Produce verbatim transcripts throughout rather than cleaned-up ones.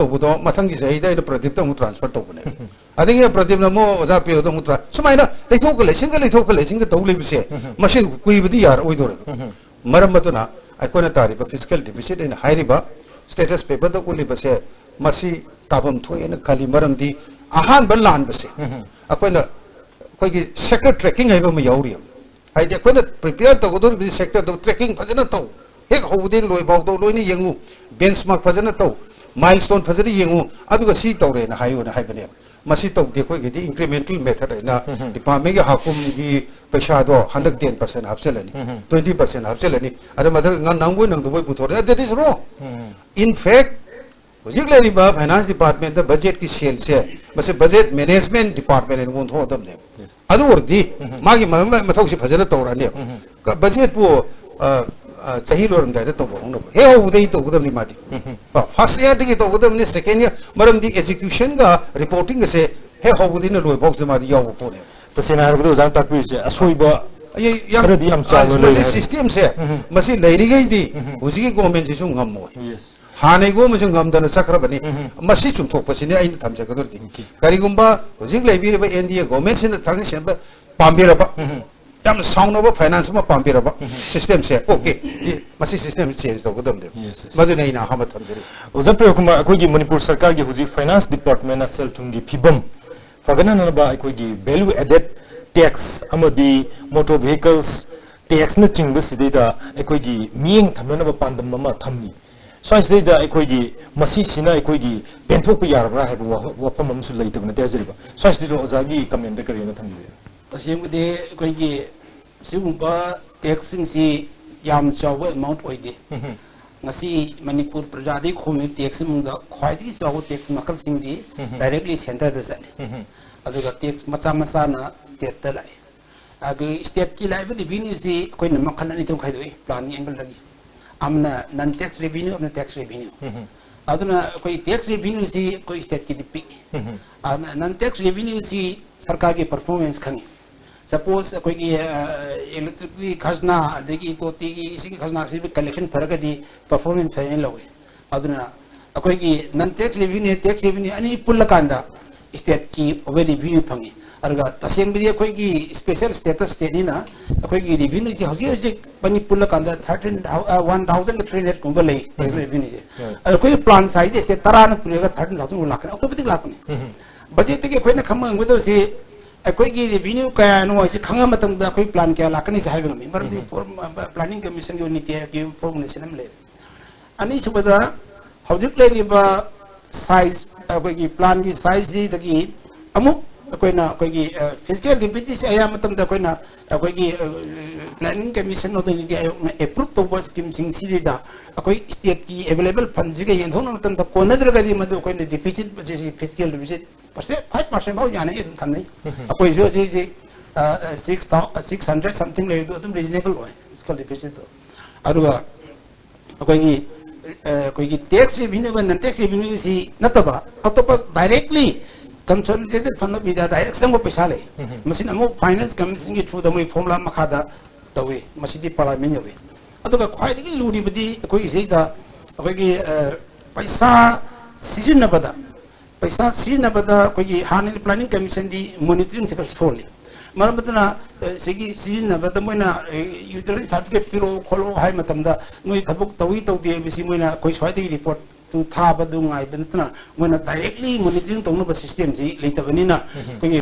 ꯇꯧꯕꯗꯣ ꯃꯊꯪꯒꯤ ꯆꯍꯤꯗ ꯑꯩꯅ ꯄ꯭ꯔꯗꯤꯞꯇ ꯑꯃꯨꯛ ꯇ꯭ꯔꯥꯟꯁꯐꯔ ꯇꯧꯕꯅꯦ꯫ ꯑꯗꯒꯤ ꯄ꯭ꯔꯗꯤꯞꯅ ꯑꯃꯨꯛ ꯑꯣꯖꯥ ꯄꯤꯌꯣꯗ ꯑꯃꯨꯛ ꯇ꯭ꯔꯥꯟ-, ꯁꯨꯃꯥꯏꯅ ꯂꯩꯊꯣꯛꯀ ꯂꯩꯁꯤꯟꯒ ꯂꯩꯊꯣꯛꯀ ꯂꯩꯁꯤꯟꯒ ꯇꯧ ꯂꯩꯕꯁꯦ ꯃꯁꯤ ꯀꯨꯏꯕꯗꯤ ꯌꯥꯔꯛꯑꯣꯏꯗꯧꯔꯦꯕ꯫ ꯃꯔꯝ ꯑꯗꯨꯅ ꯑꯩꯈꯣꯏꯅ ꯇꯥꯔꯤꯕ ꯐꯤꯁꯀꯦꯜ ꯗꯤꯐꯤꯁꯤꯠ ꯑꯩꯅ ꯍꯥꯏꯔꯤꯕ ꯁ꯭ꯇꯦꯇꯁ ꯄꯦꯄꯔꯗ ꯎꯠꯂꯤꯕꯁꯦ ꯃꯁꯤ ꯇꯥꯐꯝ ꯊꯣꯛꯑꯦꯅ ꯈꯜꯂꯤ꯫ ꯃꯔꯝꯗꯤ ꯑꯍꯥꯟꯕ ꯂꯥꯟꯕꯁꯦ ꯑꯩꯈꯣꯏꯅ, ꯑꯩꯈꯣꯏꯒꯤ ꯁꯦꯛꯇꯔ ꯇ꯭ꯔꯦꯀꯤꯡ ꯍꯥꯏꯕ ꯑꯃ ꯌꯥꯎꯔꯤꯕ꯫ ꯍꯥꯏꯗꯤ ꯑꯩꯈꯣꯏꯅ ꯄ꯭ꯔꯤꯄꯦꯌꯔ ꯇꯧꯒꯗꯧꯔꯤꯕꯁꯤ ꯁꯦꯛꯇꯔꯗꯣ ꯇ꯭ꯔꯦꯀꯤꯡ ꯐꯖꯅ ꯇꯧ, ꯍꯦꯛ ꯍꯧꯕꯗꯒꯤ ꯂꯣꯏ ꯐꯥꯎꯗ ꯂꯣꯏꯅ ꯌꯦꯡꯉꯨ, ꯕꯦꯟꯆꯃꯥꯔꯛ ꯐꯖꯅ ꯇꯧ, ꯃꯥꯏꯜꯁ꯭ꯇꯣꯟ ꯐꯖꯅ ꯌꯦꯡꯉꯨ, ꯑꯗꯨꯒ ꯁꯤ ꯇꯧꯔꯦꯅ ꯍꯥꯏꯌꯨꯅ ꯍꯥꯏꯕꯅꯦꯕ꯫ ꯃꯁꯤ ꯇꯧꯗꯦ꯫ ꯑꯩꯈꯣꯏꯒꯤꯗꯤ ꯏꯟꯀ꯭ꯔꯤꯃꯦꯟꯇꯦꯜ ꯃꯦꯊꯗ ꯍꯥꯏꯅ ꯗꯤꯄꯥꯔꯠꯃꯦꯟꯒꯤ ꯍꯥꯀꯨꯝꯒꯤ ꯄꯩꯁꯥꯗꯣ ꯍꯟꯗꯛ ꯇꯦꯟ ꯄꯥꯔꯁꯦꯟ ꯍꯥꯞꯆꯤꯜꯂꯅꯤ, ꯇ꯭ꯋꯦꯟꯇꯤ ꯄꯥꯔꯁꯦꯟ ꯍꯥꯞꯆꯤꯜꯂꯅꯤ, ꯑꯗ ꯃꯊꯛ ꯅꯪꯕꯣꯏ ꯅꯪꯗꯕꯣꯏ ꯄꯨꯊꯣꯔꯛꯑꯦ꯫ That is wrong. In fact, ꯍꯧꯖꯤꯛ ꯂꯩꯔꯤꯕ ꯐꯥꯏꯅꯥꯟꯁ ꯗꯤꯄꯥꯔꯠꯃꯦꯟꯗ ꯕꯖꯦꯠꯀꯤ ꯁꯦꯜꯁꯦ ꯃꯁꯤ ꯕꯖꯦꯠ ꯃꯦꯅꯦꯖꯃꯦꯟ ꯗꯤꯄꯥꯔꯠꯃꯦꯟ ꯍꯥꯏꯅ ꯑꯣꯟꯊꯣꯛꯑꯗꯕꯅꯦꯕ꯫ ꯑꯗꯨ ꯑꯣꯏꯔꯗꯤ ꯃꯥꯒꯤ ꯃ-, ꯃ-, ꯃꯊꯧꯁꯤ ꯐꯖꯅ ꯇꯧꯔꯛꯑꯅꯦꯕ꯫ ꯀ-, ꯕꯖꯦꯠꯄꯨ, ꯑ, ꯑ, ꯆꯍꯤ ꯂꯣꯏꯔꯝꯗꯥꯏꯗ ꯇꯧꯕ ꯍꯧꯅꯕ꯫ ꯍꯦꯛ ꯍꯧꯕꯗꯒꯤ ꯇꯧꯒꯗꯕꯅꯤ ꯃꯥꯗꯤ꯫ ꯀꯣ, ꯐꯥꯔꯁ ꯏꯌꯥꯔꯗꯒꯤ ꯇꯧꯒꯗꯕꯅꯤ, ꯁꯦꯀꯦꯟ ꯏꯌꯥꯔ, ꯃꯔꯝꯗꯤ ꯑꯦꯛꯖꯤꯀ꯭ꯌꯨꯁꯟꯒ ꯔꯤꯄꯣꯔꯇꯤꯡꯒꯁꯦ ꯍꯦꯛ ꯍꯧꯕꯗꯒꯤꯅ ꯂꯣꯏꯐꯥꯎꯁꯦ ꯃꯥꯗꯤ ꯌꯥꯎꯕ ꯄꯣꯠꯅꯦꯕ꯫ ꯇꯁꯦꯡꯅ ꯍꯥꯏꯔꯕꯗ ꯑꯣꯖꯥꯅ ꯇꯥꯛꯄꯤꯔꯤꯁꯦ ꯑꯁꯣꯏꯕ ꯑꯩ ꯌꯥꯝ, ꯈꯔꯗꯤ ꯌꯥꯝ ꯆꯥꯎꯅ ꯑ, ꯂꯩ ꯃꯁꯤ ꯍꯥꯏꯔꯦ꯫ ꯁꯤꯁꯇꯦꯝꯁꯦ, ꯃꯁꯤ ꯂꯩꯔꯤꯉꯩꯗꯤ ꯍꯧꯖꯤꯛꯀꯤ ꯒꯣꯔꯃꯦꯟꯁꯤꯁꯨ ꯉꯝꯃꯣꯏ꯫ Yes. ꯍꯥꯟꯅꯒꯨꯝꯕꯁꯨ ꯉꯝꯗꯅ ꯆꯠꯈ꯭ꯔꯕꯅꯤ꯫ ꯃꯁꯤ ꯆꯨꯝꯊꯣꯛꯄꯁꯤꯅꯦ ꯑꯩꯅ ꯊꯝꯖꯒꯗꯧꯔꯤꯗꯤ꯫ Okay. ꯀꯔꯤꯒꯨꯝꯕ ꯍꯧꯖꯤꯛ ꯂꯩꯕꯤꯔꯤꯕ ꯑꯦꯟ ꯗꯤ ꯑꯦ ꯒꯣꯔꯃꯦꯟꯁꯤꯅ ꯊꯥꯡꯁꯤꯟꯕ ꯄꯥꯝꯕꯤꯔꯕ, ꯌꯥꯝꯅ ꯁꯥꯎꯅꯕ ꯐꯥꯏꯅꯥꯟꯁ ꯑꯃ ꯄꯥꯝꯕꯤꯔꯕ ꯁꯤꯁꯇꯦꯝꯁꯦ, ꯑꯣꯀꯦ, ꯃꯁꯤ ꯁꯤꯁꯇꯦꯝꯁꯦ ꯆꯦꯟꯖ ꯇꯧꯒꯗꯕꯅꯦꯕ꯫ Yes, yes. ꯃꯗꯨꯅ ꯑꯩꯅ ꯑꯍꯥꯟꯕ ꯊꯝꯖꯔꯤꯁꯦ꯫ ꯑꯣꯖꯥ ꯄ꯭ꯔꯦꯝ ꯀꯨꯃꯥꯔ, ꯑꯩꯈꯣꯏꯒꯤ ꯃꯅꯤꯄꯨꯔ ꯁꯔꯀꯥꯔꯒꯤ ꯍꯧꯖꯤꯛ ꯐꯥꯏꯅꯥꯟꯁ ꯗꯤꯄꯥꯔꯠꯃꯦꯟꯅ ꯁꯦꯜ ꯊꯨꯝꯒꯤ ꯐꯤꯕꯝ ꯐꯒꯠꯅꯅꯕ ꯑꯩꯈꯣꯏꯒꯤ value added tax ꯑꯃꯗꯤ motor vehicles taxꯅꯆꯤꯡꯕꯁꯤꯗꯩꯗ ꯑꯩꯈꯣꯏꯒꯤ ꯃꯤꯠꯌꯦꯡ ꯊꯝꯅꯅꯕ ꯄꯥꯟꯗꯝ ꯑꯃ ꯊꯝꯃꯤ꯫ ꯁ꯭ꯋꯥꯏꯁꯤꯗꯩꯗ ꯑꯩꯈꯣꯏꯒꯤ ꯃꯁꯤꯁꯤꯅ ꯑꯩꯈꯣꯏꯒꯤ ꯄꯦꯟꯊꯣꯛꯄ ꯌꯥꯔꯕ꯭ꯔꯥ ꯍꯥꯏꯕ ꯋꯥꯐ-, ꯋꯥꯐꯝ ꯑꯃꯁꯨ ꯂꯩꯇꯕ ꯅꯠꯇꯦ ꯍꯥꯏꯖꯔꯤꯕ꯫ ꯁ꯭ꯋꯥꯏꯁꯤꯗ ꯑꯣꯖꯥꯒꯤ ꯀꯃꯦꯟꯗ ꯀꯔꯤ ꯍꯥꯏꯅ ꯊꯝꯕꯤꯕꯒꯦ? ꯇꯁꯦꯡꯕꯗꯤ ꯑꯩꯈꯣꯏꯒꯤ ꯁꯤꯒꯨꯝꯕ ꯇꯦꯛꯁꯁꯤꯡꯁꯤ ꯌꯥꯝ ꯆꯥꯎꯕ ꯑꯦꯃꯥꯎꯟꯠ ꯑꯣꯏꯗꯦ꯫ ꯉꯁꯤ ꯃꯅꯤꯄꯨꯔ ꯄ꯭ꯔꯖꯥꯗꯒꯤ ꯈꯣꯝꯃꯤꯕ ꯇꯦꯛꯁ ꯏꯃꯨꯡꯗ ꯈ꯭ꯋꯥꯏꯗꯒꯤ ꯆꯥꯎꯕ ꯇꯦꯛꯁ ꯃꯈꯜꯁꯤꯡꯗꯤ ꯗꯥꯏꯔꯦꯛꯂꯤ ꯁꯦꯟꯇꯔꯗ ꯆꯠꯂꯤ꯫ ꯑꯗꯨꯒ ꯇꯦꯛꯁ ꯃꯆꯥ ꯃꯆꯥꯅ ꯁ꯭ꯇꯦꯠꯇ ꯂꯥꯛꯏ꯫ ꯑꯗꯨ ꯁ꯭ꯇꯦꯠꯀꯤ ꯂꯥꯛꯏꯕ ꯔꯦꯚꯤꯅ꯭ꯌꯨꯁꯤ ꯑꯩꯈꯣꯏꯅ ꯃꯈꯜ ꯑꯅꯤ ꯊꯣꯛꯅ ꯈꯥꯏꯗꯣꯛꯏ, ꯄ꯭ꯂꯥꯟꯒꯤ ꯑꯦꯡꯒꯜꯗꯒꯤ꯫ ꯑꯃꯅ ꯅꯟ ꯇꯦꯛꯁ ꯔꯦꯚꯤꯅ꯭ꯌꯨ, ꯑꯃꯅ ꯇꯦꯛꯁ ꯔꯦꯚꯤꯅ꯭ꯌꯨ꯫ ꯑꯗꯨꯅ ꯑꯩꯈꯣꯏ ꯇꯦꯛꯁ ꯔꯦꯚꯤꯅ꯭ꯌꯨꯁꯤ ꯑꯩꯈꯣꯏ ꯁ꯭ꯇꯦꯠꯀꯤꯗꯤ ꯄꯤꯛꯏ꯫ ꯑꯗꯨꯅ ꯅꯟ ꯇꯦꯛꯁ ꯔꯦꯚꯤꯅ꯭ꯌꯨꯁꯤ ꯁꯔꯀꯥꯔꯒꯤ ꯄꯔꯐꯣꯔꯃꯦꯟꯁ ꯈꯪꯉꯤ꯫ ꯁꯄꯣꯁ ꯑꯩꯈꯣꯏꯒꯤ, ꯑ, ꯏꯂꯦꯛꯇ꯭ꯔꯤꯛꯀꯤ ꯈꯖꯅꯥ, ꯑꯗꯒꯤ ꯇꯣꯇꯤꯒꯤ, ꯏꯁꯤꯡꯒꯤ ꯈꯖꯅꯥꯁꯤ ꯀꯂꯦꯛꯁꯟ ꯐꯔꯒꯗꯤ ꯄꯔꯐꯣꯔꯃꯦꯟꯁ ꯐꯖꯅ ꯂꯧꯏ꯫ ꯑꯗꯨꯅ ꯑꯩꯈꯣꯏꯒꯤ non tax revenue, tax revenue ꯑꯅꯤ ꯄꯨꯜꯂꯀꯥꯟꯗ stateꯀꯤ ꯑꯣꯏꯕ revenue ꯐꯪꯉꯤ꯫ ꯑꯗꯨꯒ ꯇꯁꯦꯡꯕꯗꯤ ꯑꯩꯈꯣꯏꯒꯤ special status stateꯅꯤꯅ ꯑꯩꯈꯣꯏꯒꯤ revenueꯁꯤ ꯍꯧꯖꯤꯛ ꯍꯧꯖꯤꯛ ꯄꯅꯤ ꯄꯨꯜꯂꯀꯥꯟꯗ thirteen, one thousand three hundred ꯀꯨꯝꯕ ꯂꯩ꯫ ꯎꯝ꯫ Revenueꯁꯦ꯫ ꯎꯝ꯫ ꯑꯗꯣ ꯑꯩꯈꯣꯏꯒꯤ plan sizeꯗꯤ state ꯇꯔꯥꯅ ꯄꯨꯔꯒ thirteen thousand ꯂꯥꯛꯀꯅꯤ, ꯑꯇꯣꯞꯄꯗꯤ ꯂꯥꯛꯀꯅꯤ꯫ ꯎꯝ꯫ Budgetꯇꯒꯤ ꯑꯩꯈꯣꯏꯅ ꯈꯪꯕ ꯉꯝꯒꯗꯕꯁꯤ ꯑꯩꯈꯣꯏꯒꯤ revenue ꯀꯌꯥꯅꯣ ꯍꯥꯏꯁꯤ ꯈꯪꯉ ꯃꯇꯝꯗ ꯑꯩꯈꯣꯏ plan ꯀꯌꯥ ꯂꯥꯛꯀꯅꯤ ꯍꯥꯏꯁꯤ ꯍꯥꯏꯕ ꯉꯝꯃꯤ꯫ ꯃꯔꯝꯗꯤ ꯎꯝ꯫ Form-, planning commissionꯒꯤ ꯅꯤꯇꯤ ꯑꯥꯌꯣꯒꯀꯤ formulaꯁꯤꯅ ꯑꯃ ꯂꯩꯔꯦ꯫ ꯑꯅꯤꯁꯨꯕꯗ, ꯍꯧꯖꯤꯛ ꯂꯩꯔꯤꯕ size, ꯑꯩꯈꯣꯏꯒꯤ planꯒꯤ sizeꯁꯤꯗꯒꯤ ꯑꯃꯨꯛ ꯑꯩꯈꯣꯏꯅ ꯑꯩꯈꯣꯏꯒꯤ, ꯑ, fiscal deficitꯁꯦ ꯑꯌꯥꯝꯕ ꯃꯇꯝꯗ ꯑꯩꯈꯣꯏꯅ ꯑꯩꯈꯣꯏꯒꯤ, ꯑ, planning commission ꯑꯗꯨꯗꯒꯤ ꯑꯌꯣꯛꯅ approve ꯇꯧꯕ schemeꯁꯤꯡꯁꯤꯗ ꯑꯩꯈꯣꯏ stateꯀꯤ available fundꯁꯤꯒ ꯌꯦꯟꯊꯣꯛꯅꯕ ꯃꯇꯝꯗ ꯀꯣꯟꯅꯗ꯭ꯔꯒꯗꯤ ꯃꯗꯨ ꯑꯩꯈꯣꯏꯅ deficit, fiscal deficit percent, five percent ꯐꯥꯎ ꯌꯥꯅ ꯑꯗꯨꯝ ꯊꯝꯅꯩ꯫ ꯎꯝ꯫ ꯑꯩꯈꯣꯏꯁꯨ ꯍꯧꯖꯤꯛ ꯍꯧꯖꯤꯛ, ꯑ, six thou-, six hundred something ꯂꯩꯔꯤꯗꯣ ꯑꯗꯨꯝ reasonable ꯑꯣꯏ, fiscal deficitꯇꯣ꯫ ꯑꯗꯨꯒ ꯑꯩꯈꯣꯏꯒꯤ, ꯑ, ꯑꯩꯈꯣꯏꯒꯤ tax revenueꯒ non tax revenueꯁꯤ ꯅꯠꯇꯕ ꯑꯇꯣꯞꯄ directly consolidated fund of India direct ꯆꯪꯕ ꯄꯩꯁꯥ ꯂꯩ꯫ ꯎꯝ꯫ ꯃꯁꯤꯅ ꯑꯃꯨꯛ finance commissionꯒꯤ throughꯗ ꯃꯣꯏ formula ꯃꯈꯥꯗ ꯇꯧꯏ꯫ ꯃꯁꯤꯗꯤ parliament ꯌꯧꯏ꯫ ꯑꯗꯨꯒ ꯈ꯭ꯋꯥꯏꯗꯒꯤ ꯂꯨꯔꯤꯕꯗꯤ ꯑꯩꯈꯣꯏꯒꯤ ꯁꯤꯗ ꯑꯩꯈꯣꯏꯒꯤ, ꯑ, ꯄꯩꯁꯥ ꯁꯤꯖꯤꯟꯅꯕꯗ, ꯄꯩꯁꯥ ꯁꯤꯖꯤꯟꯅꯕꯗ ꯑꯩꯈꯣꯏꯒꯤ ꯍꯥꯟꯅꯒꯤ planning commissionꯗꯤ monitoringꯁꯦ ꯈꯔ ꯁꯣꯜꯂꯤ꯫ ꯃꯔꯝ ꯑꯗꯨꯅ, ꯑ, ꯁꯤꯒꯤ ꯁꯤꯖꯤꯟꯅꯕꯗ ꯃꯣꯏꯅ, ꯑ, utilization certificate ꯄꯤꯔꯛꯑꯣ ꯈꯣꯠꯂꯣ ꯍꯥꯏ ꯃꯇꯝꯗ ꯅꯣꯏ ꯊꯕꯛ ꯇꯧꯏ ꯇꯧꯗꯦ ꯍꯥꯏꯕꯁꯤ ꯃꯣꯏꯅ ꯑꯩꯈꯣꯏ ꯁ꯭ꯋꯥꯏꯗꯒꯤ reportꯇꯨ ꯊꯥꯕꯗꯨ ꯉꯥꯏꯕ ꯅꯠꯇꯅ ꯃꯣꯏꯅ directly monitoring ꯇꯧꯅꯕ systemꯁꯤ ꯂꯩꯇꯕꯅꯤꯅ ꯎꯝ꯫ ꯑꯩꯈꯣꯏꯒꯤ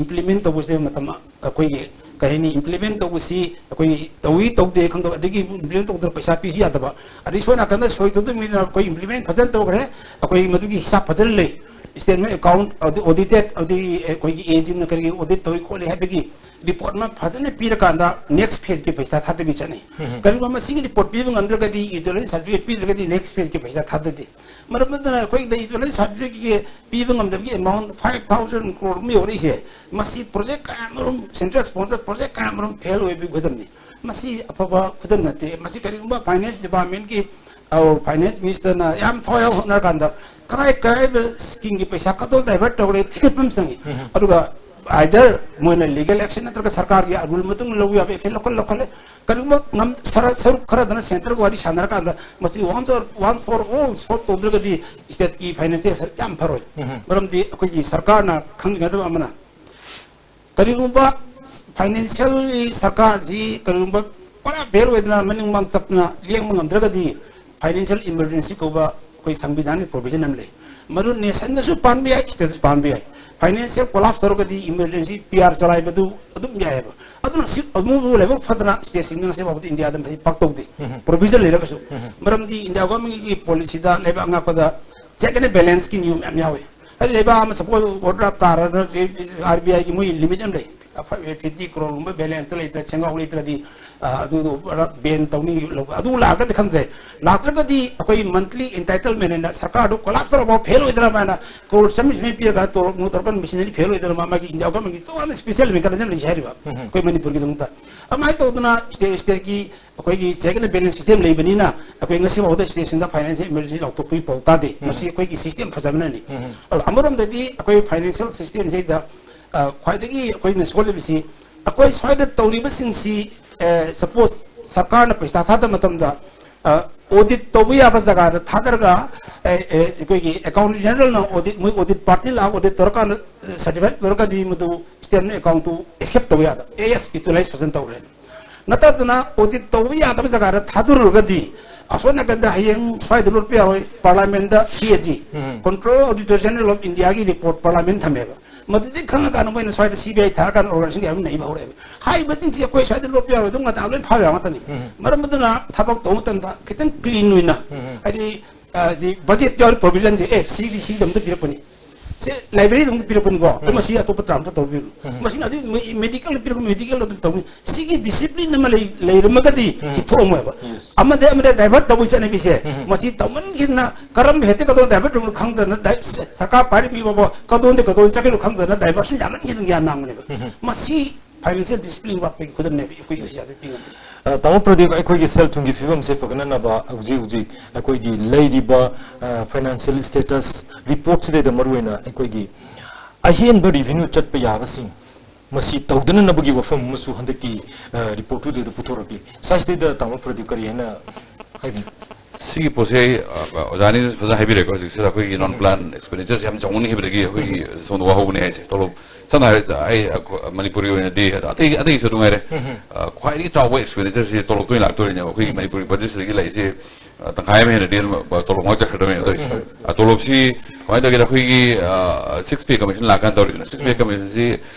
implement ꯇꯧꯕꯁꯦ ꯃꯇꯝ ꯑꯩꯈꯣꯏꯒꯤ ꯀꯩ ꯍꯥꯏꯅꯤ, implement ꯇꯧꯕꯁꯤ ꯑꯩꯈꯣꯏꯒꯤ ꯇꯧꯏ ꯇꯧꯗꯦ ꯈꯪꯗꯕ, ꯑꯗꯒꯤ implement ꯇꯧꯗꯅ ꯄꯩꯁꯥ ꯄꯤꯁꯨ ꯌꯥꯗꯕ, ꯑꯗꯩ ꯁꯣꯝ ꯅꯥꯀꯟꯗ ꯁꯣꯏ ꯇꯧꯗꯕ ꯃꯤꯅ ꯑꯩꯈꯣꯏ implement ꯐꯖꯅ ꯇꯧꯈ꯭ꯔꯦ, ꯑꯩꯈꯣꯏꯒꯤ ꯃꯗꯨꯒꯤ ꯍꯤꯁꯥꯞ ꯐꯖꯅ ꯂꯩ, statement account ꯑꯗꯨ audited, ꯑꯗꯨꯒꯤ ꯑꯩꯈꯣꯏꯒꯤ agentꯅ ꯀꯔꯤꯒꯤ audit ꯇꯧꯏ ꯈꯣꯠꯂꯤ ꯍꯥꯏꯕꯒꯤ report ꯑꯃ ꯐꯖꯅ ꯄꯤꯔꯀꯥꯟꯗ next phaseꯀꯤ ꯄꯩꯁꯥ ꯊꯥꯗꯕꯤ ꯆꯠꯅꯤ꯫ ꯎꯝ꯫ ꯀꯔꯤꯒꯨꯝꯕ ꯃꯁꯤꯒꯤ report ꯄꯤꯕ ꯉꯝꯗ꯭ꯔꯒꯗꯤ, utilization certificate ꯄꯤꯗ꯭ꯔꯒꯗꯤ next phaseꯀꯤ ꯄꯩꯁꯥ ꯊꯥꯗꯗꯦ꯫ ꯃꯔꯝ ꯑꯗꯨꯅ ꯑꯩꯈꯣꯏꯗ utilization certificateꯀꯤ ꯄꯤꯕ ꯉꯝꯗꯕꯒꯤ amount five thousand crore ꯑꯃ ꯌꯧꯔꯛꯏꯁꯦ, ꯃꯁꯤ project ꯀꯌꯥ ꯑꯃꯔꯣꯝ, central sponsor project ꯀꯌꯥ ꯑꯃꯔꯣꯝ fail ꯑꯣꯏꯕꯒꯤ ꯈꯨꯗꯝꯅꯤ꯫ ꯃꯁꯤ ꯑꯐꯕ ꯈꯨꯗꯝ ꯅꯠꯇꯦ꯫ ꯃꯁꯤ ꯀꯔꯤꯒꯨꯝꯕ finance departmentꯀꯤ, ꯑꯧ, finance ministerꯅ ꯌꯥꯝ ꯊꯋꯥꯏ ꯌꯥꯎ ꯍꯣꯠꯅꯔꯀꯥꯟꯗ ꯀꯔꯥꯏ ꯀꯔꯥꯏꯕ schemeꯒꯤ ꯄꯩꯁꯥ ꯀꯗꯣ divert ꯇꯧꯔꯦ ꯊꯤꯒꯠꯄ ꯑꯃ ꯆꯪꯉꯤ꯫ ꯎꯝ꯫ ꯑꯗꯨꯒ either ꯃꯣꯏꯅ legal action ꯅꯠꯇ꯭ꯔꯒ ꯁꯔꯀꯥꯔꯒꯤ rule ꯃꯇꯨꯡ ꯏꯟꯅ ꯂꯧꯕ ꯌꯥꯕ action ꯂꯧꯈꯠ-, ꯂꯧꯈꯠꯂꯦ, ꯀꯔꯤꯒꯨꯝꯕ ꯉꯝ-, ꯁꯔ-, ꯁꯔꯨꯛ ꯈꯔꯗꯅ centreꯒ ꯋꯥꯔꯤ ꯁꯥꯟꯅꯔꯀꯥꯟꯗ ꯃꯁꯤ once or, once for all solve ꯇꯧꯗ꯭ꯔꯒꯗꯤ stateꯀꯤ financial health ꯌꯥꯝ ꯐꯔꯣꯏ꯫ ꯎꯝ꯫ ꯃꯔꯝꯗꯤ ꯑꯩꯈꯣꯏꯒꯤ ꯁꯔꯀꯥꯔꯅ ꯈꯪꯖꯤꯟꯒꯗꯕ ꯑꯃꯅ, ꯀꯔꯤꯒꯨꯝꯕ financially ꯁꯔꯀꯥꯔꯁꯤ ꯀꯔꯤꯒꯨꯝꯕ ꯄꯨꯔꯥ fail ꯑꯣꯏꯗꯅ ꯃꯅꯤꯡ ꯃꯥꯡ ꯆꯞꯇꯅ ꯂꯦꯡꯕ ꯉꯝꯗ꯭ꯔꯒꯗꯤ financial emergency ꯀꯧꯕ ꯑꯩꯈꯣꯏ ꯁꯪꯕꯤꯙꯥꯟꯒꯤ provision ꯑꯃ ꯂꯩ꯫ ꯃꯗꯨ nationꯗꯁꯨ ꯄꯥꯟꯕ ꯌꯥꯏ, stateꯇꯁꯨ ꯄꯥꯟꯕ ꯌꯥꯏ꯫ Financial collapse ꯇꯧꯔꯒꯗꯤ emergency P R ꯆꯂꯥꯏꯕꯗꯨ ꯑꯗꯨꯝ ꯌꯥꯏꯑꯕ꯫ ꯑꯗꯨꯅ ꯁꯤ ꯑꯗꯨꯕꯨ ꯂꯥꯏꯕꯛ ꯐꯗꯅ stateꯁꯤꯡꯗ ꯉꯁꯤ ꯐꯥꯎꯕꯗ ꯏꯟꯗꯤꯌꯥꯗ ꯃꯁꯤ ꯄꯥꯛ ꯇꯧꯗꯦ꯫ ꯎꯝ꯫ Provision ꯂꯩꯔꯒꯁꯨ꯫ ꯎꯝ꯫ ꯃꯔꯝꯗꯤ ꯏꯟꯗꯤꯌꯥ governmentꯀꯤ policyꯗ ꯂꯩꯕꯥꯛ ꯉꯥꯛꯄꯗ check and balanceꯀꯤ ꯅꯤꯌꯣꯝ ꯌꯥꯝ ꯌꯥꯎꯏ꯫ ꯍꯥꯏꯗꯤ ꯂꯩꯕꯥꯛ ꯑꯃ suppose overdraft ꯇꯥꯔꯒ RBIꯒꯤ ꯃꯣꯏ limit ꯑꯃ ꯂꯩ꯫ Fifty crore ꯒꯨꯝꯕ balanceꯇ ꯂꯩꯇ꯭ꯔ, ꯁꯦꯟꯒꯥꯎ ꯂꯩꯇ꯭ꯔꯗꯤ, ꯑ, ꯑꯗꯨꯗꯣ ꯄꯨꯔꯥ ban ꯇꯧꯅꯤ꯫ ꯑꯗꯨ ꯂꯥꯛꯑꯒꯗꯤ ꯈꯪꯗ꯭ꯔꯦ꯫ ꯂꯥꯛꯇ꯭ꯔꯒꯗꯤ ꯑꯩꯈꯣꯏ monthly entitlement ꯍꯥꯏꯅ ꯁꯔꯀꯥꯔꯗꯨ collapse ꯇꯧꯔꯐꯥꯎ fail ꯑꯣꯏꯗꯅ ꯃꯥꯅ crore ꯆꯥꯝꯃꯔꯤ ꯆꯥꯝꯃꯔꯤ ꯄꯤꯔꯒ ꯇꯧꯔꯛ-, ꯇꯧꯔꯛꯄ machinery fail ꯑꯣꯏꯗꯅ ꯃꯥ-, ꯃꯥꯒꯤ ꯏꯟꯗꯤꯌꯥ governmentꯀꯤ ꯇꯣꯉꯥꯟꯅ special mechanism ꯂꯩ ꯍꯥꯏꯔꯤꯕ ꯎꯝ꯫ ꯑꯩꯈꯣꯏ ꯃꯅꯤꯄꯨꯔꯒꯤꯗꯃꯛꯇ꯫ ꯑꯗꯨꯃꯥꯏꯅ ꯇꯧꯗꯅ state, stateꯀꯤ ꯑꯩꯈꯣꯏꯒꯤ check and balance system ꯂꯩꯕꯅꯤꯅ ꯑꯩꯈꯣꯏ ꯉꯁꯤ ꯐꯥꯎꯗ stateꯁꯤꯡꯗ financial emergency ꯂꯥꯎꯊꯣꯛꯄꯒꯤ ꯄꯥꯎ ꯇꯥꯗꯦ꯫ ꯎꯝ꯫ ꯃꯁꯤ ꯑꯩꯈꯣꯏꯒꯤ system ꯐꯖꯕꯅꯅꯤ꯫ ꯎꯝ꯫ ꯑꯗꯣ ꯑꯃꯔꯣꯝꯗꯗꯤ ꯑꯩꯈꯣꯏ financial systemꯁꯤꯗ, ꯑ, ꯈ꯭ꯋꯥꯏꯗꯒꯤ ꯑꯩꯈꯣꯏꯅ ꯁꯣꯜꯂꯤꯕꯁꯤ ꯑꯩꯈꯣꯏ ꯁ꯭ꯋꯥꯏꯗ ꯇꯧꯔꯤꯕꯁꯤꯡꯁꯤ, ꯑ, suppose ꯁꯔꯀꯥꯔꯅ ꯄꯩꯁꯥ ꯊꯥꯗꯕ ꯃꯇꯝꯗ, ꯑ, audit ꯇꯧꯕ ꯌꯥꯕ ꯖꯒꯥꯗ ꯊꯥꯗꯔꯒ, ꯑ, ꯑ, ꯑꯩꯈꯣꯏꯒꯤ accountant generalꯅ audit, ꯃꯣꯏ audit party ꯂꯥꯛꯑꯒ audit ꯇꯧꯔꯀꯥꯟꯗ, ꯑ, certified ꯇꯧꯔꯒꯗꯤ ꯃꯗꯨ stateꯅ accountꯇꯨ accept ꯇꯧꯕ ꯌꯥꯗꯕ꯫ AS utilize ꯐꯖꯅ ꯇꯧꯔꯦ꯫ ꯅꯠꯇꯗꯅ audit ꯇꯧꯕ ꯌꯥꯗꯕ ꯖꯒꯥꯗ ꯊꯥꯗꯔꯨꯔꯒꯗꯤ ꯑꯁꯣꯝ ꯅꯥꯀꯟꯗ ꯍꯌꯦꯡ ꯁ꯭ꯋꯥꯏꯗ ꯂꯣꯠꯄ ꯌꯥꯔꯣꯏ꯫ Parliamentꯇ CAG, um. Control Auditor General of Indiaꯒꯤ report Parliament ꯊꯝꯃꯦꯕ꯫ ꯃꯗꯨꯗꯤ ꯈꯪꯉꯀꯥꯟꯗ ꯃꯣꯏꯅ ꯁ꯭ꯋꯥꯏꯗ CBI ꯊꯥꯔꯀꯥꯟꯗ organization ꯀꯌꯥ ꯑꯃ ꯅꯩꯕ ꯍꯧꯔꯛꯑꯦꯕ꯫ ꯍꯥꯏꯔꯤꯕꯁꯤꯡꯁꯤ ꯑꯩꯈꯣꯏ ꯁ꯭ꯋꯥꯏꯗ ꯂꯣꯠꯄ ꯌꯥꯔꯣꯏ, ꯑꯗꯨꯝ ꯉꯟꯇꯥ ꯂꯣꯏ ꯐꯥꯕ ꯌꯥꯕ ꯉꯥꯛꯇꯅꯤ꯫ ꯎꯝ꯫ ꯃꯔꯝ ꯑꯗꯨꯅ ꯊꯕꯛ ꯇꯧꯕ ꯃꯇꯝꯗ ꯈꯤꯇꯪ clean ꯑꯣꯏꯅ, ꯎꯝ꯫ ꯍꯥꯏꯗꯤ, ꯑ, ꯍꯥꯏꯗꯤ budget ꯌꯥꯎꯔꯤ provisionꯁꯦ, ꯑꯦ, ꯁꯤꯒꯤ, ꯁꯤꯒꯤ ꯑꯃꯗ ꯄꯤꯔꯛꯄꯅꯤ꯫ ꯁꯦ libraryꯗ ꯑꯃꯨꯛ ꯄꯤꯔꯛꯄꯅꯤꯀꯣ꯫ ꯑꯩꯈꯣꯏ ꯎꯝ꯫ ꯃꯁꯤ ꯑꯇꯣꯞꯄ transfer ꯇꯧꯕꯤꯔꯨ꯫ ꯎꯝ꯫ ꯃꯁꯤꯅ ꯑꯗꯨ medical ꯄꯤꯔꯛꯄ, medicalꯗ ꯑꯗꯨꯝ ꯇꯧꯅꯤ꯫ ꯁꯤꯒꯤ discipline ꯑꯃ ꯂꯩ-, ꯂꯩꯔꯝꯃꯒꯗꯤ ꯎꯝ꯫ ꯁꯤ ꯊꯣꯛꯑꯝꯃꯣꯏꯕ꯫ Yes꯫ ꯑꯃꯗ ꯑꯃꯗ divert ꯇꯧꯕꯒꯤ ꯆꯠꯅꯕꯤꯁꯦ, ꯎꯝ꯫ ꯃꯁꯤ ꯇꯧꯃꯟꯈꯤꯗꯅ ꯀꯔꯝꯕ ꯍꯦꯛꯇ ꯀꯗꯧ divert ꯇꯧꯕꯅꯣ ꯈꯪꯗꯅ, ꯗꯥꯏ-, ꯁ-, ꯁꯔꯀꯥꯔ ꯄꯥꯏꯔꯤꯕ ꯃꯤ ꯐꯥꯎꯕ ꯀꯗꯣꯝꯗ ꯀꯗꯧ ꯆꯠꯈꯤꯅꯣ ꯈꯪꯗꯅ diversion ꯌꯥꯝꯃꯟꯈꯤꯗꯅ ꯒ꯭ꯌꯥꯟ ꯃꯥꯡꯕꯅꯦꯕ꯫ ꯎꯝ꯫ ꯃꯁꯤ financial discipline ꯋꯥꯠꯄꯒꯤ ꯈꯨꯗꯝꯅꯦꯕ ꯑꯩꯈꯣꯏꯒꯤ ꯌꯥꯗ ꯄꯤꯉꯝꯗꯦ꯫ ꯑ, ꯇꯥꯃꯣ ꯄ꯭ꯔꯗꯤꯞ, ꯑꯩꯈꯣꯏꯒꯤ ꯁꯦꯜ ꯊꯨꯝꯒꯤ ꯐꯤꯕꯝꯁꯦ ꯐꯒꯠꯅꯅꯕ ꯍꯧꯖꯤꯛ ꯍꯧꯖꯤꯛ ꯑꯩꯈꯣꯏꯒꯤ ꯂꯩꯔꯤꯕ, ꯑ, financial status reportꯁꯤꯗꯩꯗ ꯃꯔꯨꯑꯣꯏꯅ ꯑꯩꯈꯣꯏꯒꯤ ꯑꯍꯦꯟꯕ revenue ꯆꯠꯄ ꯌꯥꯕꯁꯤꯡ, ꯃꯁꯤ ꯇꯧꯗꯅꯅꯕꯒꯤ ꯋꯥꯐꯝ ꯑꯃꯁꯨ ꯍꯟꯗꯛꯀꯤ ꯔꯤꯄꯣꯔꯠꯇꯨꯗ ꯄꯨꯊꯣꯔꯛꯂꯤ꯫ ꯁꯥꯏꯁꯤꯗꯩꯗ ꯇꯥꯃꯣ ꯄ꯭ꯔꯗꯤꯞ ꯀꯔꯤ ꯍꯥꯏꯅ ꯍꯥꯏꯕꯤꯅꯤ? ꯁꯤꯒꯤ ꯄꯣꯠꯁꯦ ꯑꯩ, ꯑ, ꯑꯣꯖꯥꯅꯤꯅꯁꯨ ꯐꯖꯅ ꯍꯥꯏꯕꯤꯔꯦꯀꯣ꯫ ꯍꯧꯖꯤꯛꯁꯤꯗ ꯑꯩꯈꯣꯏꯒꯤ ꯅꯣꯟ ꯄ꯭ꯂꯥꯟ ꯑꯦꯛꯁꯄꯦꯟꯗꯤꯆꯔꯁꯦ ꯌꯥꯝ ꯆꯥꯎꯃꯟꯈꯤꯕꯗꯒꯤ ꯑꯩꯈꯣꯏꯒꯤ ꯁꯣꯝꯗ ꯋꯥꯍꯧꯕꯅꯤ ꯍꯥꯏꯁꯦ꯫ ꯇꯣꯂꯣꯞ, ꯁꯝꯅ ꯍꯥꯏꯔꯕꯗ ꯑꯩ, ꯑ, ꯃꯅꯤꯄꯨꯔꯒꯤ ꯑꯣꯏꯅꯗꯤ, ꯑꯇꯩ, ꯑꯇꯩꯒꯤꯁꯨ ꯑꯗꯨꯝ ꯉꯥꯏꯔꯦ, ꯑ, ꯈ꯭ꯋꯥꯏꯗꯒꯤ ꯆꯥꯎꯕ ꯑꯦꯛꯁꯄꯦꯟꯗꯤꯆꯔꯁꯤ ꯇꯣꯂꯣꯞꯇ ꯑꯣꯏꯅ ꯂꯥꯛꯇꯣꯔꯤꯅꯦꯕ꯫ ꯑꯩꯈꯣꯏꯒꯤ ꯃꯅꯤꯄꯨꯔꯒꯤ ꯕꯖꯦꯠꯁꯤꯗꯒꯤ ꯂꯩꯔꯤꯁꯦ, ꯑ, ꯇꯪꯈꯥꯏ ꯑꯃ ꯍꯦꯟꯅꯗꯤ ꯑꯗꯨꯝ, ꯑ, ꯇꯣꯂꯣꯞ ꯉꯥꯛ ꯆꯠꯈ꯭ꯔꯗꯕꯅꯦꯕ ꯇꯧꯔꯤꯁꯦ꯫ ꯑ, ꯇꯣꯂꯣꯞꯁꯤ ꯀꯃꯥꯏꯅ ꯇꯧꯒꯦꯗ, ꯑꯩꯈꯣꯏꯒꯤ, ꯑ, ꯁꯤꯛꯁ ꯄꯦ ꯀꯃꯤꯁꯟ ꯂꯥꯛꯀꯥꯟꯗ ꯇꯧꯔꯤꯗꯅ, ꯁꯤꯛꯁ ꯄꯦ ꯀꯃꯤꯁꯟꯁꯤ,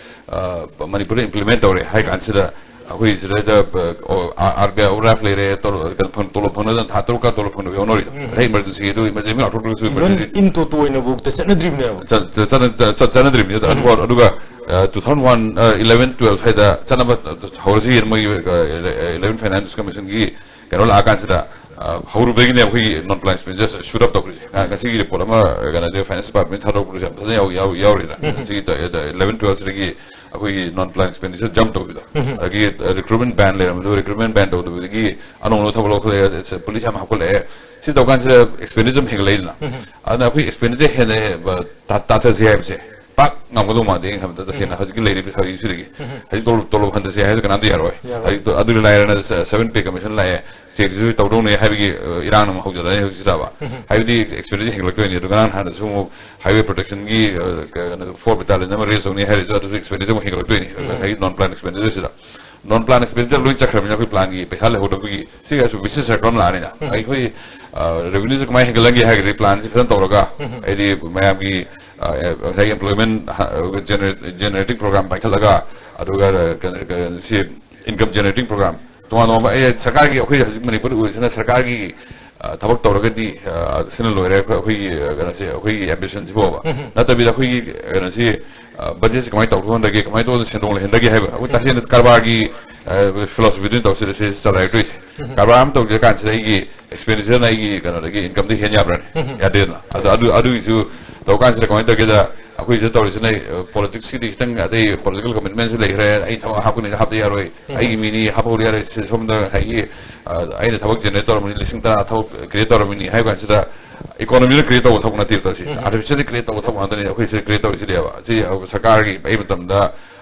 ꯑ, ꯃꯅꯤꯄꯨꯔꯗ ꯏꯝꯄ꯭ꯂꯤꯃꯦꯟ ꯇꯧꯔꯦ ꯍꯥꯏ ꯀꯥꯟꯁꯤꯗ, ꯑꯩꯈꯣꯏ ꯁꯤꯗꯩꯗ, ꯑ, ꯑꯣ, ꯑꯥ, ꯑꯥꯔ ꯕꯤ ꯑꯥꯏ ꯑꯣꯚꯔꯗ꯭ꯔꯥꯐ ꯂꯩꯔꯦ, ꯇꯣꯂꯣꯞ, ꯀꯩꯅꯣ ꯐꯪ-, ꯇꯣꯂꯣꯞ ꯐꯪꯅꯗꯅ ꯊꯥ ꯇꯔꯨꯛꯀ ꯇꯣꯂꯣꯞ ꯐꯪꯗꯕ ꯌꯥꯎꯅꯔꯤꯗꯣ꯫ ꯉꯁꯥꯏ ꯏꯃꯔꯖꯦꯟꯁꯤꯒꯤ ꯑꯗꯨ ꯏꯃꯔꯖꯦꯟꯁꯤ ꯂꯥꯎꯊꯣꯛꯇ꯭ꯔꯒꯁꯨ ꯏꯚꯟ ꯏꯃꯔꯖꯦꯟꯁꯤ ꯏꯟ ꯇꯣꯇꯣ ꯑꯣꯏꯅꯐꯥꯎꯗ ꯆꯠꯅꯗ꯭ꯔꯤꯕꯅꯦꯕ꯫ ꯆꯠ-, ꯆꯠ-, ꯆꯠꯅ-, ꯆꯠ-, ꯆꯠꯅꯗ꯭ꯔꯤꯕꯅꯤ꯫ ꯑꯗꯨꯒ, ꯑꯗꯨꯒ, ꯑ, ꯇꯨ ꯊꯥꯎꯖꯟ ꯋꯥꯟ, ꯑ, ꯏꯂꯚꯦꯟ, ꯇꯨꯋꯦꯜꯐ ꯁ꯭ꯋꯥꯏꯗ ꯆꯠꯅꯕ ꯍꯧꯔꯁꯤ ꯃꯣꯏꯒꯤ, ꯑ, ꯏꯂ-, ꯏꯂꯚꯦꯟ ꯐꯥꯏꯅꯥꯟꯁ ꯀꯃꯤꯁꯟꯒꯤ ꯀꯩꯅꯣ ꯂꯥꯛꯑꯀꯥꯟꯁꯤꯗ, ꯑ, ꯍꯧꯔꯨꯕꯗꯒꯤꯅꯦ ꯑꯩꯈꯣꯏꯒꯤ ꯅꯣꯟ ꯄ꯭ꯂꯥꯟ ꯑꯦꯛꯁꯄꯦꯟꯗꯤꯆꯔ ꯁꯨꯠ ꯑꯞ ꯇꯧꯈ꯭ꯔꯤꯁꯦ꯫ ꯑ, ꯉꯁꯤꯒꯤ ꯔꯤꯄꯣꯔꯠ ꯑꯃ, ꯑ, ꯀꯩꯅꯣꯁꯦ, ꯐꯥꯏꯅꯥꯟꯁ ꯗꯤꯄꯥꯔꯠꯃꯦꯟ ꯊꯥꯗꯣꯔꯛꯄꯗꯁꯨ ꯌꯥꯝ ꯐꯖꯅ ꯌꯥꯎ-, ꯌꯥꯎ-, ꯌꯥꯎꯔꯤꯗ꯫ ꯉꯁꯤꯒꯤ ꯇ-, ꯇ-, ꯏꯂꯚꯦꯟ ꯇꯨꯋꯦꯜꯐ ꯁꯤꯗꯒꯤ ꯑꯩꯈꯣꯏꯒꯤ ꯅꯣꯟ ꯄ꯭ꯂꯥꯟ ꯑꯦꯛꯁꯄꯦꯟꯗꯤꯆꯔ ꯖꯝ ꯇꯧꯕꯤꯗꯣ꯫ ꯑꯗꯒꯤ, ꯑ, ꯔꯤꯀ꯭ꯔꯨꯠꯃꯦꯟ ꯕꯦꯟ ꯂꯩꯔꯝꯕꯗꯣ, ꯔꯤꯀ꯭ꯔꯨꯠꯃꯦꯟ ꯕꯦꯟ ꯇꯧꯗꯕꯗꯒꯤ ꯑꯅꯧ ꯑꯅꯧꯕ ꯊꯕꯛ ꯂꯧꯈꯠꯂꯛꯑꯦ, ꯄꯨꯂꯤꯁ ꯌꯥꯝ ꯍꯥꯞꯀꯠꯂꯛꯑꯦ꯫ ꯁꯤ ꯇꯧꯀꯥꯟꯁꯤꯗ ꯑꯦꯛꯁꯄꯦꯟꯗꯤꯆꯔ ꯑꯃ ꯍꯦꯟꯒꯠꯂꯛꯏꯗꯅ꯫ ꯑꯗꯨꯅ ꯑꯩꯈꯣꯏ ꯑꯦꯛꯁꯄꯦꯟꯗꯤꯆꯔ ꯍꯦꯟꯅ, ꯑ, ꯇꯥ-, ꯇꯥꯊꯁꯤ ꯍꯥꯏꯕꯁꯦ ꯄꯥꯛ ꯉꯝꯒꯗꯧ ꯃꯥꯟꯗꯦ꯫ ꯑꯩꯅ ꯈꯟꯕꯗ ꯇꯁꯦꯡꯅ ꯍꯧꯖꯤꯛꯀꯤ ꯂꯩꯔꯤꯕ ꯍꯧꯖꯤꯛꯁꯤꯗꯒꯤ꯫ ꯍꯧꯖꯤꯛ ꯇꯣꯂꯣꯞ, ꯇꯣꯂꯣꯞ ꯍꯟꯊꯁꯤ ꯍꯥꯏꯕꯗ ꯀꯅꯥꯝꯇ ꯌꯥꯔꯣꯏ꯫ ꯌꯥꯔꯣꯏ꯫ ꯍꯧꯖꯤꯛ ꯇꯣ-, ꯑꯗꯨ ꯂꯥꯏꯔꯅ ꯁ-, ꯁꯚꯦꯟ ꯄꯦ ꯀꯃꯤꯁꯟ ꯂꯥꯛꯑꯦ, ꯆꯦꯛꯁꯤꯁꯨ ꯇꯧꯗꯧꯅꯦ ꯍꯥꯏꯕꯒꯤ, ꯑ, ꯏꯔꯥꯡ ꯑꯃ ꯍꯧꯖꯔꯛꯑꯅꯤ ꯍꯧꯖꯤꯛꯁꯤꯗꯕ꯫ ꯍꯥꯏꯕꯗꯤ ꯑꯦꯛꯁꯄꯦꯟꯗꯤꯆꯔ ꯍꯦꯟꯒꯠꯂꯛꯇꯣꯏꯅꯤ꯫ ꯑꯗꯨ ꯉꯔꯥꯡ ꯅꯍꯥꯟꯗꯁꯨ ꯑꯃꯨꯛ ꯍꯥꯏꯋꯦ ꯄ꯭ꯔꯣꯇꯦꯛꯁꯟꯒꯤ, ꯑ, ꯀꯩꯅꯣ, ꯐꯣꯔ ꯕꯦꯇꯥꯂꯤꯌꯟ ꯑꯃ ꯔꯦꯖ ꯇꯧꯅꯤ ꯍꯥꯏꯔꯤꯁꯨ ꯑꯗꯨꯁꯨ ꯑꯦꯛꯁꯄꯦꯟꯗꯤꯆꯔ ꯑꯃꯨꯛ ꯍꯦꯟꯒꯠꯂꯛꯇꯣꯏꯅꯤ꯫ ꯉꯁꯥꯏꯒꯤ ꯅꯣꯟ ꯄ꯭ꯂꯥꯟ ꯑꯦꯛꯁꯄꯦꯟꯗꯤꯆꯔꯁꯤꯗ꯫ ꯅꯣꯟ ꯄ꯭ꯂꯥꯟ ꯑꯦꯛꯁꯄꯦꯟꯗꯤꯆꯔ ꯂꯣꯏ ꯆꯠꯈ꯭ꯔꯕꯅꯤꯅ ꯑꯩꯈꯣꯏ ꯄ꯭ꯂꯥꯟꯒꯤ ꯄꯩꯁꯥ ꯂꯩꯍꯧꯗꯕꯒꯤ ꯁꯤꯒꯁꯨ ꯚꯤꯁꯤꯌꯁ ꯁꯔꯀꯜ ꯑꯃ ꯂꯥꯛꯑꯅꯤꯅ꯫ ꯑꯩꯈꯣꯏ, ꯑ, ꯔꯦꯚꯤꯅ꯭ꯌꯨꯁꯦ ꯀꯃꯥꯏꯅ ꯍꯦꯟꯒꯠꯍꯟꯒꯦ ꯍꯥꯏꯔꯒꯗꯤ ꯄ꯭ꯂꯥꯟꯁꯦ ꯐꯖꯅ ꯇꯧꯔꯒ, ꯍꯥꯏꯗꯤ ꯃꯌꯥꯝꯒꯤ, ꯑ, ꯉꯁꯥꯏꯒꯤ ꯑꯦꯝꯄ꯭ꯂꯣꯏꯃꯦꯟ ꯖꯦꯅꯦꯔꯦꯇꯤꯡ ꯄ꯭ꯔꯣꯒ꯭ꯔꯥꯝ ꯄꯥꯏꯈꯠꯂꯒ, ꯑꯗꯨꯒ, ꯑ, ꯀꯩꯅꯣ, ꯀꯩꯅꯣ, ꯁꯤ ꯏꯟꯀꯝ ꯖꯦꯅꯦꯔꯦꯇꯤꯡ ꯄ꯭ꯔꯣꯒ꯭ꯔꯥꯝ ꯇꯣꯉꯥꯟ ꯇꯣꯉꯥꯟꯕ, ꯑꯩ ꯁꯔꯀꯥꯔꯒꯤ, ꯑꯩꯈꯣꯏ ꯍꯧꯖꯤꯛ ꯃꯅꯤꯄꯨꯔꯗ ꯑꯣꯏꯔꯤꯁꯤꯅ ꯁꯔꯀꯥꯔꯒꯤ, ꯑ, ꯊꯕꯛ ꯇꯧꯔꯒꯗꯤ, ꯑ, ꯁꯤꯅ ꯂꯣꯏꯔꯦ ꯑꯩꯈꯣꯏ, ꯑꯩꯈꯣꯏꯒꯤ, ꯑ, ꯀꯩꯅꯣꯁꯦ, ꯑꯩꯈꯣꯏꯒꯤ ꯑꯦꯝꯕꯤꯁꯟꯁꯤꯕꯣꯕ꯫ ꯅꯠꯇꯕꯤꯗ ꯑꯩꯈꯣꯏꯒꯤ ꯀꯩꯅꯣꯁꯤ, ꯑ, ꯕꯖꯦꯠꯁꯤ ꯀꯃꯥꯏꯅ ꯇꯧꯊꯣꯛꯍꯟꯗꯒꯦ, ꯀꯃꯥꯏꯅ ꯇꯧꯗꯅ ꯁꯦꯟꯗꯣꯡ ꯂꯩꯍꯟꯗꯒꯦ ꯍꯥꯏꯕ ꯑꯩꯈꯣꯏ ꯇꯁꯦꯡꯅ ꯀꯔꯕꯥꯔꯒꯤ, ꯑ, ꯐꯤꯂꯣꯁꯣꯐꯤꯗꯨꯅ ꯇꯧꯁꯤꯜꯂꯁꯤ ꯆꯂꯥꯏꯔꯛꯇꯣꯏꯁꯦ꯫ ꯀꯔꯕꯥꯔ ꯑꯃ ꯇꯧꯖ ꯀꯥꯟꯁꯤꯗ ꯑꯩꯒꯤ ꯑꯦꯛꯁꯄꯦꯟꯗꯤꯆꯔꯅ ꯑꯩꯒꯤ ꯀꯩꯅꯣꯗꯒꯤ ꯏꯟꯀꯝꯗꯒꯤ ꯍꯦꯟ ꯌꯥꯕ꯭ꯔꯅꯦ? ꯌꯥꯗꯦꯗꯅ꯫ ꯑꯗꯣ ꯑꯗꯨ, ꯑꯗꯨꯒꯤꯁꯨ ꯇꯧ ꯀꯥꯟꯁꯤꯗ ꯀꯃꯥꯏꯅ ꯇꯧꯒꯦꯗ, ꯑꯩꯈꯣꯏꯁꯤꯗ ꯇꯧꯔꯤꯁꯤꯅ, ꯑ, ꯄꯣꯂꯤꯇꯤꯛꯁꯀꯤꯗꯤ ꯈꯤꯇꯪ ꯑꯇꯩ ꯄꯣꯂꯤꯇꯤꯀꯦꯜ ꯀꯃꯤꯠꯃꯦꯟꯁꯨ ꯂꯩꯈ꯭ꯔꯦ꯫ ꯑꯩ ꯊꯕꯛ ꯍꯥꯞꯀꯅꯤꯗ ꯍꯥꯞꯇ ꯌꯥꯔꯣꯏ, ꯑꯩꯒꯤ ꯃꯤꯅꯤ ꯍꯥꯞꯍꯧꯗ ꯌꯥꯔꯣꯏ꯫ ꯁꯤ ꯁꯣꯝꯗ ꯉꯁꯥꯏꯒꯤ, ꯑ, ꯑꯩꯅ ꯊꯕꯛ ꯖꯦꯅꯦꯔꯦꯠ ꯇꯧꯔꯝꯃꯅꯤ, ꯂꯤꯁꯤꯡ ꯇꯔꯥ ꯊꯕꯛ ꯀ꯭ꯔꯤꯌꯦꯠ ꯇꯧꯔꯝꯃꯅꯤ ꯍꯥꯏꯕ ꯀꯥꯟꯁꯤꯗ ꯏꯀꯣꯅꯣꯃꯤꯅ ꯀ꯭ꯔꯤꯌꯦꯠ ꯇꯧꯕ ꯊꯕꯛ ꯅꯠꯇꯦꯕ ꯇꯧꯔꯤꯁꯦ꯫ ꯑꯥꯔꯇꯤꯐꯤꯁꯤꯌꯦꯜꯂꯤ ꯀ꯭ꯔꯤꯌꯦꯠ ꯇꯧꯕ ꯊꯕꯛ ꯉꯥꯛꯇꯅꯤ ꯑꯩꯈꯣꯏ ꯁꯤꯗ ꯀ꯭ꯔꯤꯌꯦꯠ ꯇꯧꯔꯤꯁꯤꯗꯤꯕ꯫ ꯁꯤ, ꯑ, ꯁꯔꯀꯥꯔꯒꯤ ꯑꯩ ꯃꯇꯝꯗ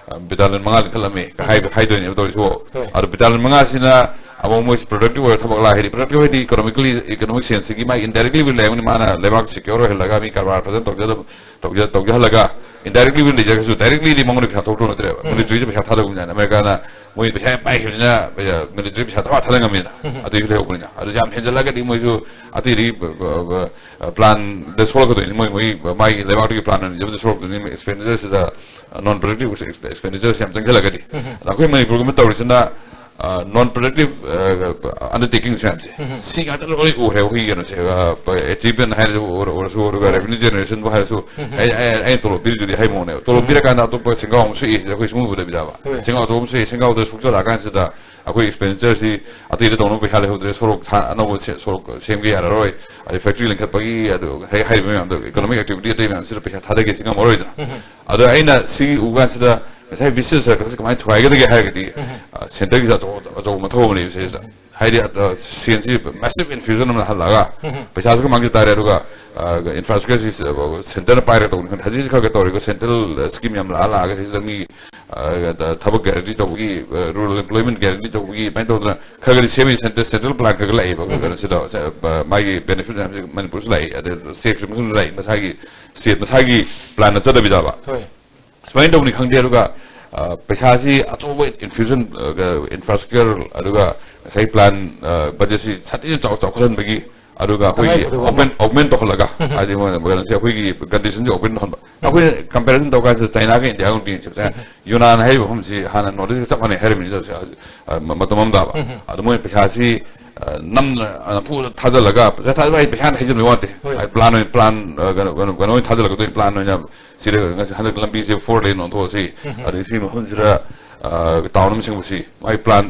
ꯕꯤꯇꯥꯂꯤꯌꯟ ꯃꯉꯥ ꯂꯤꯡꯈꯠꯂꯝꯃꯤ ꯍꯥꯏꯕ ꯍꯥꯏꯗꯣꯏꯅꯦꯕ ꯇꯧꯔꯤꯁꯤꯕꯣ꯫ ꯑꯗꯣ ꯕꯤꯇꯥꯂꯤꯌꯟ ꯃꯉꯥꯁꯤꯅ ꯑꯃꯨꯛ ꯃꯣꯏꯁꯤ ꯄ꯭ꯔꯗꯛꯇꯤꯚ ꯑꯣꯏꯔ ꯊꯕꯛ ꯂꯥꯛ ꯍꯥꯏꯗꯤ ꯄ꯭ꯔꯗꯛꯇꯤꯚ ꯍꯥꯏꯗꯤ ꯏꯀꯣꯅꯣꯃꯤꯀꯦꯜꯂꯤ ꯏꯀꯣꯅꯣꯃꯤꯛ ꯁꯦꯟꯁꯇꯒꯤ ꯃꯥꯒꯤ ꯏꯟꯗꯥꯏꯔꯦꯛꯂꯤ ꯂꯩꯔꯝꯒꯅꯤ꯫ ꯃꯥꯅ ꯂꯩꯕꯥꯛ ꯁꯦꯀ꯭ꯌꯣꯔ ꯑꯣꯏꯍꯜꯂꯒ ꯃꯤ ꯀꯔꯕꯥꯔ ꯐꯖꯅ ꯇꯧꯖꯗꯕ ꯇꯧꯖ- ꯇꯧꯖꯍꯜꯂꯒ ꯏꯟꯗꯥꯏꯔꯦꯛꯂꯤ ꯂꯩꯖꯔꯒꯁꯨ ꯗꯥꯏꯔꯦꯛꯂꯤꯗꯤ ꯃꯉꯣꯟꯗ ꯄꯩꯁꯥ ꯊꯣꯛꯇ꯭ꯔꯣ ꯅꯠꯇ꯭ꯔꯦꯕ꯫ ꯃꯤꯂꯤꯇꯔꯤꯗ ꯄꯩꯁꯥ ꯊꯥꯗꯧꯕꯅꯤꯅ ꯑꯃꯦꯔꯤꯀꯥꯅ ꯃꯣꯏ ꯄꯩꯁꯥ ꯌꯥꯝ ꯄꯥꯏꯈꯤꯕꯅꯤꯅ ꯃꯤꯂꯤꯇꯔꯤ ꯄꯩꯁꯥ ꯊꯕꯛ ꯊꯥꯗ ꯉꯝꯃꯤꯅ ꯑꯗꯨꯏꯁꯨ ꯂꯩꯍꯧꯕꯅꯤꯅ ꯑꯗꯨꯁꯨ ꯌꯥꯝ ꯍꯦꯟꯖꯜꯂꯒꯗꯤ ꯃꯣꯏꯁꯨ ꯑꯇꯩꯗꯤ ꯄ꯭ꯂꯥꯟꯗ ꯁꯣꯛꯂꯛꯀꯗꯣꯏꯅꯤ꯫ ꯃꯣꯏ ꯃꯣꯏ ꯃꯥꯒꯤ ꯂꯩꯕꯥꯛꯇꯨꯒꯤ ꯄ꯭ꯂꯥꯟ ꯑꯣꯏꯅ ꯁꯣꯛꯂꯛꯇꯣꯏꯅꯤ꯫ ꯑꯦꯛꯁꯄꯦꯟꯗꯤꯆꯔꯁꯤꯗ ꯅꯣꯟ ꯄ꯭ꯔꯗꯛꯇꯤꯚ ꯑꯦꯛꯁꯄꯦꯟꯗꯤꯆꯔꯁꯤ ꯌꯥꯝ ꯆꯪꯁꯤꯜꯂꯒꯗꯤ ꯑꯗ ꯑꯩꯈꯣꯏ ꯃꯅꯤꯄꯨꯔꯒꯨꯝꯕ ꯇꯧꯔꯤꯁꯤꯅ ꯅꯣꯟ ꯄ꯭ꯔꯗꯛꯇꯤꯚ ꯑꯟꯗꯔꯇꯦꯀꯤꯡꯁ ꯃꯌꯥꯝꯁꯦ ꯁꯤ ꯉꯥꯛꯇ ꯂꯣꯏ ꯎꯈ꯭ꯔꯦ꯫ ꯑꯩꯈꯣꯏꯒꯤ ꯀꯩꯅꯣꯁꯦ ꯑꯦꯆꯤꯞꯃꯦꯟ ꯍꯥꯏꯔꯁꯨ ꯑꯣꯏꯔꯁꯨ ꯑꯗꯨꯒ ꯔꯦꯚꯤꯅ꯭ꯌꯨ ꯖꯦꯅꯔꯦꯁꯟꯕꯨ ꯍꯥꯏꯔꯁꯨ ꯑꯩ ꯑꯩ- ꯑꯩꯅ ꯇꯣꯂꯣꯞ ꯄꯤꯔꯤꯗꯨꯗꯤ ꯍꯥꯏ ꯃꯑꯣꯡꯅꯦꯕ꯫ ꯇꯣꯂꯣꯞ ꯄꯤꯔꯀꯥꯟꯗ ꯑꯇꯣꯞꯄ ꯁꯦꯟꯒꯥꯎ ꯑꯃ ꯁꯣꯛꯏꯁꯦ ꯑꯩꯈꯣꯏ ꯁꯨꯡꯎ ꯎꯗꯕꯤꯗꯕ꯫ ꯁꯦꯟꯒꯥꯎ ꯑꯆꯧꯕ ꯑꯃ ꯁꯣꯛꯏ꯫ ꯁꯦꯟꯒꯥꯎꯗ ꯁꯣꯛꯆꯜꯂꯛꯑꯀꯥꯟꯁꯤꯗ ꯑꯩꯈꯣꯏ ꯑꯦꯛꯁꯄꯦꯟꯗꯤꯆꯔꯁꯤ ꯑꯇꯩꯗ ꯇꯧꯅꯕ ꯄꯩꯁꯥ ꯂꯩꯍꯧꯗ꯭ꯔꯦ꯫ ꯁꯣꯔꯣꯛ ꯁꯥ- ꯑꯅꯧꯕ ꯁꯦ- ꯁꯣꯔꯣꯛ ꯁꯦꯝꯒꯦ ꯌꯥꯔꯔꯣꯏ꯫ ꯑꯗꯩ ꯐꯦꯛꯇ꯭ꯔꯤ ꯂꯤꯡꯈꯠꯄꯒꯤ ꯑꯗꯨ ꯍꯥꯏ- ꯍꯥꯏꯔꯤꯕ ꯃꯌꯥꯝꯗꯣ ꯏꯀꯣꯅꯣꯃꯤꯛ ꯑꯦꯛꯇꯤꯚꯤꯇꯤ ꯑꯇꯩ ꯃꯌꯥꯝꯁꯤꯗ ꯄꯩꯁꯥ ꯊꯥꯗꯒꯦ ꯁꯤ ꯉꯝꯃꯔꯣꯏꯗꯅ꯫ ꯑꯗꯣ ꯑꯩꯅ ꯁꯤ ꯎ ꯀꯥꯟꯁꯤꯗ ꯉꯁꯥꯏ ꯚꯤꯁꯤꯑꯦꯁ ꯁꯔꯀꯜꯁꯤ ꯀꯃꯥꯏꯅ ꯊꯨꯒꯥꯏꯒꯗꯒꯦ ꯍꯥꯏꯔꯒꯗꯤ ꯁꯦꯟꯇꯔꯒꯤꯁꯨ ꯑꯆꯧꯕ ꯑꯆꯧꯕ ꯃꯊꯧ ꯑꯃ ꯂꯩꯕ ꯁꯤꯗ ꯍꯥꯏꯗꯤ ꯁꯦꯟꯁꯤ ꯃꯦꯁꯤꯚ ꯏꯟꯐ꯭ꯌꯨꯖꯟ ꯑꯃ ꯍꯜꯂꯛꯑꯒ ꯄꯩꯁꯥꯁꯨ ꯃꯥꯡꯖ ꯇꯥꯔꯦ꯫ ꯑꯗꯨꯒ ꯏꯟꯐ꯭ꯔꯥꯁ꯭ꯇ꯭ꯔꯛꯆꯔꯁꯤ ꯁꯦꯟꯇꯔꯅ ꯄꯥꯏꯔꯒ ꯇꯧꯕꯅꯤ ꯈꯪꯗꯦ꯫ ꯍꯧꯖꯤꯛ ꯍꯧꯖꯤꯛ ꯈꯔ ꯈꯔ ꯇꯧꯔꯤꯀꯣ ꯁꯦꯟꯇ꯭ꯔꯦꯜ ꯁ꯭ꯀꯤꯝ ꯌꯥꯝ ꯂꯥꯛꯑ ꯂꯥꯛꯑꯒ ꯁꯤꯗ ꯃꯤ ꯊꯕꯛ ꯒꯦꯔꯦꯟꯇꯤ ꯇꯧꯕꯒꯤ ꯔꯨꯔꯦꯜ ꯑꯦꯝꯄ꯭ꯂꯣꯏꯃꯦꯟ ꯒꯦꯔꯦꯟꯇꯤ ꯇꯧꯕꯒꯤ ꯑꯗꯨꯃꯥꯏꯅ ꯇꯧꯗꯅ ꯈꯔ ꯈꯔꯗꯤ ꯁꯦꯝꯃꯤ꯫ ꯁꯦꯟꯇ꯭ꯔꯦꯜ ꯄ꯭ꯂꯥꯟ ꯈꯔ ꯈꯔ ꯂꯥꯛꯑꯦꯕ ꯀꯩꯅꯣꯁꯤꯗ ꯃꯥꯒꯤ ꯕꯦꯅꯤꯐꯤꯠ ꯃꯌꯥꯝꯁꯦ ꯃꯅꯤꯄꯨꯔꯁꯨ ꯂꯥꯛꯏ꯫ ꯑꯗꯩ ꯁ꯭ꯇꯦꯠꯁꯨ ꯃꯁꯨ ꯂꯥꯛꯏ꯫ ꯃꯁꯥꯒꯤ ꯁ꯭ꯇꯦꯠ ꯃꯁꯥꯒꯤ ꯄ꯭ꯂꯥꯟ ꯅꯠꯆꯗꯕꯤꯗꯕ ꯁꯨꯃꯥꯏꯅ ꯇꯧꯕꯅꯤ ꯈꯪꯗꯦ꯫ ꯑꯗꯨꯒ ꯄꯩꯁꯥꯁꯤ ꯑꯆꯧꯕ ꯏꯟꯐ꯭ꯌꯨꯖꯟ ꯏꯟꯐ꯭ꯔꯥꯁ꯭ꯇ꯭ꯔꯛꯆꯔ ꯑꯗꯨꯒ ꯉꯁꯥꯏ ꯄ꯭ꯂꯥꯟ ꯕꯖꯦꯠꯁꯤ ꯁꯥꯊꯤꯅ ꯆꯥꯎ- ꯆꯥꯎꯈꯠꯍꯟꯕꯒꯤ ꯑꯗꯨꯒ ꯑꯩꯈꯣꯏꯒꯤ ꯑꯣꯄꯦꯟ ꯑꯣꯄꯦꯟ ꯇꯧꯍꯜꯂꯒ ꯍꯥꯏꯗꯤ ꯃꯣꯏꯅ ꯀꯩꯅꯣꯁꯦ ꯑꯩꯈꯣꯏꯒꯤ ꯀꯟꯗꯤꯁꯟꯁꯦ ꯑꯣꯄꯦꯟ ꯇꯧꯍꯟꯕ꯫ ꯑꯩꯈꯣꯏꯅ ꯀꯝꯄꯦꯔꯤꯖꯟ ꯇꯧ ꯀꯥꯟꯁꯤꯗ ꯆꯥꯏꯅꯥꯒ ꯏꯟꯗꯤꯌꯥꯒ ꯌꯦꯡꯁꯦ꯫ ꯌꯨꯅꯥꯟ ꯍꯥꯏꯔꯤꯕ ꯃꯐꯝꯁꯤ ꯍꯥꯟꯅ ꯅꯣꯔꯠ ꯏꯁꯀ ꯆꯞ ꯃꯥꯟꯅꯩ ꯍꯥꯏꯔꯝꯃꯤꯅꯤ꯫ ꯇꯧꯁꯦ ꯃꯇꯝ ꯑꯃꯗ ꯑꯗꯣ ꯃꯣꯏ ꯄꯩꯁꯥꯁꯤ ꯅꯝꯅ ꯅꯝꯐꯨꯗ ꯊꯥꯖꯤꯜꯂꯒ ꯄꯩꯁꯥ ꯊꯥꯖꯤꯜꯂ ꯑꯩ ꯄꯩꯁꯥ ꯍꯩꯖꯤꯟꯕꯒꯤ ꯋꯥ ꯅꯠꯇꯦ꯫ ꯄ꯭ꯂꯥꯟ ꯑꯣꯏꯅ ꯄ꯭ꯂꯥꯟ ꯀꯩꯅꯣ ꯀꯩꯅꯣ ꯀꯩꯅꯣ ꯑꯣꯏꯅ ꯊꯥꯖꯤꯜꯂꯛꯀꯗꯣꯏꯅꯤ꯫ ꯄ꯭ꯂꯥꯟ ꯑꯣꯏꯅ ꯁꯤꯗ ꯉꯁꯤ ꯍꯟꯗꯛ ꯂꯝꯕꯤꯁꯦ ꯐꯣꯔ ꯂꯦꯟ ꯑꯣꯟꯊꯣꯛꯑꯁꯤ ꯑꯗꯒꯤ ꯁꯤ ꯃꯐꯝꯁꯤꯗ ꯇꯥꯎꯟ ꯑꯃ ꯁꯦꯝꯒꯠꯁꯤ꯫ ꯃꯥꯒꯤ ꯄ꯭ꯂꯥꯟ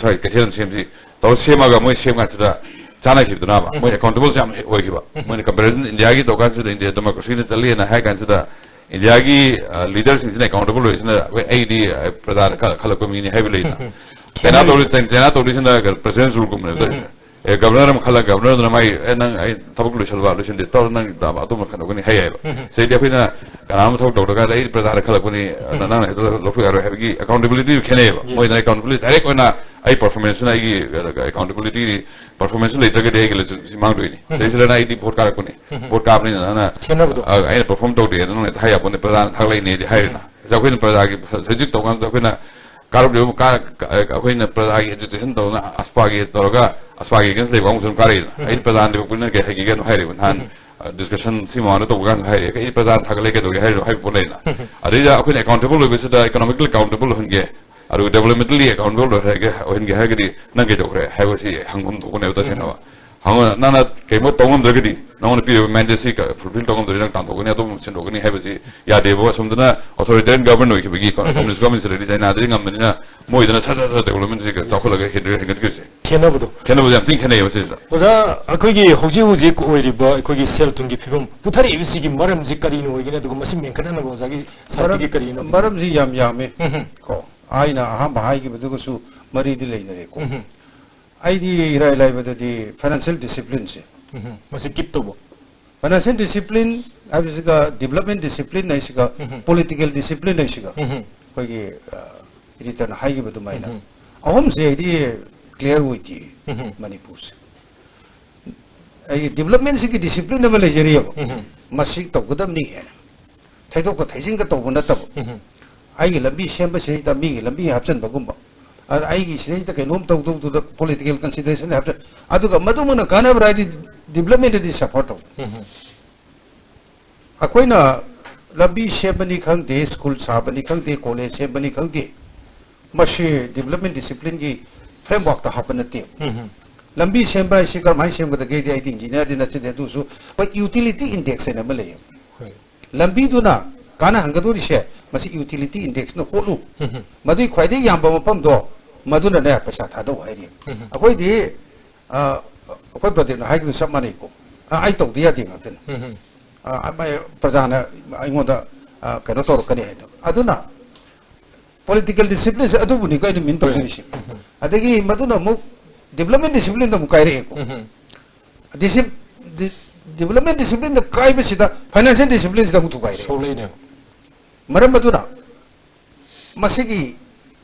ꯁ꯭ꯋꯥꯏ ꯀꯩꯊꯦꯜ ꯑꯃ ꯁꯦꯝꯁꯤ ꯇꯧꯔ ꯁꯦꯝꯃꯒ ꯃꯣꯏ ꯁꯦꯝ ꯀꯥꯟꯁꯤꯗ ꯆꯥꯟꯅꯈꯤꯕꯗꯅꯕ ꯃꯣꯏ ꯑꯦꯀꯥꯎꯟꯇꯦꯕꯜꯁꯦ ꯌꯥꯝ ꯑꯣꯏꯈꯤꯕ꯫ ꯃꯣꯏꯅ ꯀꯝꯄꯦꯔꯤꯖꯟ ꯏꯟꯗꯤꯌꯥꯒꯤ ꯇꯧ ꯀꯥꯟꯁꯤꯗ ꯏꯟꯗꯤꯌꯥ ꯗꯦꯃꯣꯀ꯭ꯔꯦꯁꯤꯗ ꯆꯠꯂꯦꯅ ꯍꯥꯏ ꯀꯥꯟꯁꯤꯗ ꯏꯟꯗꯤꯌꯥꯒꯤ ꯂꯤꯗꯔꯁꯤꯡꯁꯤꯅ ꯑꯦꯀꯥꯎꯟꯇꯦꯕꯜ ꯑꯣꯏꯔꯤꯁꯤꯅ ꯑꯩꯈꯣꯏ ꯑꯩꯗꯤ ꯄ꯭ꯔꯖꯥꯅ ꯈꯜꯂꯛꯄ ꯃꯤꯅꯤ ꯍꯥꯏꯕ ꯂꯩꯅ꯫ ꯆꯥꯏꯅꯥ ꯇꯧꯔꯤ ꯆꯥꯏꯅꯥ ꯇꯧꯔꯤꯁꯤꯅ ꯄ꯭ꯔꯦꯁꯤꯗꯦꯟ ꯔꯨꯜꯒꯨꯝꯕꯅꯦꯕ ꯇꯧꯔꯤꯁꯦ꯫ ꯑꯦ, ꯒꯕꯔꯅꯔ ꯑꯃ ꯈꯜꯂꯒ ꯒꯕꯔꯅꯔꯗꯨꯅ ꯃꯥꯏ, "ꯑꯦ, ꯅꯪ ꯑꯩ ꯊꯕꯛ ꯂꯣꯏꯁꯤꯜꯂꯕ, ꯂꯣꯏꯁꯤꯟꯗꯦ, ꯇꯧꯔ ꯅꯪ ꯑꯇꯣꯞꯄ ꯈꯟꯗꯣꯛꯀꯅꯤ" ꯍꯥꯏ ꯌꯥꯏꯕ꯫ ꯎꯝ꯫ ꯁꯤꯗꯩꯗꯤ ꯑꯩꯈꯣꯏꯅ ꯀꯅꯥ ꯑꯃ ꯊꯕꯛ ꯇꯧꯗ꯭ꯔꯀꯥꯟꯗ ꯑꯩ ꯄ꯭ꯔꯖꯥꯅ ꯈꯜꯂꯛꯄꯅꯤ, ꯅ-, ꯅꯪꯅ ꯍꯦꯛꯇ ꯂꯧꯊꯣꯛ ꯌꯥꯔꯣꯏ ꯍꯥꯏꯕꯒꯤ ꯑꯦꯀꯥꯎꯟꯇꯦꯕꯤꯂꯤꯇꯤꯗꯨ ꯈꯦꯠꯅꯩꯌꯦꯕ꯫ ꯌꯦꯁ꯫ ꯃꯣꯏꯗꯅ ꯑꯦꯀꯥꯎꯟꯇꯦꯕꯤꯂꯤꯇꯤ ꯗꯥꯏꯔꯦꯛ ꯑꯣꯏꯅ ꯑꯩ ꯄꯔꯐꯣꯔꯃꯦꯟꯁꯅ ꯑꯩꯒꯤ, ꯑ, ꯑꯦꯀꯥꯎꯟꯇꯦꯕꯤꯂꯤꯇꯤ, ꯄꯔꯐꯣꯔꯃꯦꯟꯁ ꯂꯩꯇ꯭ꯔꯒꯗꯤ ꯑꯩꯒꯤ ꯂꯦꯖꯤꯇꯤꯃꯦꯁꯤ ꯃꯥꯡꯗꯣꯏꯅꯤ꯫ ꯎꯝ꯫ ꯁꯤꯗꯩꯁꯤꯗꯅ ꯑꯩꯗꯤ ꯚꯣꯠ ꯀꯥꯔꯛꯄꯅꯤ꯫ ꯎꯝ꯫ ꯚꯣꯠ ꯀꯥꯕꯅꯤꯅ ꯅꯪꯅ, ꯈꯦꯠꯅꯕꯗꯣ꯫ ꯑ, ꯑꯩꯅ ꯄꯔꯐꯣꯔꯝ ꯇꯧꯗꯦ, ꯅꯪꯅ ꯍꯦꯛꯇ ꯍꯥꯏ ꯌꯥꯄꯣꯠꯅꯤ, ꯄ꯭ꯔꯖꯥꯅ ꯊꯥꯒꯠꯂꯛꯏꯅꯦꯗꯤ ꯍꯥꯏꯔꯦꯅ꯫ ꯎꯝ꯫ ꯑꯩꯈꯣꯏꯅ ꯄ꯭ꯔꯖꯥꯒꯤ ꯁ-, ꯍꯧꯖꯤꯛ ꯇꯧꯀꯥꯟꯗ ꯑꯩꯈꯣꯏꯅ ꯀꯥꯔꯛꯂꯤꯕ ꯀꯥ-, ꯀ-, ꯑꯩꯈꯣꯏꯅ ꯄ꯭ꯔꯖꯥꯒꯤ ꯑꯦꯖꯤꯇꯦꯁꯟ ꯇꯧꯗꯅ, ꯑꯁꯄꯥꯒꯤ ꯇꯧꯔꯒ, ꯑꯁꯄꯥꯒꯤ ꯑꯦꯒꯦꯟꯁ ꯂꯩꯕ ꯑꯃꯁꯨ ꯑꯗꯨꯝ ꯀꯥꯔꯛꯏꯗꯅ꯫ ꯎꯝ꯫ ꯑꯩꯅ ꯄ꯭ꯔꯖꯥꯅ ꯂꯩꯕ ꯄꯨꯟꯅ ꯀꯩ ꯍꯥꯏꯒꯦ ꯀꯩꯅꯣ ꯍꯥꯏꯔꯦꯕ꯫ ꯅꯍꯥꯟ, ꯎꯝ꯫ ꯑ, ꯗꯤꯁꯀꯁꯟ ꯁꯤ ꯃꯃꯥꯡꯗ ꯇꯧꯕ ꯀꯥꯟꯗ ꯍꯥꯏꯔꯦ, "ꯑꯩ ꯄ꯭ꯔꯖꯥꯅ ꯊꯥꯒꯠꯂꯦ, ꯀꯩꯗꯧꯒꯦ ꯍꯥꯏꯔꯤꯅꯣ?" ꯍꯥꯏꯕ ꯄꯣꯠ ꯂꯩꯅ꯫ ꯎꯝ꯫ ꯑꯗꯩꯗ ꯑꯩꯈꯣꯏꯅ ꯑꯦꯀꯥꯎꯟꯇꯦꯕꯜ ꯑꯣꯏꯕꯁꯤꯗ, ꯏꯀꯣꯅꯣꯃꯤꯀꯦꯜ ꯑꯦꯀꯥꯎꯟꯇꯦꯕꯜ ꯑꯣꯏꯍꯟꯒꯦ, ꯑꯗꯨꯒ ꯗꯦꯕꯂꯞꯃꯦꯟꯇꯦꯜꯂꯤ ꯑꯦꯀꯥꯎꯟꯇꯦꯕꯜ ꯑꯣꯏꯍꯟꯒꯦ, ꯑꯣꯏꯍꯟꯒꯦ ꯍꯥꯏꯔꯒꯗꯤ ꯅꯪ ꯀꯩꯗꯧꯈ꯭ꯔꯦ ꯍꯥꯏꯕꯁꯤ ꯍꯪꯐꯝ ꯊꯣꯛꯄꯅꯦꯕ ꯇꯁꯦꯡꯅ꯫ ꯎꯝ꯫ ꯍꯪꯉꯣ, ꯅꯪꯅ ꯀꯩꯒꯨꯝꯕ ꯇꯧ ꯉꯝꯗ꯭ꯔꯒꯗꯤ, ꯅꯪꯉꯣꯟꯗ ꯄꯤꯔꯤꯕ ꯃꯦꯟꯗꯦꯠꯁꯤ ꯀ-, ꯐꯨꯜꯐꯤꯜ ꯇꯧ ꯉꯝꯗ꯭ꯔꯗꯤ ꯅꯪ ꯇꯥꯟꯊꯣꯛꯀꯅꯤ, ꯑꯇꯣꯞꯄ ꯑꯃ ꯁꯤꯟꯗꯣꯛꯀꯅꯤ ꯍꯥꯏꯕꯁꯤ ꯌꯥꯗꯦꯕ꯫ ꯑꯁꯣꯝꯗꯅ ꯑꯣꯊꯣꯔꯤꯇꯦꯔꯤꯌꯟ ꯒꯚꯔꯟꯃꯦꯟ ꯑꯣꯏꯈꯤꯕꯒꯤ, ꯀꯣ-, ꯎꯝ꯫ ꯀꯝꯃꯨꯅꯤꯁ ꯒꯚꯔꯟꯃꯦꯟꯁꯤ ꯂꯩꯔꯗꯤ ꯆꯥꯏꯅꯥꯗꯗꯤ ꯉꯝꯕꯅꯤꯅ ꯃꯣꯏꯗꯅ ꯁꯠ ꯁꯠ ꯁꯠ ꯗꯦꯕꯂꯞꯃꯦꯟꯁꯤ ꯀ-, ꯆꯥꯎꯈꯠꯂꯒ ꯍꯦꯟꯒꯠ-, ꯍꯦꯟꯒꯠꯈ꯭ꯔꯤꯁꯦ꯫ ꯈꯦꯠꯅꯕꯗꯣ꯫ ꯈꯦꯠꯅꯕꯁꯦ ꯌꯥꯝ ꯊꯤꯅ ꯈꯦꯠꯅꯩꯌꯦꯕ ꯁꯤꯗ꯫ ꯑꯣꯖꯥ, ꯑꯩꯈꯣꯏꯒꯤ ꯍꯧꯖꯤꯛ ꯍꯧꯖꯤꯛ ꯑꯣꯏꯔꯤꯕ ꯑꯩꯈꯣꯏꯒꯤ ꯁꯦꯜ ꯊꯨꯝꯒꯤ ꯐꯤꯕꯝ ꯄꯨꯊꯔꯛꯏꯕꯁꯤꯒꯤ ꯃꯔꯝꯁꯤ ꯀꯔꯤꯅ ꯑꯣꯏꯒꯅꯤ, ꯑꯗꯨꯒ ꯃꯁꯤ ꯃꯦꯟꯈꯠꯅꯅꯕ ꯑꯣꯖꯥꯒꯤ ꯁꯥꯏꯠꯇꯒꯤ ꯃꯔꯝ-, ꯀꯔꯤꯅꯣ? ꯃꯔꯝꯁꯤ ꯌꯥꯝ ꯌꯥꯝꯃꯦ꯫ ꯎꯝ꯫ ꯀꯣ, ꯑꯩꯅ ꯑꯍꯥꯟꯕ ꯍꯥꯏꯈꯤꯕꯗꯨꯒꯁꯨ ꯃꯔꯤꯗꯤ ꯂꯩꯅꯔꯦꯀꯣ꯫ ꯎꯝ꯫ ꯑꯩꯗꯤ ꯏꯔꯥꯏ ꯂꯥꯏꯕꯗꯗꯤ ꯐꯥꯏꯅꯥꯟꯁꯤꯌꯦꯜ ꯗꯤꯁꯤꯄ꯭ꯂꯤꯟꯁꯦ꯫ ꯎꯝ꯫ ꯃꯁꯤ ꯀꯤꯞ ꯇꯧꯕ꯫ ꯐꯥꯏꯅꯥꯟꯁꯤꯌꯦꯜ ꯗꯤꯁꯤꯄ꯭ꯂꯤꯟ ꯍꯥꯏꯕꯁꯤꯒ, ꯗꯤꯕꯂꯞꯃꯦꯟ ꯗꯤꯁꯤꯄ꯭ꯂꯤꯟ ꯍꯥꯏꯁꯤꯒ, ꯎꯝ꯫ ꯄꯣꯂꯤꯇꯤꯀꯦꯜ ꯗꯤꯁꯤꯄ꯭ꯂꯤꯟ ꯍꯥꯏꯁꯤꯒ, ꯎꯝ꯫ ꯑꯩꯈꯣꯏꯒꯤ, ꯑ, ꯏꯗꯤꯇꯔꯅ ꯍꯥꯏꯈꯤꯕ ꯑꯗꯨꯃꯥꯏꯅ, ꯎꯝ꯫ ꯑꯍꯨꯝꯁꯦ ꯑꯩꯗꯤ ꯀ꯭ꯂꯤꯌꯥꯔ ꯑꯣꯏꯗꯦ ꯎꯝ꯫ ꯃꯅꯤꯄꯨꯔꯁꯦ꯫ ꯑꯩꯒꯤ ꯗꯤꯕꯂꯞꯃꯦꯟꯁꯤꯒꯤ ꯗꯤꯁꯤꯄ꯭ꯂꯤꯟ ꯑꯃ ꯂꯩꯖꯔꯤꯑꯕ꯫ ꯎꯝ꯫ ꯃꯁꯤ ꯇꯧꯒꯗꯕꯅꯤ ꯍꯥꯏꯅ ꯊꯩꯗꯣꯛꯀ ꯊꯩꯖꯤꯟꯒ ꯇꯧꯕ ꯅꯠꯇꯕ꯫ ꯎꯝ꯫ ꯑꯩꯒꯤ ꯂꯝꯕꯤ ꯁꯦꯝꯕꯁꯤꯗꯩꯗ ꯃꯤꯒꯤ ꯂꯝꯕꯤ ꯍꯥꯞꯆꯤꯟꯕꯒꯨꯝꯕ, ꯑꯗ ꯑꯩꯒꯤ ꯁꯤꯗꯩꯁꯤꯗ ꯀꯩꯅꯣꯝ ꯇꯧꯗꯧꯗꯨꯗ ꯄꯣꯂꯤꯇꯤꯀꯦꯜ ꯀꯟꯁꯤꯗꯔꯦꯁꯟ ꯍꯥꯞꯆꯤꯟ, ꯑꯗꯨꯒ ꯃꯗꯨꯃꯛꯅ ꯀꯥꯟꯅꯕ꯭ꯔꯥ ꯍꯥꯏꯗꯤ ꯗꯤꯕꯂꯞꯃꯦꯟꯗꯗꯤ ꯁꯐꯔ ꯇꯧ꯫ ꯎꯝ꯫ ꯑꯩꯈꯣꯏꯅ ꯂꯝꯕꯤ ꯁꯦꯝꯕꯅꯤ ꯈꯪꯗꯦ, ꯁ꯭ꯀꯨꯜ ꯁꯥꯕꯅꯤ ꯈꯪꯗꯦ, ꯀꯣꯂꯦꯖ ꯁꯦꯝꯕꯅꯤ ꯈꯪꯗꯦ, ꯃꯁꯤ ꯗꯤꯕꯂꯞꯃꯦꯟ ꯗꯤꯁꯤꯄ꯭ꯂꯤꯟꯒꯤ ꯐ꯭ꯔꯦꯝꯋꯥꯔꯛꯇ ꯍꯥꯞꯄ ꯅꯠꯇꯦ꯫ ꯎꯝ꯫ ꯂꯝꯕꯤ ꯁꯦꯝꯕ ꯍꯥꯏꯁꯤ ꯀꯔꯝꯍꯥꯏꯅ ꯁꯦꯝꯒꯗꯒꯦꯗꯤ ꯑꯩꯗꯤ ꯏꯟꯖꯤꯅꯤꯌꯥꯔꯗꯤ ꯅꯠꯆꯗꯦ, ꯑꯗꯨꯁꯨ ꯑꯩꯈꯣꯏ ꯌꯨꯇꯤꯂꯤꯇꯤ ꯏꯟꯗꯦꯛꯁ ꯍꯥꯏꯅ ꯑꯃ ꯂꯩꯌꯦ꯫ ꯍꯣꯏ꯫ ꯂꯝꯕꯤꯗꯨꯅ ꯀꯥꯟꯅꯍꯟꯒꯗꯧꯔꯤꯁꯦ ꯃꯁꯤ ꯌꯨꯇꯤꯂꯤꯇꯤ ꯏꯟꯗꯦꯛꯁꯅ ꯍꯣꯠꯂꯨ꯫ ꯎꯝ꯫ ꯃꯗꯨꯒꯤ ꯈ꯭ꯋꯥꯏꯗꯒꯤ ꯌꯥꯝꯕ ꯃꯐꯝꯗꯣ ꯃꯗꯨꯅꯅꯦ ꯄꯩꯁꯥ ꯊꯥꯗꯧ ꯍꯥꯏꯔꯤ꯫ ꯎꯝ꯫ ꯑꯩꯈꯣꯏꯗꯤ, ꯑ, ꯑꯩꯈꯣꯏ ꯄ꯭ꯔꯗꯤꯞꯅ ꯍꯥꯏꯒꯤꯕꯗꯨ ꯆꯞ ꯃꯥꯟꯅꯩꯀꯣ꯫ ꯑ, ꯑꯩ ꯇꯧꯗ ꯌꯥꯗꯦ ꯉꯥꯛꯇꯅꯤ꯫ ꯎꯝ꯫ ꯑ, ꯃ-, ꯄ꯭ꯔꯖꯥꯅ ꯑꯩꯉꯣꯟꯗ, ꯑ, ꯀꯩꯅꯣ ꯇꯧꯔꯛꯀꯅꯤ ꯍꯥꯏꯗꯣ꯫ ꯑꯗꯨꯅ ꯄꯣꯂꯤꯇꯤꯀꯦꯜ ꯗꯤꯁꯤꯄ꯭ꯂꯤꯟꯁꯦ ꯑꯗꯨꯕꯨꯅꯤꯀꯣ ꯑꯩꯅ ꯃꯤꯟ ꯇꯧꯖꯔꯤꯁꯦ꯫ ꯎꯝ꯫ ꯑꯗꯒꯤ ꯃꯗꯨꯅ ꯑꯃꯨꯛ Development discipline ꯗ ꯑꯃꯨꯛ ꯀꯥꯏꯔꯛꯑꯦꯀꯣ꯫ ꯎꯝ꯫ Discip-, ꯗꯤ-, development discipline ꯗ ꯀꯥꯏꯕꯁꯤꯗ financial discipline ꯁꯤꯗ ꯑꯃꯨꯛ ꯊꯨꯒꯥꯏꯔꯛꯑꯦ꯫ ꯁꯣꯛꯂꯛꯏꯅꯦꯕ꯫ ꯃꯔꯝ ꯑꯗꯨꯅ ꯃꯁꯤꯒꯤ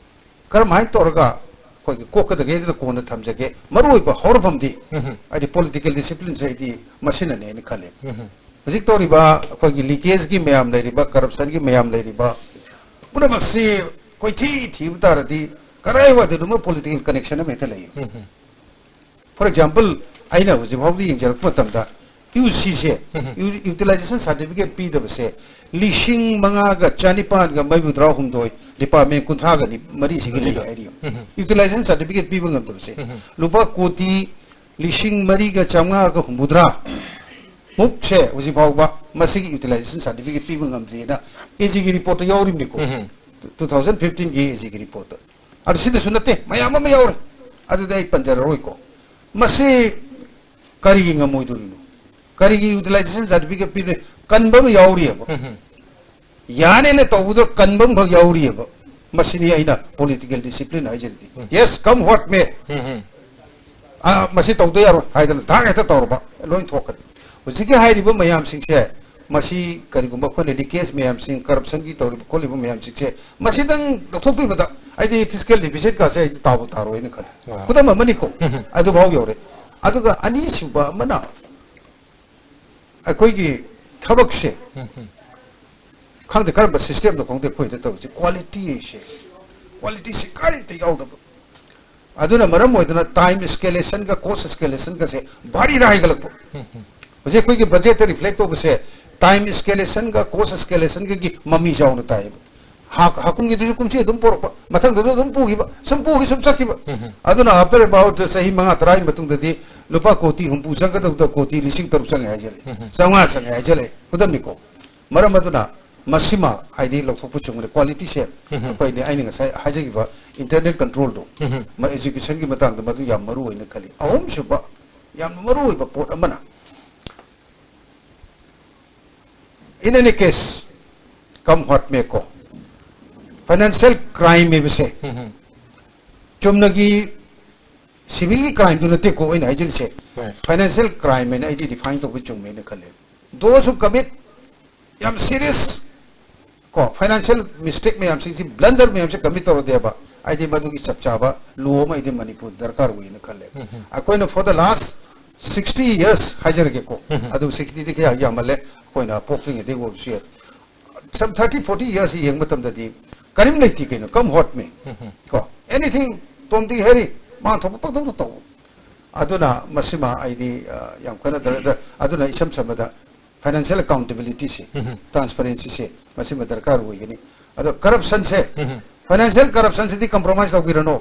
ꯀꯔꯝꯍꯥꯏꯅ ꯇꯧꯔꯒ ꯑꯩꯈꯣꯏꯒꯤ ꯀꯣꯛꯀꯗꯒꯦ ꯍꯥꯏꯗꯅ ꯀꯣꯟꯅ ꯊꯝꯖꯒꯦ꯫ ꯃꯔꯨꯑꯣꯏꯕ ꯍꯧꯔꯛꯐꯝꯗꯤ ꯎꯝ꯫ ꯍꯥꯏꯗꯤ political discipline ꯁꯦ ꯑꯩꯗꯤ ꯃꯁꯤꯅꯅꯦꯅ ꯈꯜꯂꯦ꯫ ꯎꯝ꯫ ꯍꯧꯖꯤꯛ ꯇꯧꯔꯤꯕ ꯑꯩꯈꯣꯏꯒꯤ leakage ꯀꯤ ꯃꯌꯥꯝ ꯂꯩꯔꯤꯕ, corruption ꯒꯤ ꯃꯌꯥꯝ ꯂꯩꯔꯤꯕ ꯄꯨꯝꯅꯃꯛꯁꯤ ꯀꯣꯏꯊꯤ ꯊꯤꯕ ꯇꯥꯔꯗꯤ ꯀꯗꯥꯏꯋꯥꯏꯗꯅꯣꯃ political connection ꯑꯃ ꯍꯦꯛꯇ ꯂꯩꯌꯦ꯫ ꯎꯝ꯫ For example, ꯑꯩꯅ ꯍꯧꯖꯤꯛ ꯐꯥꯎꯕꯗ ꯌꯦꯡꯖꯔꯛꯄ ꯃꯇꯝꯗ ꯌꯨ ꯁꯤ ꯁꯦ, ꯎꯝ꯫ ꯌꯨ-, utilization certificate ꯄꯤꯗꯕꯁꯦ ꯂꯤꯁꯤꯡ ꯃꯉꯥꯒ ꯆꯅꯤꯄꯥꯟꯒ ꯃꯔꯤꯐꯨꯇꯔꯥ ꯍꯨꯝꯗꯣꯏ, department ꯀꯨꯟꯊ꯭ꯔꯥꯒ ꯃꯔꯤꯁꯤꯒꯤ ꯂꯩ ꯍꯥꯏꯔꯤ꯫ ꯎꯝ꯫ Utilization certificate ꯄꯤꯕ ꯉꯝꯗꯕꯁꯦ ꯎꯝ꯫ ꯂꯨꯄꯥ ꯀꯣꯇꯤ ꯂꯤꯁꯤꯡ ꯃꯔꯤꯒ ꯆꯥꯝꯃꯉꯥꯒ ꯍꯨꯝꯐꯨꯇꯔꯥ ꯃꯨꯛꯁꯦ ꯍꯧꯖꯤꯛ ꯐꯥꯎꯕ ꯃꯁꯤꯒꯤ utilization certificate ꯄꯤꯕ ꯉꯝꯗ꯭ꯔꯤꯅ ꯑꯦ ꯖꯤꯒꯤ report ꯇ ꯌꯥꯎꯔꯤꯕꯅꯤꯀꯣ꯫ ꯎꯝ꯫ Two thousand fifteen ꯒꯤ ꯑꯦ ꯖꯤꯒꯤ report ꯇ꯫ ꯑꯗꯨ ꯁꯤꯗꯁꯨ ꯅꯠꯇꯦ, ꯃꯌꯥꯝ ꯑꯃ ꯌꯥꯎꯔꯦ꯫ ꯑꯗꯨꯗꯤ ꯑꯩ ꯄꯟꯖꯔꯔꯣꯏꯀꯣ꯫ ꯃꯁꯤ ꯀꯔꯤꯒꯤ ꯉꯝꯃꯣꯏꯗꯣꯔꯤꯅꯣ? ꯀꯔꯤꯒꯤ utilization certificate ꯄꯤꯗꯣꯏ? ꯀꯟꯕ ꯑꯃ ꯌꯥꯎꯔꯤꯑꯕ꯫ ꯎꯝ꯫ ꯌꯥꯅꯦꯅ ꯇꯧꯕꯗꯣ ꯀꯟꯕ ꯑꯃꯈꯛ ꯌꯥꯎꯔꯤꯑꯕ꯫ ꯃꯁꯤꯅꯤ ꯑꯩꯅ political discipline ꯍꯥꯏꯖꯔꯤꯗꯤ꯫ Um. Yes, come what may. ꯎꯝ꯫ ꯑ, ꯃꯁꯤ ꯇꯧꯗ ꯌꯥꯔꯣꯏ ꯍꯥꯏꯗꯅ ꯊꯥꯡ ꯍꯦꯛꯇ ꯇꯧꯔꯕ ꯂꯣꯏ ꯊꯣꯛꯀꯅꯤ꯫ ꯍꯧꯖꯤꯛꯀꯤ ꯍꯥꯏꯔꯤꯕ ꯃꯌꯥꯝꯁꯤꯡꯁꯦ, ꯃꯁꯤ ꯀꯔꯤꯒꯨꯝꯕ ꯑꯩꯈꯣꯏꯅ leakage ꯃꯌꯥꯝꯁꯤꯡ, corruption ꯒꯤ ꯇꯧꯔꯤꯕ ꯈꯣꯠꯂꯤꯕ ꯃꯌꯥꯝꯁꯤꯡꯁꯦ, ꯃꯁꯤꯗꯪ ꯂꯧꯊꯣꯛꯄꯤꯕꯗ ꯑꯩꯗꯤ fiscal deficit ꯀꯥꯁꯦ ꯑꯩꯗꯤ ꯇꯥꯕꯨ ꯇꯥꯔꯣꯏꯅ ꯈꯜꯂꯤ꯫ ꯑꯥ꯫ ꯈꯨꯗꯝ ꯑꯃꯅꯤꯀꯣ, ꯎꯝ꯫ ꯑꯗꯨꯐꯥꯎ ꯌꯧꯔꯦ꯫ ꯑꯗꯨꯒ ꯑꯅꯤꯁꯨꯕ ꯑꯃꯅ ꯑꯩꯈꯣꯏꯒꯤ ꯊꯕꯛꯁꯦ, ꯎꯝ꯫ ꯈꯪꯗꯦ ꯀꯔꯝꯕ system ꯅꯣ ꯈꯪꯗꯦ ꯑꯩꯈꯣꯏꯗ ꯇꯧꯔꯤꯁꯦ, quality ꯁꯦ, quality ꯁꯦ ꯀꯔꯤꯝꯇ ꯌꯥꯎꯗꯕ꯫ ꯑꯗꯨꯅ ꯃꯔꯝ ꯑꯣꯏꯗꯅ time escalation ꯒ cost escalation ꯒꯁꯦ ꯚꯥꯔꯤꯗ ꯍꯥꯏꯒꯠꯂꯛꯄ꯫ ꯍꯧꯖꯤꯛ ꯑꯩꯈꯣꯏꯒꯤ budget ꯇ reflect ꯇꯧꯕꯁꯦ time escalation ꯒ cost escalation ꯒꯒꯤ ꯃꯃꯤ ꯆꯥꯎꯅ ꯇꯥꯏꯌꯦꯕ꯫ ꯍꯥ-, ꯍꯥꯀꯨꯝꯒꯤꯗꯨꯁꯨ ꯀꯨꯝꯁꯤ ꯑꯗꯨꯝ ꯄꯣꯔꯛꯄ, ꯃꯊꯪꯗꯁꯨ ꯑꯗꯨꯝ ꯄꯨꯈꯤꯕ, ꯁꯨꯝ ꯄꯨꯈꯤ ꯁꯨꯝ ꯆꯠꯈꯤꯕ꯫ ꯎꯝ꯫ ꯑꯗꯨꯅ after about ꯆꯍꯤ ꯃꯉꯥ ꯇꯔꯥꯒꯤ ꯃꯇꯨꯡꯗꯗꯤ ꯂꯨꯄꯥ ꯀꯣꯇꯤ ꯍꯨꯝꯐꯨ ꯆꯪꯒꯗꯕꯗ ꯀꯣꯇꯤ ꯂꯤꯁꯤꯡ ꯇꯔꯨꯛ ꯆꯪꯉꯦ ꯍꯥꯏꯖꯜꯂꯦ, ꯎꯝ꯫ ꯆꯥꯝꯃꯉꯥ ꯆꯪꯉꯦ ꯍꯥꯏꯖꯜꯂꯦ꯫ ꯈꯨꯗꯝꯅꯤꯀꯣ꯫ ꯃꯔꯝ ꯑꯗꯨꯅ ꯃꯁꯤꯃ ꯍꯥꯏꯗꯤ ꯂꯧꯊꯣꯛꯄ ꯆꯨꯝꯒꯅꯤ꯫ Quality ꯁꯦ ꯎꯝ꯫ ꯑꯩꯈꯣꯏꯅꯦ, ꯑꯩꯅ ꯉꯁꯥꯏ ꯍꯥꯏꯖꯈꯤꯕ internal control ꯗꯣ, ꯎꯝ꯫ ꯃ-, education ꯒꯤ ꯃꯇꯥꯡꯗ ꯃꯗꯨ ꯌꯥꯝ ꯃꯔꯨ ꯑꯣꯏꯅ ꯈꯜꯂꯤ꯫ ꯑꯍꯨꯝꯁꯨꯕ ꯌꯥꯝꯅ ꯃꯔꯨ ꯑꯣꯏꯕ ꯄꯣꯠ ꯑꯃꯅ in any case, come what may ꯀꯣ, financial crime ꯍꯥꯏꯕꯁꯦ ꯎꯝ꯫ ꯆꯨꯝꯅꯒꯤ ꯁꯤꯚꯤꯜꯒꯤ ꯀ꯭ꯔꯥꯏꯝꯗꯨ ꯅꯠꯇꯦꯀꯣ ꯑꯩꯅ ꯍꯥꯏꯖꯔꯤꯁꯦ꯫ Right. ꯐꯥꯏꯅꯥꯟꯁꯤꯌꯦꯜ ꯀ꯭ꯔꯥꯏꯝ ꯍꯥꯏꯅ ꯑꯩꯗꯤ ꯗꯤꯐꯥꯏꯟ ꯇꯧꯕ ꯆꯨꯝꯃꯦꯅ ꯈꯜꯂꯦ꯫ Those who commit ꯌꯥꯝ ꯁꯤꯔꯤꯌꯁ ꯀꯣ ꯐꯥꯏꯅꯥꯟꯁꯤꯌꯦꯜ ꯃꯤꯁꯇꯦꯛ ꯃꯌꯥꯝꯁꯤꯡꯁꯤ, ꯕ꯭ꯂꯟꯗꯔ ꯃꯌꯥꯝꯁꯤ ꯀꯃꯤꯠ ꯇꯧꯔꯗꯦꯕ, ꯑꯩꯗꯤ ꯃꯗꯨꯒꯤ ꯆꯞ ꯆꯥꯕ ꯂꯣ ꯑꯃ ꯑꯩꯗꯤ ꯃꯅꯤꯄꯨꯔ ꯗꯔꯀꯥꯔ ꯑꯣꯏꯅ ꯈꯜꯂꯦ꯫ ꯑꯩꯈꯣꯏꯅ for the last sixty years ꯍꯥꯏꯖꯔꯒꯦꯀꯣ, ꯑꯗꯨ ꯁꯤꯛꯁꯇꯤꯗꯤ ꯀꯌꯥ ꯌꯥꯝꯃꯜꯂꯦ, ꯑꯩꯈꯣꯏꯅ ꯄꯣꯛꯇ꯭ꯔꯤꯉꯩꯗꯒꯤ ꯑꯣꯏꯕꯁꯨ ꯌꯥꯏ꯫ Some thirty forty years ꯌꯦꯡꯕ ꯃꯇꯝꯗꯗꯤ ꯀꯔꯤꯝ ꯂꯩꯇꯦ ꯀꯩꯅꯣ, come hurt me ꯀꯣ, anything, ꯇꯣꯝꯗꯤ ꯍꯦꯔꯤ, ꯃꯥ ꯊꯣꯛꯄ ꯄꯪꯇꯧꯗ ꯇꯧ꯫ ꯑꯗꯨꯅ ꯃꯁꯤꯃ ꯑꯩꯗꯤ ꯑ, ꯌꯥꯝ ꯀꯟꯅ ꯗꯔ-, ꯗꯔ-, ꯑꯗꯨꯅ ꯏꯁꯝ ꯁꯝꯕꯗ ꯐꯥꯏꯅꯥꯟꯁꯤꯌꯦꯜ ꯑꯦꯀꯥꯎꯟꯇꯦꯕꯤꯂꯤꯇꯤꯁꯦ, ꯇ꯭ꯔꯥꯟꯁꯄꯔꯦꯟꯁꯤꯁꯦ, ꯃꯁꯤꯃ ꯗꯔꯀꯥꯔ ꯑꯣꯏꯒꯅꯤ꯫ ꯑꯗꯣ ꯀꯔꯞꯁꯟꯁꯦ, ꯐꯥꯏꯅꯥꯟꯁꯤꯌꯦꯜ ꯀꯔꯞꯁꯟꯁꯤꯗꯤ ꯀꯝꯄ꯭ꯔꯣꯃꯥꯏꯁ ꯇꯧꯕꯤꯔꯅꯨ꯫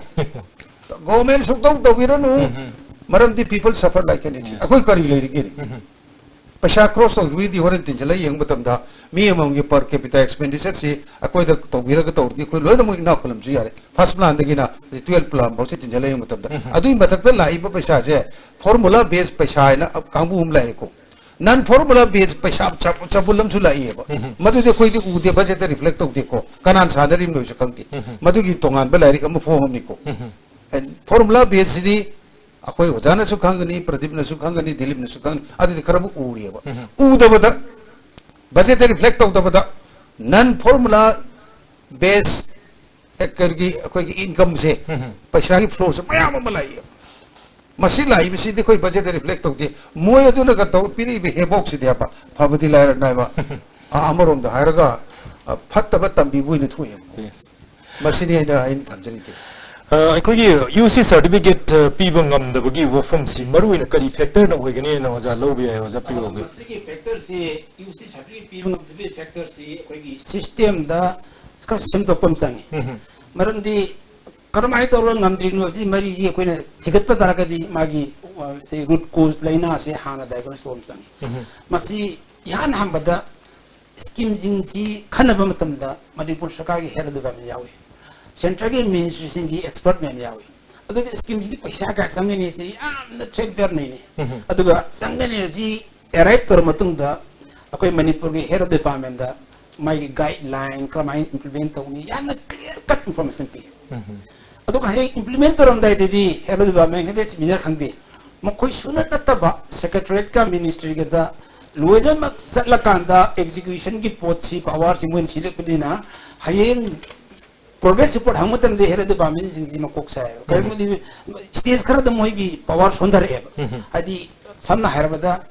ꯒꯣꯔꯃꯦꯟ ꯁꯨꯛꯇꯧ ꯇꯧꯕꯤꯔꯅꯨ꯫ ꯃꯔꯝꯗꯤ people suffer like anything. ꯑꯩꯈꯣꯏ ꯀꯔꯤ ꯂꯩꯔꯤꯒꯦꯅꯦ? ꯄꯩꯁꯥ ꯀ꯭ꯔꯣꯁ ꯇꯧꯈꯤꯕꯒꯤꯗꯤ ꯍꯣꯔꯦꯟ ꯇꯤꯟꯁꯤꯜꯂꯒ ꯌꯦꯡꯕ ꯃꯇꯝꯗ ꯃꯤ ꯑꯃꯃꯝꯒꯤ per capita expenditure ꯁꯤ ꯑꯩꯈꯣꯏꯗ ꯇꯧꯕꯤꯔꯒ ꯇꯧꯔꯗꯤ ꯑꯩꯈꯣꯏ ꯂꯣꯏꯅꯃꯛ ꯏꯅꯥꯛ ꯈꯨꯜꯂꯝꯁꯨ ꯌꯥꯔꯦ꯫ First plan ꯗꯒꯤꯅ twelve plan ꯐꯥꯎꯁꯦ ꯇꯤꯟꯁꯤꯜꯂꯒ ꯌꯦꯡꯕ ꯃꯇꯝꯗ ꯑꯗꯨꯒꯤ ꯃꯊꯛꯇ ꯂꯥꯛꯏꯕ ꯄꯩꯁꯥꯁꯦ formula based ꯄꯩꯁꯥ ꯍꯥꯏꯅ ꯀꯥꯡꯕꯨ ꯑꯃ ꯂꯥꯛꯑꯦꯀꯣ꯫ Non formula based ꯄꯩꯁꯥ ꯆ-, ꯆꯕꯨꯜ ꯑꯃꯁꯨ ꯂꯥꯛꯏꯑꯕ꯫ ꯃꯗꯨꯗꯤ ꯑꯩꯈꯣꯏꯗꯤ ꯎꯗꯦ, ꯕꯖꯦꯠꯇ ꯔꯤꯐ꯭ꯂꯦꯛ ꯇꯧꯗꯦꯀꯣ꯫ ꯀꯅꯥꯅ ꯁꯥꯟꯅꯔꯤꯕꯅꯣꯁꯨ ꯈꯪꯗꯦ꯫ ꯃꯗꯨꯒꯤ ꯇꯣꯉꯥꯟꯕ ꯂꯥꯏꯔꯤꯛ ꯑꯃ ꯐꯣꯡꯉꯕꯅꯤꯀꯣ꯫ Formula based ꯁꯤꯗꯤ ꯑꯩꯈꯣꯏ ꯑꯣꯖꯥꯅꯁꯨ ꯈꯪꯒꯅꯤ, ꯄ꯭ꯔꯗꯤꯞꯅꯁꯨ ꯈꯪꯒꯅꯤ, ꯗꯤꯂꯤꯞꯅꯁꯨ ꯈꯪꯒꯅꯤ, ꯑꯗꯨꯗꯤ ꯈꯔꯕꯨ ꯎꯔꯤꯑꯕ꯫ ꯎꯗꯕꯗ, ꯕꯖꯦꯠꯇ ꯔꯤꯐ꯭ꯂꯦꯛ ꯇꯧꯗꯕꯗ, non formula based ꯑꯦꯀꯔꯒꯤ ꯑꯩꯈꯣꯏꯒꯤ ꯏꯟꯀꯝꯁꯦ, ꯄꯩꯁꯥꯒꯤ ꯐ꯭ꯂꯣꯁꯦ ꯃꯌꯥꯝ ꯑꯃ ꯂꯥꯛꯏꯑꯕ꯫ ꯃꯁꯤ ꯂꯥꯛꯏꯕꯁꯤꯗꯤ ꯑꯩꯈꯣꯏ ꯕꯖꯦꯠꯇ ꯔꯤꯐ꯭ꯂꯦꯛ ꯇꯧꯗꯦ꯫ ꯃꯣꯏ ꯑꯗꯨꯅꯒ ꯇꯧ ꯄꯤꯔꯛꯏꯕ ꯍꯦꯕꯣꯛꯁꯤꯗꯤ ꯍꯥꯏꯕ ꯐꯕꯗꯤ ꯂꯥꯏꯔꯗꯅ ꯍꯥꯏꯕ, ꯑ, ꯑꯃꯔꯣꯝꯗ ꯍꯥꯏꯔꯒ, ꯑ, ꯐꯠꯇꯕ ꯇꯝꯕꯤꯕ ꯑꯣꯏꯅ ꯊꯣꯛꯑꯦꯕꯀꯣ꯫ Yes. ꯃꯁꯤꯅꯤ ꯑꯩꯅ, ꯑꯩꯅ ꯊꯝꯖꯅꯤꯡꯉꯤ꯫ ꯑ, ꯑꯩꯈꯣꯏꯒꯤ ꯌꯨ ꯁꯤ ꯁꯥꯔꯇꯤꯐꯤꯀꯦꯠ, ꯑ, ꯄꯤꯕ ꯉꯝꯗꯕꯒꯤ ꯋꯥꯐꯝꯁꯤ ꯃꯔꯨꯑꯣꯏꯅ ꯀꯔꯤ ꯐꯦꯛꯇꯔꯅ ꯑꯣꯏꯒꯅꯤꯅ ꯑꯣꯖꯥ ꯂꯧꯕ ꯌꯥꯏ? ꯑꯣꯖꯥ ꯄꯤꯔꯛꯑꯣꯒꯦ꯫ ꯃꯁꯤꯒꯤ ꯐꯦꯛꯇꯔꯁꯤ, ꯌꯨ ꯁꯤ ꯁꯥꯔꯇꯤꯐꯤꯀꯦꯠ ꯄꯤꯕ ꯉꯝꯗꯕꯒꯤ ꯐꯦꯛꯇꯔꯁꯤ ꯑꯩꯈꯣꯏꯒꯤ ꯁꯤꯁꯇꯦꯝꯗ ꯈꯔ ꯁꯦꯝꯗꯣꯛꯄ ꯑꯃ ꯆꯪꯉꯤ꯫ ꯃꯔꯝꯗꯤ ꯀꯔꯝꯍꯥꯏꯅ ꯇꯧꯔꯒ ꯉꯝꯗ꯭ꯔꯤꯅꯣ ꯁꯤ ꯃꯔꯤꯁꯤ ꯑꯩꯈꯣꯏꯅ ꯊꯤꯒꯠꯄ ꯇꯥꯔꯒꯗꯤ ꯃꯥꯒꯤ, ꯑ, ꯁꯤ ꯔꯨꯠ ꯀꯣꯁ ꯂꯥꯏꯅꯥꯁꯦ ꯍꯥꯟꯅ ꯗꯥꯏꯒꯅꯣꯁ ꯇꯧꯕ ꯑꯃ ꯆꯪꯉꯤ꯫ ꯃꯁꯤ ꯏꯍꯥꯟ ꯍꯥꯟꯕꯗ ꯁ꯭ꯀꯤꯝꯁꯤꯡꯁꯤ ꯈꯟꯅꯕ ꯃꯇꯝꯗ ꯃꯅꯤꯄꯨꯔ ꯁꯔꯀꯥꯔꯒꯤ ꯍꯦꯜꯊ ꯗꯤꯄꯥꯔꯠꯃꯦꯟ ꯌꯥꯎꯏ, ꯁꯦꯟꯇ꯭ꯔꯒꯤ ꯃꯤꯅꯤꯁꯇ꯭ꯔꯤꯁꯤꯡꯒꯤ ꯑꯦꯛꯁꯄꯔꯠ ꯃꯌꯥꯝ ꯌꯥꯎꯏ꯫ ꯑꯗꯨꯒ ꯁ꯭ꯀꯤꯝꯁꯤꯒꯤ ꯄꯩꯁꯥ ꯀꯌꯥ ꯆꯪꯒꯅꯤ ꯁꯤ ꯌꯥꯝꯅ ꯊ꯭ꯔꯦꯠ ꯐꯦꯌꯔꯅꯩꯅꯤ꯫ ꯑꯗꯨꯒ ꯆꯪꯒꯅꯤ ꯑꯁꯤ ꯑꯦꯔꯥꯏꯞ ꯇꯧꯔ ꯃꯇꯨꯡꯗ ꯑꯩꯈꯣꯏ ꯃꯅꯤꯄꯨꯔꯒꯤ ꯍꯦꯜꯊ ꯗꯤꯄꯥꯔꯠꯃꯦꯟꯗ ꯃꯥꯒꯤ ꯒꯥꯏꯗꯂꯥꯏꯟ ꯀꯔꯝꯍꯥꯏꯅ ꯏꯝꯄ꯭ꯂꯤꯃꯦꯟ ꯇꯧꯅꯤ ꯌꯥꯝꯅ ꯀ꯭ꯂꯤꯌꯥꯔ ꯀꯠ ꯏꯟꯐꯣꯔꯃꯦꯁꯟ ꯄꯤ꯫ ꯑꯗꯨꯒ ꯍꯌꯦꯡ implement ꯇꯧꯔꯝꯗꯥꯏꯗꯗꯤ health department ꯈꯪꯗꯦ, ꯆꯤꯃꯤꯅ ꯈꯪꯗꯦ, ꯃꯈꯣꯏ ꯁꯨꯅ ꯅꯠꯇꯕ secretariat ꯀ ministry ꯒꯗ ꯂꯣꯏꯅꯃꯛ ꯆꯠꯂꯀꯥꯟꯗ execution ꯒꯤ ꯄꯣꯠꯁꯤ, power ꯁꯤ ꯃꯣꯏꯅ ꯁꯤꯜꯂꯛꯄꯅꯤꯅ ꯍꯌꯦꯡ progress report ꯍꯪꯕ ꯃꯇꯝꯗ health department ꯁꯤꯡꯁꯤ ꯃꯀꯣꯛ ꯁꯥꯏꯌꯦꯕ꯫ ꯀꯔꯤꯒꯨꯝꯕꯗꯤ state ꯈꯔꯗ ꯃꯣꯏꯒꯤ power ꯁꯣꯟꯊꯔꯛꯑꯦꯕ꯫ ꯍꯥꯏꯗꯤ ꯁꯝꯅ ꯍꯥꯏꯔꯕꯗ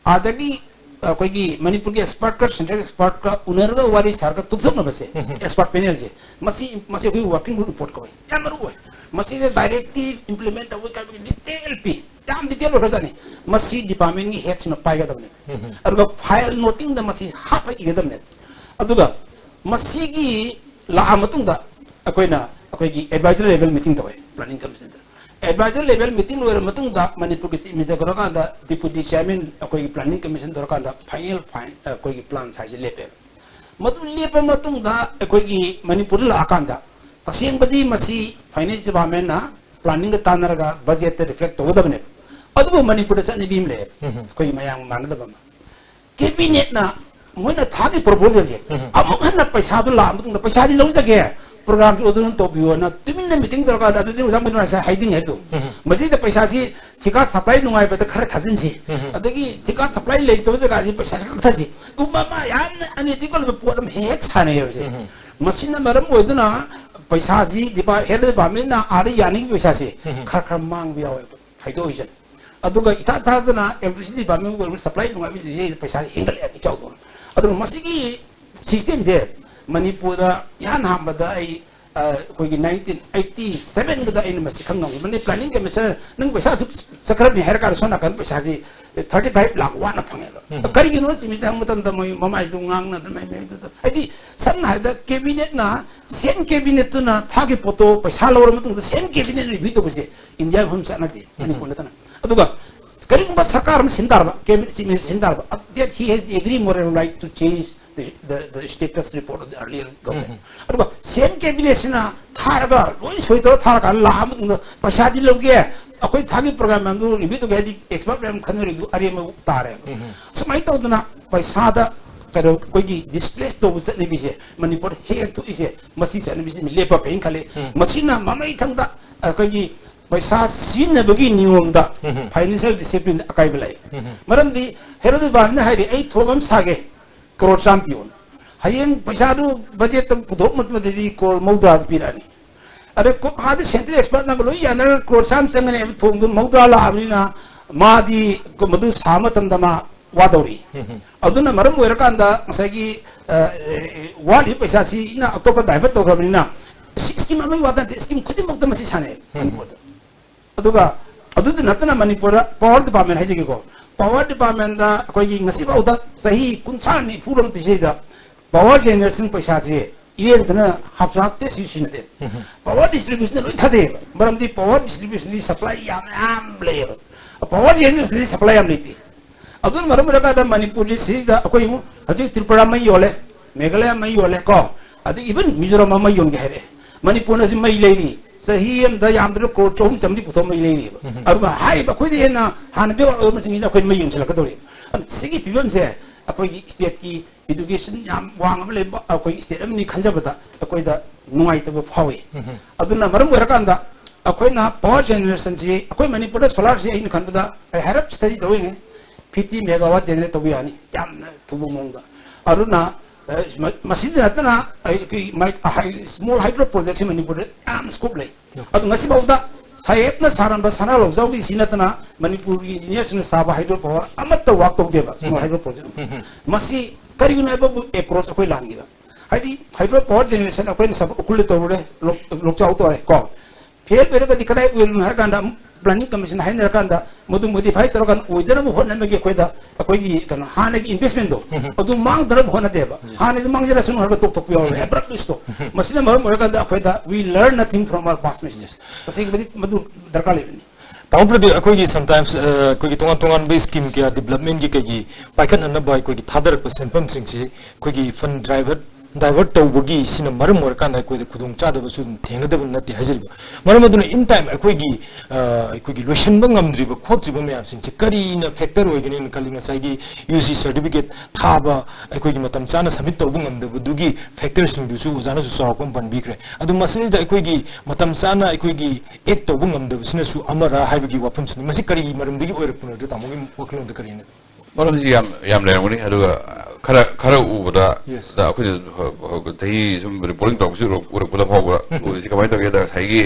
ꯑꯥꯗꯒꯤ ꯑꯩꯈꯣꯏꯒꯤ ꯃꯅꯤꯄꯨꯔꯒꯤ expert ꯀ central expert ꯀ ꯎꯅꯔꯒ ꯋꯥꯔꯤ ꯁꯥꯔꯒ ꯇꯨꯞꯊꯣꯛꯅꯕꯁꯦ, expert panel ꯁꯦ, ꯃꯁꯤ, ꯃꯁꯤ ꯑꯩꯈꯣꯏ working group report ꯀꯧꯏ꯫ ꯌꯥꯝ ꯃꯔꯨ ꯑꯣꯏ꯫ ꯃꯁꯤꯗ directive implement ꯇꯧꯕ ꯀꯥꯏꯕꯒꯤ detail ꯄꯤ꯫ ꯌꯥꯝ detail ꯑꯣꯏꯈ꯭ꯔꯖꯥꯠꯅꯤ꯫ ꯃꯁꯤ department ꯒꯤ head ꯁꯤꯡꯅ ꯄꯥꯏꯒꯗꯕꯅꯤ꯫ ꯑꯗꯨꯒ file noting ꯗ ꯃꯁꯤ ꯍꯥꯞꯄ ꯏꯒꯗꯕꯅꯤ꯫ ꯑꯗꯨꯒ ꯃꯁꯤꯒꯤ ꯂꯥꯛꯑ ꯃꯇꯨꯡꯗ ꯑꯩꯈꯣꯏꯅ ꯑꯩꯈꯣꯏꯒꯤ advisor level meeting ꯇꯧꯋꯦ planning commission ꯗ꯫ Advisor level meeting ꯂꯣꯏꯔ ꯃꯇꯨꯡꯗ ꯃꯅꯤꯄꯨꯔꯒꯤ chief minister ꯀꯧꯔꯀꯥꯟꯗ, deputy chairman ꯑꯩꯈꯣꯏꯒꯤ planning commission ꯇꯧꯔꯀꯥꯟꯗ final, final ꯑꯩꯈꯣꯏꯒꯤ plan size ꯁꯦ ꯂꯦꯞꯄꯦꯕ꯫ ꯃꯗꯨ ꯂꯦꯞꯄ ꯃꯇꯨꯡꯗ ꯑꯩꯈꯣꯏꯒꯤ ꯃꯅꯤꯄꯨꯔꯗ ꯂꯥꯛꯑꯀꯥꯟꯗ ꯇꯁꯦꯡꯕꯗꯤ ꯃꯁꯤ finance department ꯅ planning ꯗ ꯇꯥꯟꯅꯔꯒ budget ꯇ reflect ꯇꯧꯒꯗꯕꯅꯦꯕ꯫ ꯑꯗꯨꯕꯨ ꯃꯅꯤꯄꯨꯔꯗ ꯆꯠꯅꯕꯤ ꯑꯃ ꯂꯩꯌꯦꯕ, ꯑꯩꯈꯣꯏꯒꯤ ꯃꯌꯥꯝ ꯃꯥꯟꯅꯗꯕ ꯑꯃ꯫ Cabinet ꯅ ꯃꯣꯏꯅ ꯊꯥꯒꯤ proposal ꯁꯦ ꯑꯃꯨꯛ ꯍꯟꯅ ꯄꯩꯁꯥꯗꯨ ꯂꯥꯛꯑ ꯃꯇꯨꯡꯗ ꯄꯩꯁꯥꯗꯤ ꯂꯧꯖꯒꯦ, program ꯁꯨ ꯑꯗꯨꯝ ꯇꯧꯕꯤꯌꯣꯅ ꯇꯨꯃꯤꯟꯅ meeting ꯇꯧꯔꯀꯥꯟꯗ ꯑꯗꯨꯗꯤ ꯑꯣꯖꯥ ꯃꯅꯤꯄꯨꯔ ꯍꯥꯏꯗꯤꯡꯉꯦ ꯑꯗꯨ꯫ ꯃꯁꯤꯗ ꯄꯩꯁꯥꯁꯤ ꯊꯤꯀꯥ supply ꯅꯨꯡꯉꯥꯏꯕꯗ ꯈꯔ ꯊꯥꯖꯤꯟꯁꯤ, ꯑꯗꯒꯤ ꯊꯤꯀꯥ supply ꯂꯩꯇꯕ ꯖꯒꯥꯁꯤ ꯄꯩꯁꯥꯁꯤ ꯀꯛꯊꯁꯤ꯫ ꯒꯨꯝꯕ ꯑꯃ ꯌꯥꯝꯅ unethical ꯑꯣꯏꯕ ꯄꯣꯠ ꯑꯃ ꯍꯦꯛ ꯍꯦꯛ ꯁꯥꯟꯅꯩꯌꯦꯕꯁꯦ꯫ ꯃꯁꯤꯅ ꯃꯔꯝ ꯑꯣꯏꯗꯨꯅ ꯄꯩꯁꯥꯁꯤ ꯗꯤꯄꯥ-, health department ꯅ ꯑꯥꯗ ꯌꯥꯅꯤꯡꯕ ꯄꯩꯁꯥꯁꯦ ꯈꯔ ꯈꯔ ꯃꯥꯡꯕ ꯌꯥꯎꯋꯦꯕ, ꯍꯥꯏꯗꯣꯛꯏꯁꯦ꯫ ꯑꯗꯨꯒ ꯏꯊꯥ ꯊꯥꯖꯅ electricity department ꯑꯣꯏꯔꯤꯕ supply ꯅꯨꯡꯉꯥꯏꯕꯁꯤꯡꯁꯦ ꯄꯩꯁꯥ ꯍꯦꯟꯒꯠꯂꯛꯑꯦ ꯏꯆꯥꯎꯗꯧꯅ꯫ ꯑꯗꯨꯅ ꯃꯁꯤꯒꯤ system ꯁꯦ ꯃꯅꯤꯄꯨꯔꯗ ꯏꯍꯥꯟ ꯍꯥꯟꯕꯗ ꯑꯩ, ꯑ, ꯑꯩꯈꯣꯏꯒꯤ nineteen eighty seven ꯗ ꯑꯩꯅ ꯃꯁꯤ ꯈꯪ ꯉꯝꯈꯤꯕꯅꯤ꯫ Planning commission ꯅꯪ ꯄꯩꯁꯥ ꯑꯁꯨꯛ ꯆꯠꯈ꯭ꯔꯕꯅꯤ ꯍꯥꯏꯔ ꯀꯥꯟꯗ ꯁꯣꯝ ꯅꯥꯀꯟ ꯄꯩꯁꯥꯁꯤ thirty five ꯂꯥꯈ ꯋꯥꯅ ꯐꯪꯉꯦꯕ꯫ ꯀꯔꯤꯒꯤꯅꯣ ꯆꯤꯃꯤꯁꯤꯗ ꯍꯪꯕ ꯃꯇꯝꯗ ꯃꯣꯏ ꯃꯃꯥꯏꯗꯨ ꯉꯥꯡꯅꯗꯅ ꯃꯩ ꯃꯩꯗꯨꯗ, ꯍꯥꯏꯗꯤ ꯁꯝꯅ ꯍꯥꯏꯔꯕꯗ cabinet ꯅ, same cabinet ꯇꯨꯅ ꯊꯥꯒꯤ ꯄꯣꯠꯇꯣ ꯄꯩꯁꯥ ꯂꯧꯔ ꯃꯇꯨꯡꯗ same cabinet review ꯇꯧꯕꯁꯦ ꯏꯟꯗꯤꯌꯥ ꯃꯐꯝ ꯆꯠꯅꯗꯦ, ꯃꯅꯤꯄꯨꯔ ꯅꯠꯇꯅ꯫ ꯑꯗꯨꯒ ꯀꯔꯤꯒꯨꯝꯕ ꯁꯔꯀꯥꯔ ꯑꯃ ꯁꯤꯟ ꯇꯥꯔꯕ, cabinet ꯁꯤ ꯁꯤꯟ ꯇꯥꯔꯕ, that he has the every moral right to change the, the, the status report of the earlier government. ꯑꯗꯨꯒ same cabinet ꯁꯤꯅ ꯊꯥꯔꯒ ꯂꯣꯏ ꯁꯣꯏ ꯇꯧꯔ ꯊꯥꯔꯀꯥꯟꯗ ꯂꯥꯛꯑ ꯃꯇꯨꯡꯗ ꯄꯩꯁꯥꯗꯤ ꯂꯧꯒꯦ, ꯑꯩꯈꯣꯏ ꯊꯥꯒꯤ program ꯃꯌꯥꯝꯗꯨ review ꯇꯧꯒꯦ ꯍꯥꯏꯗꯤ expert ꯃꯌꯥꯝ ꯈꯟꯅꯔꯤꯗꯨ ꯑꯔꯦꯝꯕ ꯇꯥꯔꯦꯕ꯫ ꯁꯨꯃꯥꯏꯅ ꯇꯧꯗꯅ ꯄꯩꯁꯥꯗ ꯀꯩꯅꯣ ꯑꯩꯈꯣꯏꯒꯤ ꯗꯤꯁꯄ꯭ꯂꯦꯁ ꯇꯧꯕ ꯆꯠꯅꯕꯤꯁꯦ ꯃꯅꯤꯄꯨꯔ ꯍꯦꯛ ꯊꯣꯛꯏꯁꯦ, ꯃꯁꯤ ꯆꯠꯅꯕꯤꯁꯤ ꯂꯦꯞꯄ ꯐꯩꯅ ꯈꯜꯂꯤ꯫ ꯎꯝ꯫ ꯃꯁꯤꯅ ꯃꯃꯩ ꯊꯪꯗ ꯑꯩꯈꯣꯏꯒꯤ ꯄꯩꯁꯥ ꯁꯤꯖꯤꯟꯅꯕꯒꯤ ꯅꯤꯌꯣꯝꯗ, ꯎꯝ꯫ ꯐꯥꯏꯅꯥꯟꯁꯤꯌꯦꯜ ꯗꯤꯁꯤꯄ꯭ꯂꯤꯟꯗ ꯑꯀꯥꯏꯕ ꯂꯥꯛꯏ꯫ ꯎꯝ꯫ ꯃꯔꯝꯗꯤ ꯍꯦꯔꯣꯗ ꯗꯤꯄꯥꯔꯠꯃꯦꯟꯅ ꯍꯥꯏꯔꯤ, "ꯑꯩ ꯊꯣꯡ ꯑꯃ ꯁꯥꯒꯦ, ꯀꯔꯣꯔ ꯆꯥꯝꯃ ꯄꯤꯌꯣꯅ"꯫ ꯍꯌꯦꯡ ꯄꯩꯁꯥꯗꯨ ꯕꯖꯦꯠꯇ ꯄꯨꯊꯣꯛ ꯃꯇꯝꯗꯗꯤ ꯀꯔꯣꯔ ꯃꯧꯗ꯭ꯔꯥ ꯄꯤꯔꯛꯑꯅꯤ꯫ ꯑꯗ ꯀꯣ-, ꯑꯥꯗ ꯁꯦꯟꯇ꯭ꯔꯦꯜ ꯑꯦꯛꯁꯄꯔꯠꯅꯒ ꯂꯣꯏ ꯌꯥꯅꯔꯒ ꯀ꯭ꯔꯣꯔ ꯆꯥꯝꯃ ꯆꯪꯒꯅꯤ ꯍꯥꯏꯕ ꯊꯣꯡꯗꯨ ꯃꯧꯗ꯭ꯔꯥ ꯂꯥꯛꯑꯕꯅꯤꯅ ꯃꯥꯗꯤ ꯃꯗꯨ ꯁꯥꯕ ꯃꯇꯝꯗ ꯃꯥ ꯋꯥꯗꯧꯔꯤ꯫ ꯎꯝ꯫ ꯑꯗꯨꯅ ꯃꯔꯝ ꯑꯣꯏꯔꯀꯥꯟꯗ ꯉꯁꯥꯏꯒꯤ, ꯑ, ꯑ, ꯋꯥꯠꯂꯤꯕ ꯄꯩꯁꯥꯁꯤ ꯏꯅ ꯑꯇꯣꯞꯄ ꯗꯥꯏꯚꯔꯠ ꯇꯧꯈ꯭ꯔꯕꯅꯤꯅ ꯁꯤ ꯁ꯭ꯀꯤꯝ ꯑꯃꯒꯤ ꯋꯥ ꯅꯠꯇꯦ, ꯁ꯭ꯀꯤꯝ ꯈꯨꯗꯤꯡꯃꯛꯇ ꯃꯁꯤ ꯁꯥꯟꯅꯩ ꯎꯝ꯫ ꯃꯅꯤꯄꯨꯔꯗ꯫ ꯑꯗꯨꯒ ꯑꯗꯨꯗ ꯅꯠꯇꯅ ꯃꯅꯤꯄꯨꯔꯗ ꯄꯥꯋꯔ ꯗꯤꯄꯥꯔꯠꯃꯦꯟ ꯍꯥꯏꯖꯒꯦꯀꯣ, ꯄꯥꯋꯔ ꯗꯤꯄꯥꯔꯠꯃꯦꯟꯗ ꯑꯩꯈꯣꯏꯒꯤ ꯉꯁꯤꯐꯥꯎꯗ ꯆꯍꯤ ꯀꯨꯟꯊ꯭ꯔꯥ ꯅꯤꯐꯨꯔꯣꯝ ꯄꯤꯖꯩꯗ ꯄꯥꯋꯔ ꯖꯦꯅꯦꯔꯦꯁꯟ ꯄꯩꯁꯥꯁꯦ ꯏꯔꯦꯟꯗꯅ ꯍꯥꯞꯁꯨ ꯍꯥꯞꯇꯦ, ꯁꯤ ꯁꯤꯖꯤꯟꯅꯗꯦ꯫ ꯎꯝ꯫ ꯄꯥꯋꯔ ꯗꯤꯁꯇ꯭ꯔꯤꯕ꯭ꯌꯨꯁꯟꯗ ꯂꯣꯏ ꯊꯥꯗꯩꯑꯕ, ꯃꯔꯝꯗꯤ ꯄꯥꯋꯔ ꯗꯤꯁꯇ꯭ꯔꯤꯕ꯭ꯌꯨꯁꯟꯗꯤ ꯁꯄ꯭ꯂꯥꯏ ꯌꯥꯝ ꯌꯥꯝ ꯂꯩꯌꯦꯕ, ꯄꯥꯋꯔ ꯖꯦꯅꯦꯔꯦꯁꯟꯗꯤ ꯁꯄ꯭ꯂꯥꯏ ꯌꯥꯝ ꯂꯩꯇꯦ꯫ ꯑꯗꯨꯅ ꯃꯔꯝ ꯑꯣꯏꯔꯀꯥꯟꯗ ꯃꯅꯤꯄꯨꯔꯁꯤ ꯁꯤꯗ ꯑꯩꯈꯣꯏ ꯍꯧꯖꯤꯛ ꯇ꯭ꯔꯤꯄꯨꯔꯥ ꯃꯩ ꯌꯣꯜꯂꯦ, ꯃꯦꯘꯥꯂꯌꯥ ꯃꯩ ꯌꯣꯜꯂꯦ ꯀꯣ, ꯑꯗꯩ even ꯃꯤꯖꯣꯔꯥꯝ ꯑꯃ ꯃꯩ ꯌꯣꯟꯒꯦ ꯍꯥꯏꯔꯛꯑꯦ꯫ ꯃꯅꯤꯄꯨꯔꯅ ꯁꯤ ꯃꯩ ꯂꯩꯔꯤ, ꯆꯍꯤ ꯑꯃꯗ ꯌꯥꯝꯗ꯭ꯔꯕ ꯀ꯭ꯔꯣꯔ ꯆꯍꯨꯝ ꯆꯥꯝꯃꯔꯤ ꯄꯨꯊꯣꯛ ꯃꯩ ꯂꯩꯔꯤꯕ꯫ ꯎꯝ꯫ ꯑꯗꯨꯒ ꯍꯥꯏꯔꯤꯕ ꯑꯩꯈꯣꯏꯗ ꯍꯦꯟꯅ ꯍꯥꯟꯅꯗꯤ ꯑꯣꯏꯕꯁꯤꯡꯁꯤꯅ ꯑꯩꯈꯣꯏ ꯃꯩ ꯌꯣꯟꯁꯤꯜꯂꯛꯀꯗꯧꯔꯤ꯫ ꯑꯗꯨꯅ ꯁꯤꯒꯤ ꯐꯤꯕꯝꯁꯦ ꯑꯩꯈꯣꯏꯒꯤ ꯁ꯭ꯇꯦꯠꯀꯤ ꯏꯗꯨꯀꯦꯁꯟ ꯌꯥꯝ ꯋꯥꯡꯉꯕ ꯂꯩꯕ ꯑꯩꯈꯣꯏ ꯁ꯭ꯇꯦꯠ ꯑꯃꯅꯤ ꯈꯟꯖꯕꯗ ꯑꯩꯈꯣꯏꯗ ꯅꯨꯡꯉꯥꯏꯇꯕ ꯐꯥꯎꯏ꯫ ꯎꯝ꯫ ꯑꯗꯨꯅ ꯃꯔꯝ ꯑꯣꯏꯔꯀꯥꯟꯗ ꯑꯩꯈꯣꯏꯅ ꯄꯥꯋꯔ ꯖꯦꯅꯦꯔꯦꯁꯟꯁꯤ, ꯑꯩꯈꯣꯏ ꯃꯅꯤꯄꯨꯔꯗ ꯁꯣꯂꯥꯔꯁꯤ ꯑꯩꯅ ꯈꯟꯕꯗ ꯑꯩ ꯍꯥꯏꯔꯞ ꯁ꯭ꯇꯗꯤ ꯇꯧꯔꯤꯉꯩ ꯐꯤꯐꯇꯤ ꯃꯦꯒꯥꯋꯥꯠ ꯖꯦꯅꯦꯔꯦꯠ ꯇꯧꯕ ꯌꯥꯅꯤ ꯌꯥꯝꯅ ꯊꯨꯕ ꯃꯑꯣꯡꯗ꯫ ꯑꯗꯨꯅ, ꯑ, ꯃ-, ꯃꯁꯤꯗ ꯅꯠꯇꯅ ꯑꯩꯈꯣꯏ ꯃꯥꯏ-, ꯍꯥꯏ-, ꯁ꯭ꯃꯣꯜ ꯍꯥꯏꯗ꯭ꯔꯣ ꯄ꯭ꯔꯣꯖꯦꯛꯁꯤ ꯃꯅꯤꯄꯨꯔꯗ ꯌꯥꯝ ꯁ꯭ꯀꯣꯞ ꯂꯩ꯫ ꯑꯗꯨ ꯉꯁꯤꯐꯥꯎꯗ ꯁꯥꯍꯦꯕꯅ ꯁꯥꯔꯝꯕ ꯁꯅꯥ ꯂꯧꯖꯥꯎꯒꯤ ꯁꯤ ꯅꯠꯇꯅ ꯃꯅꯤꯄꯨꯔꯒꯤ ꯏꯟꯖꯤꯅꯤꯌꯔꯁꯤꯡꯅ ꯁꯥꯕ ꯍꯥꯏꯗ꯭ꯔꯣ ꯄꯥꯋꯔ ꯑꯃꯠꯇ ꯋꯥꯛ ꯇꯧꯗꯦꯕ, ꯁ꯭ꯃꯣꯜ ꯎꯝ꯫ ꯍꯥꯏꯗ꯭ꯔꯣ ꯄ꯭ꯔꯣꯖꯦꯛ꯫ ꯎꯝ, ꯎꯝ꯫ ꯃꯁꯤ ꯀꯔꯤꯒꯤꯅꯣ ꯍꯥꯏꯕꯕꯨ ꯑꯦꯄ꯭ꯔꯣꯆ ꯑꯩꯈꯣꯏ ꯂꯥꯟꯈꯤꯕ꯫ ꯍꯥꯏꯗꯤ ꯍꯥꯏꯗ꯭ꯔꯣ ꯄꯥꯋꯔ ꯖꯦꯅꯦꯔꯦꯁꯟ ꯑꯩꯈꯣꯏꯅ ꯁꯕ ꯎꯈ꯭ꯔꯨꯜꯗ ꯇꯧꯔꯨꯔꯦ, ꯂꯣꯛ-, ꯂꯣꯛꯆꯥꯎ ꯇꯧꯔꯦ ꯀꯣ꯫ ꯐꯦꯜ ꯑꯣꯏꯔꯒꯗꯤ ꯀꯗꯥꯏ ꯑꯣꯏꯔꯤꯅꯣ ꯍꯥꯏꯔ ꯀꯥꯟꯗ ꯄ꯭ꯂꯥꯅꯤꯡ ꯀꯃꯤꯁꯟ ꯍꯥꯏꯅꯔ ꯀꯥꯟꯗ ꯃꯗꯨ ꯃꯣꯗꯤꯐꯥꯏ ꯇꯧꯔꯀꯥꯟꯗ ꯑꯣꯏꯗꯅꯕ ꯍꯣꯠꯅꯕꯒꯤ ꯑꯩꯈꯣꯏꯗ ꯑꯩꯈꯣꯏꯒꯤ ꯀꯩꯅꯣ ꯍꯥꯟꯅꯒꯤ ꯏꯟꯚꯦꯁꯃꯦꯟꯗꯣ ꯎꯝ꯫ ꯑꯗꯨ ꯃꯥꯡꯗꯅꯕ ꯍꯣꯠꯅꯗꯦꯕ꯫ Yes. ꯍꯥꯟꯅꯗꯤ ꯃꯥꯡꯖꯔꯁꯅꯨ ꯍꯥꯏꯔꯒ ꯇꯣꯛꯊꯣꯛꯄ ꯌꯥꯎꯔꯦ꯫ ꯎꯝ꯫ ꯑꯦꯕ꯭ꯔꯞ ꯂꯤꯁꯇꯣ꯫ ꯎꯝ꯫ ꯃꯁꯤꯅ ꯃꯔꯝ ꯑꯣꯏꯔꯀꯥꯟꯗ ꯑꯩꯈꯣꯏꯗ we learn nothing from our past mistakes. Yes. ꯇꯁꯦꯡꯕꯗꯤ ꯃꯗꯨ ꯗꯔꯀꯥꯔ ꯂꯩꯕꯅꯤ꯫ ꯇꯥꯍꯧꯗ꯭ꯔꯗꯤ ꯑꯩꯈꯣꯏꯒꯤ sometimes, ꯑ, ꯑꯩꯈꯣꯏꯒꯤ ꯇꯣꯉꯥꯟ ꯇꯣꯉꯥꯟꯕ ꯁ꯭ꯀꯤꯝ ꯀꯌꯥ ꯗꯤꯕ꯭ꯂꯞꯃꯦꯟꯒꯤ ꯀꯩꯒꯤ ꯄꯥꯏꯈꯠꯅꯅꯕ ꯑꯩꯈꯣꯏꯒꯤ ꯊꯥꯗꯔꯛꯄ ꯁꯦꯟꯐꯝꯁꯤꯡꯁꯤ ꯑꯩꯈꯣꯏꯒꯤ ꯐꯟ ꯗ꯭ꯔꯥꯏꯚꯔ divert ꯇꯧꯕꯒꯤ ꯁꯤꯅ ꯃꯔꯝ ꯑꯣꯏꯔꯀꯥꯟꯗ ꯑꯩꯈꯣꯏꯗ ꯈꯨꯗꯣꯡ ꯆꯥꯗꯕꯁꯨ ꯑꯗꯨꯝ ꯊꯦꯡꯅꯗꯕ ꯅꯠꯇꯦ ꯍꯥꯏꯖꯔꯤꯕ꯫ ꯃꯔꯝ ꯑꯗꯨꯅ in time ꯑꯩꯈꯣꯏꯒꯤ ꯑ, ꯑꯩꯈꯣꯏꯒꯤ ꯂꯣꯏꯁꯤꯟꯕ ꯉꯝꯗ꯭ꯔꯤꯕ ꯈꯣꯠꯇ꯭ꯔꯤꯕ ꯃꯌꯥꯝꯁꯤꯡꯁꯦ ꯀꯔꯤꯅ factor ꯑꯣꯏꯒꯅꯤꯅ ꯈꯜꯂꯤ? ꯉꯁꯥꯏꯒꯤ U C certificate ꯊꯥꯕ, ꯑꯩꯈꯣꯏꯒꯤ ꯃꯇꯝ ꯆꯥꯅ submit ꯇꯧꯕ ꯉꯝꯗꯕꯗꯨꯒꯤ factorꯁꯤꯡꯗꯨꯁꯨ ꯑꯣꯖꯥꯅꯁꯨ ꯆꯥꯎꯔꯥꯛꯄ ꯑꯃ ꯄꯟꯕꯤꯈ꯭ꯔꯦ꯫ ꯑꯗꯨ ꯃꯁꯤꯗꯩꯗ ꯑꯩꯈꯣꯏꯒꯤ ꯃꯇꯝ ꯆꯥꯅ ꯑꯩꯈꯣꯏꯒꯤ act ꯇꯧꯕ ꯉꯝꯗꯕꯁꯤꯅꯁꯨ ꯑꯃꯔ ꯍꯥꯏꯕꯒꯤ ꯋꯥꯐꯝꯁꯤꯅꯤ꯫ ꯃꯁꯤ ꯀꯔꯤ ꯃꯔꯝꯗꯒꯤ ꯑꯣꯏꯔꯛꯄꯅꯣ? ꯑꯗꯨ ꯇꯥꯃꯣꯒꯤ ꯋꯥꯈꯜꯂꯣꯟꯗ ꯀꯔꯤꯅ? ꯃꯔꯝꯁꯤ ꯌꯥꯝ, ꯌꯥꯝ ꯂꯩꯔꯝꯒꯅꯤ꯫ ꯑꯗꯨꯒ ꯈꯔ, ꯈꯔ ꯎꯕꯗ, Yes. ꯗ ꯑꯩꯈꯣꯏꯅ ꯍ-, ꯍ-, ꯆꯍꯤ ꯁꯨꯝ reporting ꯇꯧꯕꯁꯤ ꯎꯔꯛ-, ꯎꯔꯛꯄꯗ ꯐꯥꯎꯕ ꯎꯔꯤꯁꯤ ꯀꯃꯥꯏꯅ ꯇꯧꯒꯦꯗ, ꯉꯁꯥꯏꯒꯤ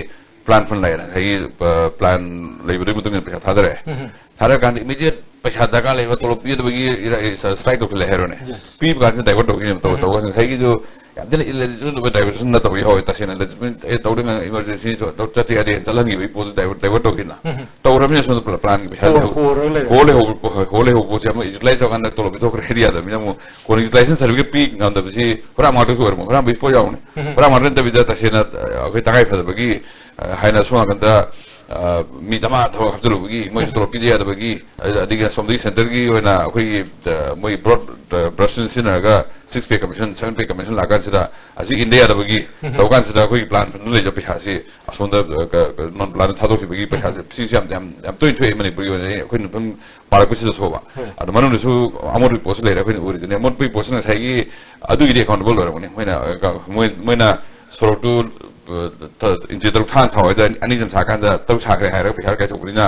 plan fund ꯂꯩꯔꯦ, ꯉꯁꯥꯏꯒꯤ, ꯑ, plan ꯂꯩꯕꯗꯨꯒꯤ ꯃꯇꯨꯡ ꯏꯟꯅ ꯄꯩꯁꯥ ꯊꯥꯗꯔꯛꯑꯦ꯫ ꯊꯥꯗꯔꯀꯥꯟꯗ immediate ꯄꯩꯁꯥ ꯗꯔꯀꯥꯔ ꯂꯩꯕ, ꯇꯣꯂꯣꯞ ꯄꯤꯗꯕꯒꯤ ꯏꯔ-, ꯏ-, strike ꯇꯧꯁꯤꯜꯂꯦ ꯍꯥꯏꯔꯣꯅꯦ꯫ Yes. ꯄꯤꯕ ꯀꯥꯟꯁꯤꯗ divert ꯇꯧꯈꯤꯅꯦꯕ꯫ ꯇꯧ-, ꯇꯧꯕ ꯀꯥꯟꯁꯤꯗ ꯉꯁꯥꯏꯒꯤꯗꯨ ꯌꯥꯝ ꯊꯤꯅ illegitimate ꯑꯣꯏꯕ diversion ꯅꯠꯇꯕ ꯌꯥꯎꯋꯦ꯫ ꯇꯁꯦꯡꯅ legitimate, ꯑꯦ, ꯇꯧꯗ ꯉꯥꯏ emergency ꯇꯧ-, ꯆꯠꯇ ꯌꯥꯗꯦ ꯆꯠꯍꯟꯈꯤꯕꯒꯤ ꯄꯣꯠꯁꯨ divert, divert ꯇꯧꯈꯤꯅ꯫ ꯇꯧꯔꯕꯅꯤꯅ ꯁꯣꯝꯗ plan ꯄꯩꯁꯥ ꯍꯣ-, ꯂꯩꯍꯧ-, ꯍꯣꯔꯒ ꯂꯩꯔꯦ꯫ ꯍꯣ ꯂꯩꯍꯧꯕ, ꯍꯣ-, ꯍꯣ ꯂꯩꯍꯧꯕ ꯄꯣꯠꯁꯦ ꯑꯃꯨꯛ utilize ꯇꯧꯔꯀꯥꯟꯗ ꯇꯣꯂꯣꯞ ꯄꯤꯊꯣꯛꯈ꯭ꯔꯦ ꯍꯥꯏꯗꯤ ꯌꯥꯗꯕꯅꯤꯅ ꯑꯃꯨꯛ ꯀꯣꯟꯅ utilization certificate ꯄꯤ ꯉꯝꯗꯕꯁꯤ ꯍꯨꯔꯥꯟ ꯉꯥꯛꯇꯁꯨ ꯑꯣꯏꯔꯝꯃꯣꯏ꯫ ꯍꯨꯔꯥꯟꯕꯒꯤ ꯄꯣꯠ ꯌꯥꯎꯕꯅꯤ꯫ ꯍꯨꯔꯥꯟ ꯉꯥꯛꯇ ꯅꯠꯇꯕꯤꯗ ꯇꯁꯦꯡꯅ, ꯑ, ꯑꯩꯈꯣꯏ ꯇꯉꯥꯏ ꯐꯗꯕꯒꯤ, ꯑ, ꯍꯥꯏꯅ ꯁꯣꯝ ꯅꯥꯀꯟꯗ, ꯑ, ꯃꯤ ꯗꯃꯥ ꯊꯕꯛ ꯍꯥꯞꯆꯤꯜꯂꯨꯕꯒꯤ ꯃꯣꯏꯁꯨ ꯇꯣꯂꯣꯞ ꯄꯤꯗ ꯌꯥꯗꯕꯒꯤ, ꯑ-, ꯑꯗꯒꯤ ꯑꯁꯣꯝꯗꯒꯤ centreꯒꯤ ꯑꯣꯏꯅ ꯑꯩꯈꯣꯏꯒꯤ, ꯑ, ꯃꯣꯏ broad, ꯑ, brushꯁꯤꯡ ꯁꯤꯖꯤꯟꯅꯔꯒ six pay commission, seven pay commission ꯂꯥꯛꯀꯥꯟꯁꯤꯗ ꯑꯁꯤ ꯏꯟꯗ ꯌꯥꯗꯕꯒꯤ ꯇꯧꯀꯥꯟꯁꯤꯗ ꯑꯩꯈꯣꯏꯒꯤ plan fundꯗ ꯂꯩꯖꯕ ꯄꯩꯁꯥꯁꯤ ꯑꯁꯣꯝꯗ, ꯑ, ꯀ-, ꯀ-, non planꯗ ꯊꯥꯗꯣꯛꯈꯤꯕꯒꯤ ꯄꯩꯁꯥꯁꯦ ꯁꯤꯁꯨ ꯌꯥꯝ, ꯌꯥꯝ, ꯌꯥꯝ ꯇꯣꯏꯅ ꯊꯣꯛꯑꯦ ꯃꯅꯤꯄꯨꯔꯒꯤ ꯑꯣꯏꯅ ꯑꯩꯈꯣꯏꯅ ꯑꯗꯨꯝ ꯄꯥꯔꯛꯄꯁꯤꯗꯁꯨꯕ꯫ ꯑꯗꯨ ꯃꯅꯨꯡꯗꯁꯨ ꯑꯃꯣꯠꯄꯒꯤ ꯄꯣꯠꯁꯨ ꯂꯩꯔꯦ ꯑꯩꯈꯣꯏꯅ ꯎꯔꯤꯗꯨꯅꯤ꯫ ꯑꯃꯣꯠꯄꯒꯤ ꯄꯣꯠꯁꯤꯅ ꯉꯁꯥꯏꯒꯤ ꯑꯗꯨꯒꯤꯗꯤ accountable ꯑꯣꯏꯔꯝꯒꯅꯤ꯫ ꯃꯣꯏꯅ, ꯑ, ꯀ-, ꯃꯣꯏ-, ꯃꯣꯏꯅ ꯁꯣꯔꯣꯛꯇꯨ, ꯑ, ꯊ-, inch ꯇꯔꯨꯛ ꯊꯥꯅ ꯁꯥꯎ ꯍꯥꯏꯗ ꯑꯅꯤ ꯁꯨꯝ ꯁꯥꯀꯥꯟꯗ ꯇꯔꯨꯛ ꯁꯥꯈ꯭ꯔꯦ ꯍꯥꯏꯔꯒ ꯄꯩꯁꯥ ꯀꯥꯏꯊꯣꯛꯄꯅꯤꯅ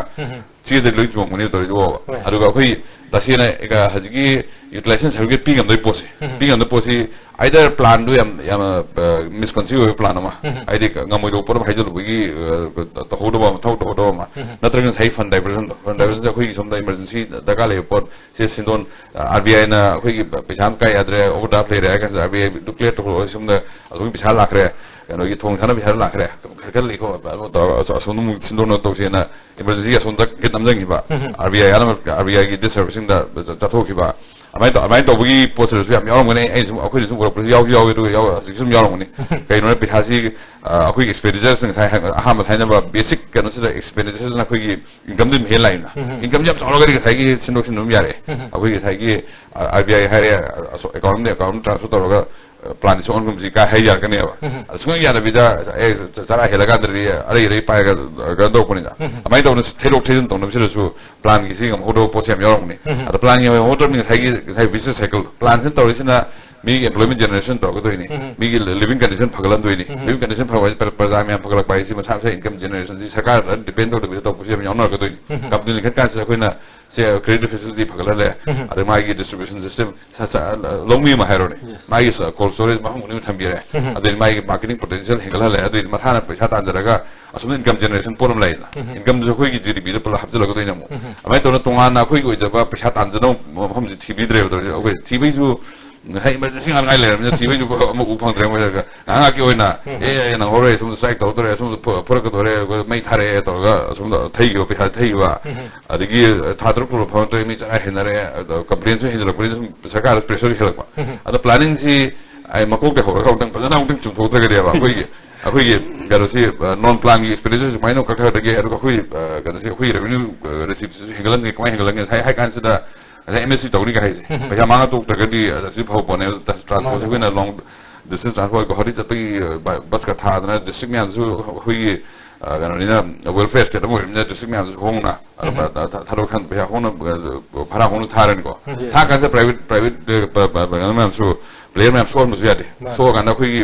ꯆꯦꯗ ꯂꯣꯏ ꯆꯣꯡꯕꯅꯦꯕ ꯇꯧꯔꯤꯗꯨꯕꯣꯕ꯫ ꯑꯗꯨꯒ ꯑꯩꯈꯣꯏ ꯇꯁꯦꯡꯅ, ꯑ, ꯍꯧꯖꯤꯛꯀꯤ utilization certificate ꯄꯤ ꯉꯝꯗꯕꯒꯤ ꯄꯣꯠꯁꯦ, ꯄꯤ ꯉꯝꯗꯕ ꯄꯣꯠꯁꯤ either planꯗꯨ ꯌꯥꯝ, ꯌꯥꯝꯅ, ꯑ, misconceive ꯑꯣꯏꯕ plan ꯑꯃ, ꯍꯥꯏꯗꯤ ꯉꯝꯃꯣꯏꯗꯧꯕ ꯄꯣꯠ ꯑꯃ ꯍꯥꯏꯖꯜꯂꯨꯕꯒꯤ, ꯑ, ꯇꯧꯍꯧꯗꯕ ꯑꯃ, ꯊꯕꯛ ꯇꯧꯍꯧꯗꯕ ꯑꯃ, ꯅꯠꯇ꯭ꯔꯒ ꯉꯁꯥꯏ fund diversionꯗꯣ, fund diversionꯁꯦ ꯑꯩꯈꯣꯏꯒꯤ ꯁꯣꯝꯗ emergency ꯗꯔꯀꯥꯔ ꯂꯩꯕ ꯄꯣꯠ ꯁꯦ ꯁꯤꯟꯗꯣꯟ, ꯑ, RBIꯅ ꯑꯩꯈꯣꯏꯒꯤ ꯄꯩꯁꯥ ꯑꯃ ꯀꯥꯏ ꯌꯥꯗ꯭ꯔꯦ, overdraft ꯂꯩꯔꯦ ꯍꯥꯏ ꯀꯥꯟꯁꯤꯗ RBI clear ꯇꯧꯔꯛꯑꯣ, ꯁꯣꯝꯗ ꯑꯁꯣꯝꯒꯤ ꯄꯩꯁꯥ ꯂꯥꯛꯈ꯭ꯔꯦ, ꯀꯩꯅꯣꯒꯤ ꯊꯣꯡ ꯁꯥꯅ ꯄꯩꯁꯥ ꯂꯥꯛꯈ꯭ꯔꯦ, ꯈꯔ ꯂꯩꯀꯣ, ꯑꯗꯨ ꯇꯧꯔꯒ ꯑꯁꯣ-, ꯑꯁꯣꯝꯗ ꯑꯃꯨꯛ ꯁꯤꯟꯗꯣꯛꯅꯕ ꯇꯧꯁꯦꯅ emergencyꯒꯤ ꯑꯁꯣꯝꯗ ꯀꯤꯠ ꯅꯝꯁꯤꯟꯈꯤꯕ, RBI ꯑꯅ, RBIꯒꯤ distributionꯗ ꯆꯠꯊꯣꯛꯈꯤꯕ, ꯑꯗꯨꯃꯥꯏꯅ ꯇꯧ-, ꯑꯗꯨꯃꯥꯏꯅ ꯇꯧꯕꯒꯤ ꯄꯣꯠꯁꯤꯗꯁꯨ ꯌꯥꯝ ꯌꯥꯎꯔꯝꯒꯅꯤ꯫ ꯑꯩꯅ ꯁꯨꯝ, ꯑꯩꯈꯣꯏꯅ ꯁꯨꯝ ꯎꯔꯛꯄꯁꯨ ꯌꯥꯎꯁꯨ ꯌꯥꯎꯋꯦ, ꯑꯗꯨꯒ ꯌꯥꯎ-, ꯍꯧꯖꯤꯛꯁꯨ ꯁꯨꯝ ꯌꯥꯎꯔꯝꯒꯅꯤ꯫ ꯀꯩꯅꯣꯅ ꯄꯩꯁꯥꯁꯤ, ꯑ, ꯑꯩꯈꯣꯏꯒꯤ expenditure ꯉꯁꯥꯏ ꯍꯥꯏ-, ꯑꯍꯥꯟꯕ ꯍꯥꯏꯅꯕ basic ꯀꯩꯅꯣꯁꯤꯗ expenditureꯁꯤꯅ ꯑꯩꯈꯣꯏꯒꯤ incomeꯗꯤ ꯑꯗꯨꯝ ꯍꯦꯜ ꯂꯥꯛꯏꯅ꯫ Incomeꯁꯤ ꯌꯥꯝ ꯆꯥꯎꯔꯒꯗꯤ ꯉꯁꯥꯏꯒꯤ ꯁꯤꯟꯗꯣꯛ ꯁꯤꯟꯗꯣꯛ ꯑꯗꯨꯝ ꯌꯥꯔꯦ꯫ ꯑꯩꯈꯣꯏꯒꯤ ꯉꯁꯥꯏꯒꯤ, ꯑ, RBI ꯍꯥꯏꯔꯦ, ꯑꯁꯣ-, accountꯗ account transfer ꯇꯧꯔꯒ ꯄ꯭ꯂꯥꯟꯁꯤ ꯑꯣꯟꯒꯨꯝꯁꯤ ꯀꯥꯏ ꯍꯥꯏ ꯌꯥꯔꯛꯀꯅꯦꯕ꯫ ꯑꯗ ꯁꯨꯡꯌꯥ ꯌꯥꯗꯕꯤꯗ ꯑꯦ ꯆ- ꯆꯔꯥ ꯍꯦꯜꯂꯀꯥꯟꯗꯗꯤ ꯑꯔꯩ ꯑꯔꯩ ꯄꯥꯏꯔꯒ ꯀꯩꯅꯣ ꯇꯧꯔꯛꯄꯅꯤꯅ꯫ ꯑꯗꯨꯃꯥꯏꯅ ꯇꯧꯗꯅ ꯊꯩꯗꯣꯛ ꯊꯩꯖꯤꯟ ꯇꯧꯅꯕꯁꯤꯗꯁꯨ ꯄ꯭ꯂꯥꯟꯒꯤꯁꯤ ꯉꯝꯍꯧꯗꯕ ꯄꯣꯠꯁꯦ ꯌꯥꯝ ꯌꯥꯎꯔꯝꯒꯅꯤ꯫ ꯑꯗ ꯄ꯭ꯂꯥꯟꯒꯤ ꯉꯝꯍꯧꯗꯕꯅꯤꯅ ꯉꯁꯥꯏꯒꯤ ꯉꯁꯥꯏ ꯕꯤꯁ ꯁꯥꯏꯀꯜ ꯄ꯭ꯂꯥꯟꯁꯤꯅ ꯇꯧꯔꯤꯁꯤꯅ ꯃꯤꯒꯤ employment generation ꯇꯧꯔꯛꯀꯗꯣꯏꯅꯤ꯫ ꯃꯤꯒꯤ living condition ꯐꯒꯠꯍꯟꯗꯣꯏꯅꯤ꯫ Living condition ꯐꯕ ꯍꯥꯏꯁꯦ ꯄ꯭ꯔ- ꯄ꯭ꯔꯖꯥ ꯃꯌꯥꯝ ꯐꯒꯠꯂꯛꯄ ꯍꯥꯏꯁꯤ ꯃꯁꯥ ꯃꯁꯥ income generation ꯁꯤ ꯁꯔꯀꯥꯔꯗ depend ꯇꯧꯗꯕꯤꯗ ꯇꯧꯕꯁꯨ ꯌꯥꯝ ꯌꯥꯎꯅꯔꯛꯀꯗꯣꯏꯅꯤ꯫ Company ꯂꯤꯡꯈꯠ ꯀꯥꯟꯁꯤꯗ ꯑꯩꯈꯣꯏꯅ ꯁꯦ credit facility ꯐꯒꯠꯍꯜꯂꯦ꯫ ꯑꯗꯩ ꯃꯥꯒꯤ distribution system ꯁ- ꯁ- ꯂꯧꯃꯤ ꯑꯃ ꯍꯥꯏꯔꯣꯅꯦ꯫ ꯃꯥꯒꯤ ꯁ- cold storage ꯃꯐꯝ ꯈꯨꯗꯤꯡꯃꯛ ꯊꯝꯕꯤꯔꯦ꯫ ꯑꯗꯩ ꯃꯥꯒꯤ marketing potential ꯍꯦꯟꯒꯠꯍꯜꯂꯦ꯫ ꯑꯗꯨꯗꯤ ꯃꯁꯥꯅ ꯄꯩꯁꯥ ꯇꯥꯟꯖꯔꯒ ꯑꯁꯣꯝꯗ income generation ꯄꯣꯠ ꯑꯃ ꯂꯩꯗꯅ꯫ Incomeꯗꯨꯁꯨ ꯑꯩꯈꯣꯏꯒꯤ GDPꯗ ꯄꯨꯂꯞ ꯍꯥꯞꯆꯤꯜꯂꯛꯀꯗꯣꯏꯅꯦ ꯑꯃꯨꯛ꯫ ꯑꯗꯨꯃꯥꯏꯅ ꯇꯧꯗꯅ ꯇꯣꯉꯥꯟꯅ ꯑꯩꯈꯣꯏꯒꯤ ꯑꯣꯏꯖꯕ ꯄꯩꯁꯥ ꯇꯥꯟꯖꯅꯕ ꯃꯐꯝꯁꯦ ꯊꯤꯕꯤꯗ꯭ꯔꯦꯕ ꯇꯧꯔꯤꯁꯦ꯫ ꯑꯩꯈꯣꯏ ꯊꯤꯕꯩꯁꯨ ꯉꯁꯥꯏ emergency ꯉꯥꯛ ꯉꯥꯏ ꯂꯩꯔꯕꯅꯤꯅ ꯊꯤꯕꯩꯁꯨ ꯑꯃ ꯎ ꯐꯪꯗ꯭ꯔꯦ꯫ ꯃꯣꯏꯗ ꯉꯥꯏꯍꯥꯛ ꯉꯥꯏꯍꯥꯛꯀꯤ ꯑꯣꯏꯅ ꯑꯦ ꯑꯦ ꯅꯪꯍꯧꯔꯣꯏ, ꯁꯣꯝꯗ strike ꯇꯧꯔꯛꯇꯣꯔꯦ, ꯁꯣꯝꯗ ꯐꯨ- ꯐꯨꯔꯛꯀꯗꯣꯔꯦ, ꯑꯩꯈꯣꯏ ꯃꯩ ꯊꯥꯔꯛꯑꯦ ꯇꯧꯔꯒ ꯑꯁꯣꯝꯗ ꯊꯩꯈꯤꯕ ꯄꯩꯁꯥ ꯊꯩꯈꯤꯕ꯫ ꯑꯗꯒꯤ ꯊꯥ ꯇꯔꯨꯛ ꯇꯣꯂꯣꯞ ꯐꯪꯉꯛꯇ꯭ꯔꯦ, ꯃꯤ ꯆꯔꯥ ꯍꯦꯟꯅꯔꯦ, ꯑꯗꯣ complainꯁꯨ ꯍꯦꯟꯖꯜꯂꯛꯄꯅꯤꯅ ꯁꯨꯝ ꯁꯔꯀꯥꯔꯗ pressure ꯍꯦꯜꯂꯛꯄ꯫ ꯑꯗꯣ planningꯁꯤ ꯑꯩ ꯃꯀꯣꯛꯇ ꯍꯧꯔꯒ ꯑꯃꯨꯛꯇꯪ ꯐꯖꯅ ꯑꯃꯨꯛꯇꯪ ꯆꯨꯝꯊꯣꯛꯇ꯭ꯔꯒꯗꯤꯕ ꯑꯩꯈꯣꯏꯒꯤ ꯑꯩꯈꯣꯏꯒꯤ ꯀꯩꯅꯣꯁꯤ non planꯒꯤ expenditure ꯁꯨꯃꯥꯏꯅ ꯀꯛꯊꯗꯒꯦ, ꯑꯗꯨꯒ ꯑꯩꯈꯣꯏ ꯑ, ꯀꯩꯅꯣꯁꯤ ꯑꯩꯈꯣꯏ revenue receiptꯁꯤꯁꯨ ꯍꯦꯟꯒꯠꯍꯟꯒꯦ꯫ ꯀꯃꯥꯏꯅ ꯍꯦꯟꯒꯠꯍꯟꯒꯦ? ꯉꯁꯥꯏ ꯍꯥꯏ ꯀꯥꯟꯁꯤꯗ ꯉꯁꯥꯏ MSC ꯇꯧꯅꯤꯒ ꯍꯥꯏꯁꯦ ꯄꯩꯁꯥ ꯃꯥꯡꯉ ꯇꯣꯛꯇ꯭ꯔꯒꯗꯤ ꯑꯁꯤ ꯐꯕ ꯄꯣꯠꯅꯦ꯫ Transportꯁꯨ ꯑꯩꯈꯣꯏꯅ long distance transport ꯒꯨꯋꯥꯍꯥꯇꯤ ꯆꯠꯄꯒꯤ busꯀ ꯊꯥꯗꯅ district ꯃꯌꯥꯝꯁꯨ ꯑꯩꯈꯣꯏꯒꯤ ꯑ, ꯀꯩꯅꯣꯅꯤꯅ welfare state ꯑꯃ ꯑꯣꯏꯔꯕꯅꯤꯅ district ꯃꯌꯥꯝꯁꯨ ꯍꯣꯡꯅ ꯑ, ꯊ- ꯊ- ꯊꯕꯛ ꯈꯟ- ꯄꯩꯁꯥ ꯍꯣꯡꯅ ꯑ, ꯚꯔꯥ ꯍꯣꯡꯅ ꯊꯥꯔꯅꯤꯀꯣ꯫ ꯊꯥ ꯀꯥꯟꯁꯤꯗ private private ꯀꯩꯅꯣ ꯃꯌꯥꯝꯁꯨ player ꯃꯌꯥꯝ ꯁꯣꯛꯍꯟꯕꯁꯨ ꯌꯥꯗꯦ꯫ ꯁꯣꯛꯑꯀꯥꯟꯗ ꯑꯩꯈꯣꯏꯒꯤ